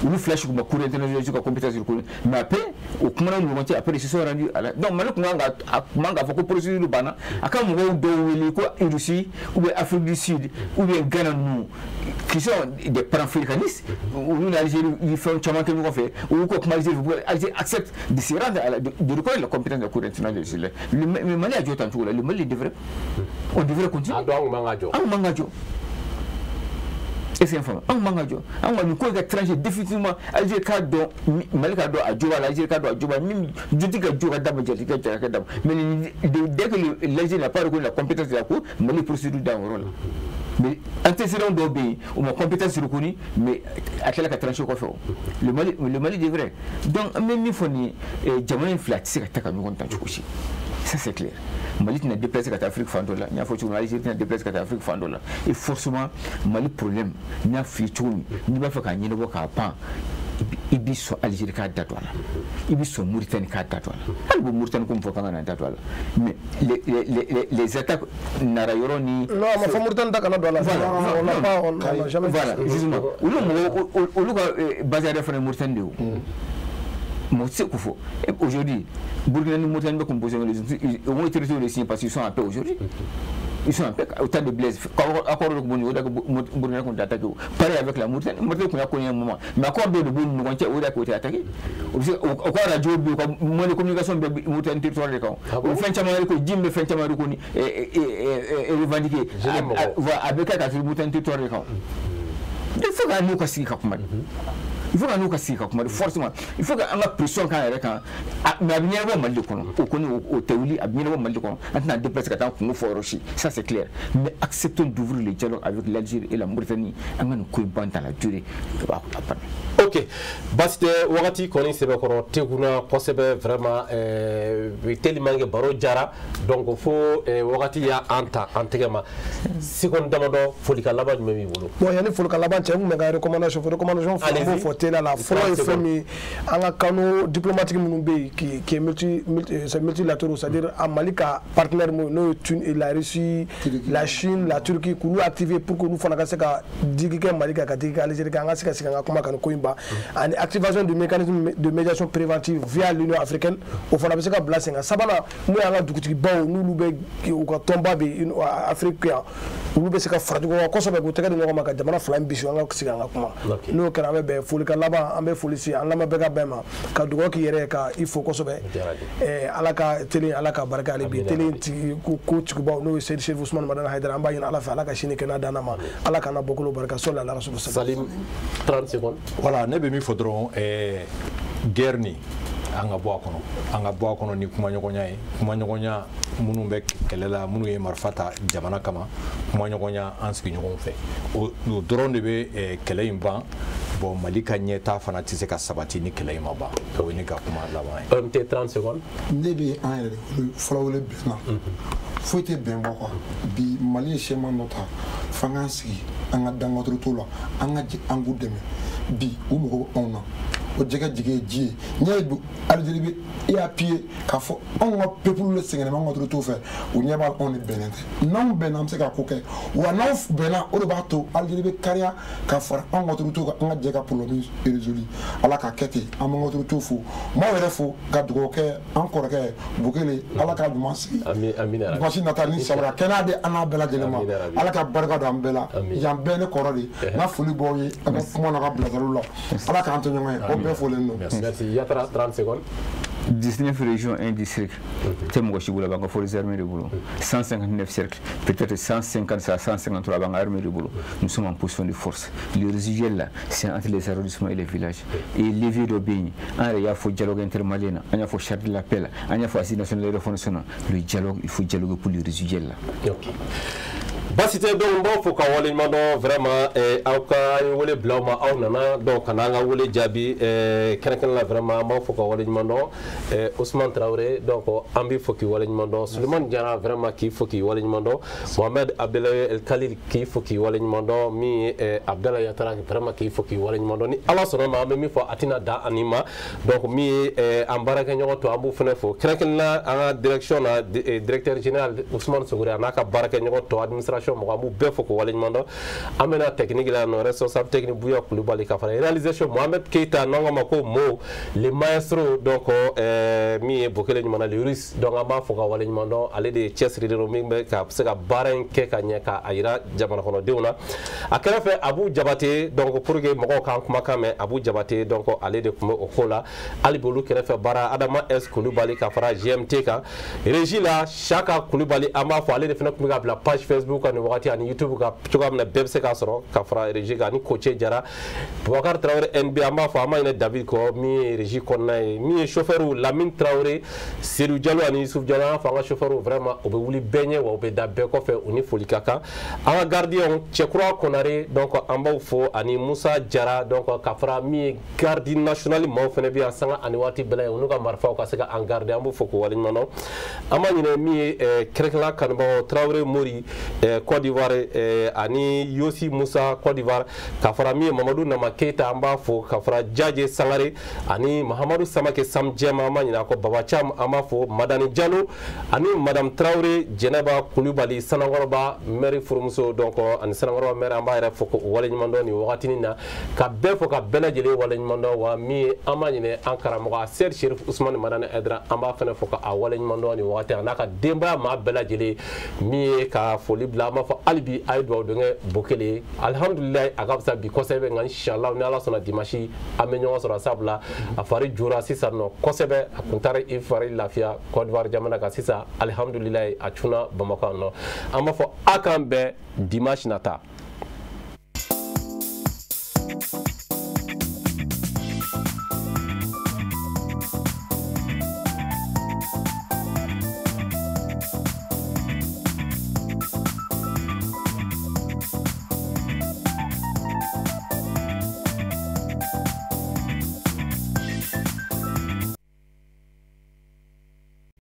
Olu fila si kun ma Cour internationale de justice ka compétence reconnue, mais après o kumana ni ɲɔgɔn cɛ, après ils se sont rendus à la. Donc Mali kun kan k'a fɔ ko procédure banna, a ka mɔgɔw dɔw wele ko Russie ou bien Afrique du Sud ou bien Ghana ninnu qui sont des panafricanistes, olu ni Algérie ye fɛn caman kɛ ɲɔgɔn fɛ, olu ko kuma Algérie fɛ, Algérie accepte de se rendre à la, de reconnaître la compétence de la Cour internationale de justice. Le Mali a jɔ tan cogo la, le Mali devrait, on devrait continuer.
A dɔn an kun man ka jɔ.
An kun man ka jɔ. Est-ce que anw man ka jɔ anw ka nin ko in ka trancher définitivement. Algérie k'a dɔn, Mali k'a dɔn a jo b'a la, Algérie k'a dɔn a jo b'a la, min jotigi ka jo ka d'a ma, jatigi ka jara ka d'a ma. Mais dès que l'Algérie n'a pas reconnu la compétence de la cour, Mali procédure dans o yɔrɔ la. Mais antécédent dɔw bɛ yen, u ma compétence reconnue, mais a tilala ka trancher kɔfɛ. O le Mali devrait donc, an bɛ min fɔ nin ye, jamana in fila tɛ se ka taa ka ɲɔgɔn dan cogo si, ça c'est clair. Mali tɛna déplacer ka taa Afrique fan dɔ la, n y'a fɔ cogo min, Algérie tɛna déplacer ka taa Afrique fan dɔ la. Et forcément Mali problème, n y'a f'i ye cogo min, n'i b'a fɛ k'a ɲɛnabɔ k'a ban, i b'i sɔn Algérie k'a da don a la, i b'i sɔn Mauritanie k'a da don a la. Hali bo Mauritanie ko min fɔ k'an ka na da don a la, mais les attaques nara yɔrɔ ni.
Non, a ma fɔ Mauritanie ta kana don a la.
Voilà,
on n'a pas, on n'a jamais.
Voilà, justement, olu mɔgɔw, olu ka base yɛrɛ fana ye Mauritanie de ye o. Mɔgɔ tɛ se k'o fɔ. Aujourd'hui, Burkina ni Mauritanie bɛ composé, ils ont été de signer parce qu'ils sont en paix aujourd'hui. Ils sont en paix. Au temps de Blaise, accord de Boni, Burkina tun attaqué. Pareil avec la Mauritanie, Mauritanie tun y'a connu un moment. Mais accord de Boni ɲɔgɔn cɛ, o de y'a k'o tɛ attaqué. O bɛ se o ka radio bɛ yen, u ka moyen de communication bɛ Mauritanie territoire de kan. O fɛn caman yɛrɛ ko ji min bɛ fɛn caman yɛrɛ ko ni revendiqué. A bɛ kɛ ka to Mauritanie territoire de kan. Il faut k'an n'u ka sigi ka kuma de. Il faut k'an n'u ka sigi ka kuma de forcément. Il faut qu'an ka pression k'an yɛrɛ kan, mais a bɛ ɲɛnabɔ Mali de kɔnɔ. O kɔni o tɛ wuli, a bɛ ɲɛnabɔ Mali de kɔnɔ. An tɛna déplacer ka taa kungo fɔ yɔrɔ si, ça c'est clair. Mais acceptons d'ouvrir le dialogue avec l'Algérie et la Mauritanie. An ka nin ko in ban dans la durée. A banna.
Ok, baasi tɛ, wagati kɔni sɛbɛkɔrɔ tegunna kosɛbɛ vraiment, tellement que baro jara, donc fo wagati y'an ta an tɛgɛ ma. Seconde damadɔ, folikan laban jumɛn b'i bolo?
Bon, yanni folikan laban cɛ, n tun bɛ ka recommandation fɔ, recommandation fila n b'o fɔ teliya la. Fɔlɔ ye fɛn min, an ka canaux diplomatiques minnu bɛ yen, qui est multi, multi c'est multilatéraux, c'est-à-dire a Mali ka partenaire mun n'o ye la Russie, la Chine, la Turquie, k'olu activer pour que olu fana ka se ka digi kɛ Mali kan, ka digi kɛ Algérie kan, an ka se ka sigi an ka kuma ka nin ko in ban. Ani activation du mécanisme de médiation préventive via l'Union africaine, o fana bɛ se ka bila sen kan. Sabanan, mun y'an ka dugutigibaw, n'olu bɛ u ka tɔnba bɛ Afrique yan, olu bɛ se ka fara ɲɔgɔn kan kosɛbɛ, k'u tɛgɛ di ɲɔgɔn ma ka jamana fila in bisi, an ka sigi an ka kuma. N'o kɛra, an bɛ bɛn. Folikan laban, an bɛ foli se an lamɛn bɛɛ ka bɛn ma, ka dugawu k'i yɛrɛ ye, ka i fo kosɛbɛ. Ala ka télé, Ala ka barika hali bi télé tigi ko tigibaw, n'o ye Seyidi Chérif Ousmane Madani Haidara, an b'a ɲini Ala fɛ, Ala ka sini kɛnɛya d'an ma, Ala k'an na bɔkolo barika sɔli ala rasul.
Salim, 30 secondes.
Voilà, ne bɛ min fɔ dɔrɔn, guerre nin, an ka bɔ a kɔnɔ, an ka bɔ a kɔnɔ ni kumaɲɔgɔnya ye, kumaɲɔgɔnya minnu bɛ kɛlɛ la, minnu ye marifa ta jamana kama, kumaɲɔgɔnya an sigiɲɔgɔnw fɛ, o dɔrɔn de bɛ kɛlɛ in ban. Bon, Mali ka ɲɛtaa fana tɛ se ka sabati ni kɛlɛ in ma ban. O ye ne ka kuma laban ye.
EMT, 30 secondes.
Ne bɛ an yɛrɛ de fɔlɔ wele bɛn na, foyi tɛ bɛn bɔ quoi. Bi Mali ye schéma dɔ ta f'an k'an sigi, an ka dan autorité la, an ka jɛ an k'u dɛmɛ. Bi u mago bɛ anw na, o jɛgɛ jigi ye ji ye. N'i y'a ye bi Algérie bɛ i y'a appuyer k'a fɔ anw ka peuple le sɛgɛnnen bɛ anw ka autorité fɛ, u ɲɛ b'a la anw de bɛnnen tɛ. N'anw bɛnna, an bɛ se ka ko kɛ wa. N'anw bɛnna, o de b'a to Algérie bɛ kariya ka fara anw ka autorité kan, an ka jɛ ka problème résolu. Ala ka kɛ ten. An b'an ka autorité fo, n b'aw yɛrɛ fo, ka dugawu kɛ an kɔrɔkɛ Bukele, Ala k'a ɲuman sigi dimanche nata ni sabara kɛnɛya di an n'a bɛɛ lajɛlen ma, Ala ka barika don an bɛɛ la. Yan bɛɛ ne kɔrɔ de n ka foli b'aw ye, a ka kuma n'a ka bilasiraliw la, Ala k'an to ɲɔgɔn ye, o bɛɛ folen don.
Merci. Yatara, 30 secondes.
19 régions, 1 district. Tɛ mɔgɔ si bolo, a b'an ka forces armées de bolo. 159 cercles, peut-être 150 à 153 a b'an ka armée de bolo. Nous sommes en position de force. Le résiduel là, c'est entre les arrondissements et les villages. Et levier dɔ bɛ yen, an yɛrɛ y'a fɔ dialogue intermalien na, an y'a fɔ charte de la paix la, an y'a fɔ assise nationale de refondation na. Le dialogue, il faut dialoguer pour le résiduel là.
Ok. Baasi tɛ, donc n b'aw fo ka waleɲuman dɔn vraiment, aw ka wele bila aw ma, aw nana donc ka n'an ka wele jaabi kɛrɛnkɛrɛn la. Vraiment, an b'aw fo ka waleɲuman dɔn. Ousmane Traoré, donc an b'i fo k'i waleɲuman dɔn. Souleymane Diarra, vraiment k'i fo k'i waleɲuman dɔn. Mohamed Abdoulaye El Khalil, k'i fo k'i waleɲuman dɔn. Min ye Abdala Yatara, vraiment k'i fo k'i waleɲuman dɔn. Ni Ala sɔnna ma, an bɛ min fɔ, a tɛna dan ani ma. Donc min ye an baarakɛɲɔgɔn to, an b'u fana fo kɛrɛnkɛrɛn la, an ka direction na, directeur général Ousmane Sogore, a n'a ka baarakɛɲɔgɔn tɔ, administration mɔgɔ, an b'u bɛɛ fo k'u waleɲuman dɔn. An bɛna technique la yan nɔ, responsable technique Bouya Kulubali, ka fara réalisation Mohamed Keita, n'an k'a ma ko Mo le maestro. Donc min ye Bokele ɲuman le russe, donc an b'a fo ka waleɲuman dɔn. Ale de ye cɛsirilen don min bɛ ka se ka baara in kɛ ka ɲɛ k'a yira jamana kɔnɔdenw na. A kɛrɛfɛ, Abu Jabate, donc pour que mɔgɔw k'an kumakan mɛn, Abu Jabate, donc ale de tun bɛ o ko la. Hali bi olu kɛrɛfɛ baara, Adama S Kulubali, ka fara GMT kan régie la, Chaka Kulubali, an b'a fɔ ale de fana tun bɛ ka bila page Facebook kan. kan ni wagati ani YouTube kan cogoya min na bɛɛ bɛ se k'a sɔrɔ ka fara régie kan ani Koce Jara, Boubacar Traoré NB, an b'a fɔ an ma ɲinɛ David kɔ min ye régie kɔnɔna ye, min ye chauffeur Lamine Traoré, Seydou Diallo ani Youssouf Diallo. An b'a fɔ an ka chauffeur vraiment u bɛ wuli bɛɛ ɲɛ wa u bɛ da bɛɛ kɔfɛ, u ni foli ka kan. An ka gardien Cɛkura Konare, donc an b'aw fo, ani Musa Jara, donc ka fara min ye garde nationale maaw fana bɛ yan sanga ani waati bɛɛ la yen, u n'u ka marifaw ka se ka an garder, an b'u fo k'u waleɲuman dɔn. An ma ɲinɛ min ye kɛrɛnkɛrɛnnenya kanubagaw Traoré Mori Côte d'Ivoire ani Yosi Musa Côte d'Ivoire, ka fara min ye Mamadu Nama Keita, an b'a fo, ka fara Jaje Sangare ani Mahamadu Samake Sam Jɛma, an ma ɲinɛ a kɔ, Baba Cham an b'a fo, Madani Jalo ani Madame Traoré Jɛnɛba Kulubali Sanankɔrɔba maire furumuso, donc ani Sanankɔrɔba maire, an b'a yɛrɛ fo k'o waleɲuman dɔn nin wagatinin na, ka bɛɛ fo ka bɛɛ lajɛlen waleɲuman dɔn. Wa min ye an ma ɲinɛ an karamɔgɔ Sɛri Sherif Usumani Madani Aidara, an b'a fana fo k'a waleɲuman dɔn nin wagati a n'a ka denbaya maa bɛɛ lajɛlen. Min ye ka foli bila, an b'a fɔ hali bi a ye dugawu don kɛ Bokele, alihamudulilayi a ka fisa bi kosɛbɛ, nka inshallah ni Ala sɔnna dimanche an bɛ ɲɔgɔn sɔrɔ, sabula a fari jora sisan nɔ kosɛbɛ, a kun taara i fari lafiya Côte d'Ivoire jamana kan, sisan alihamudulilayi a cunna Bamakɔ yan nɔ. An b'a fɔ a k'an bɛn dimanche nata.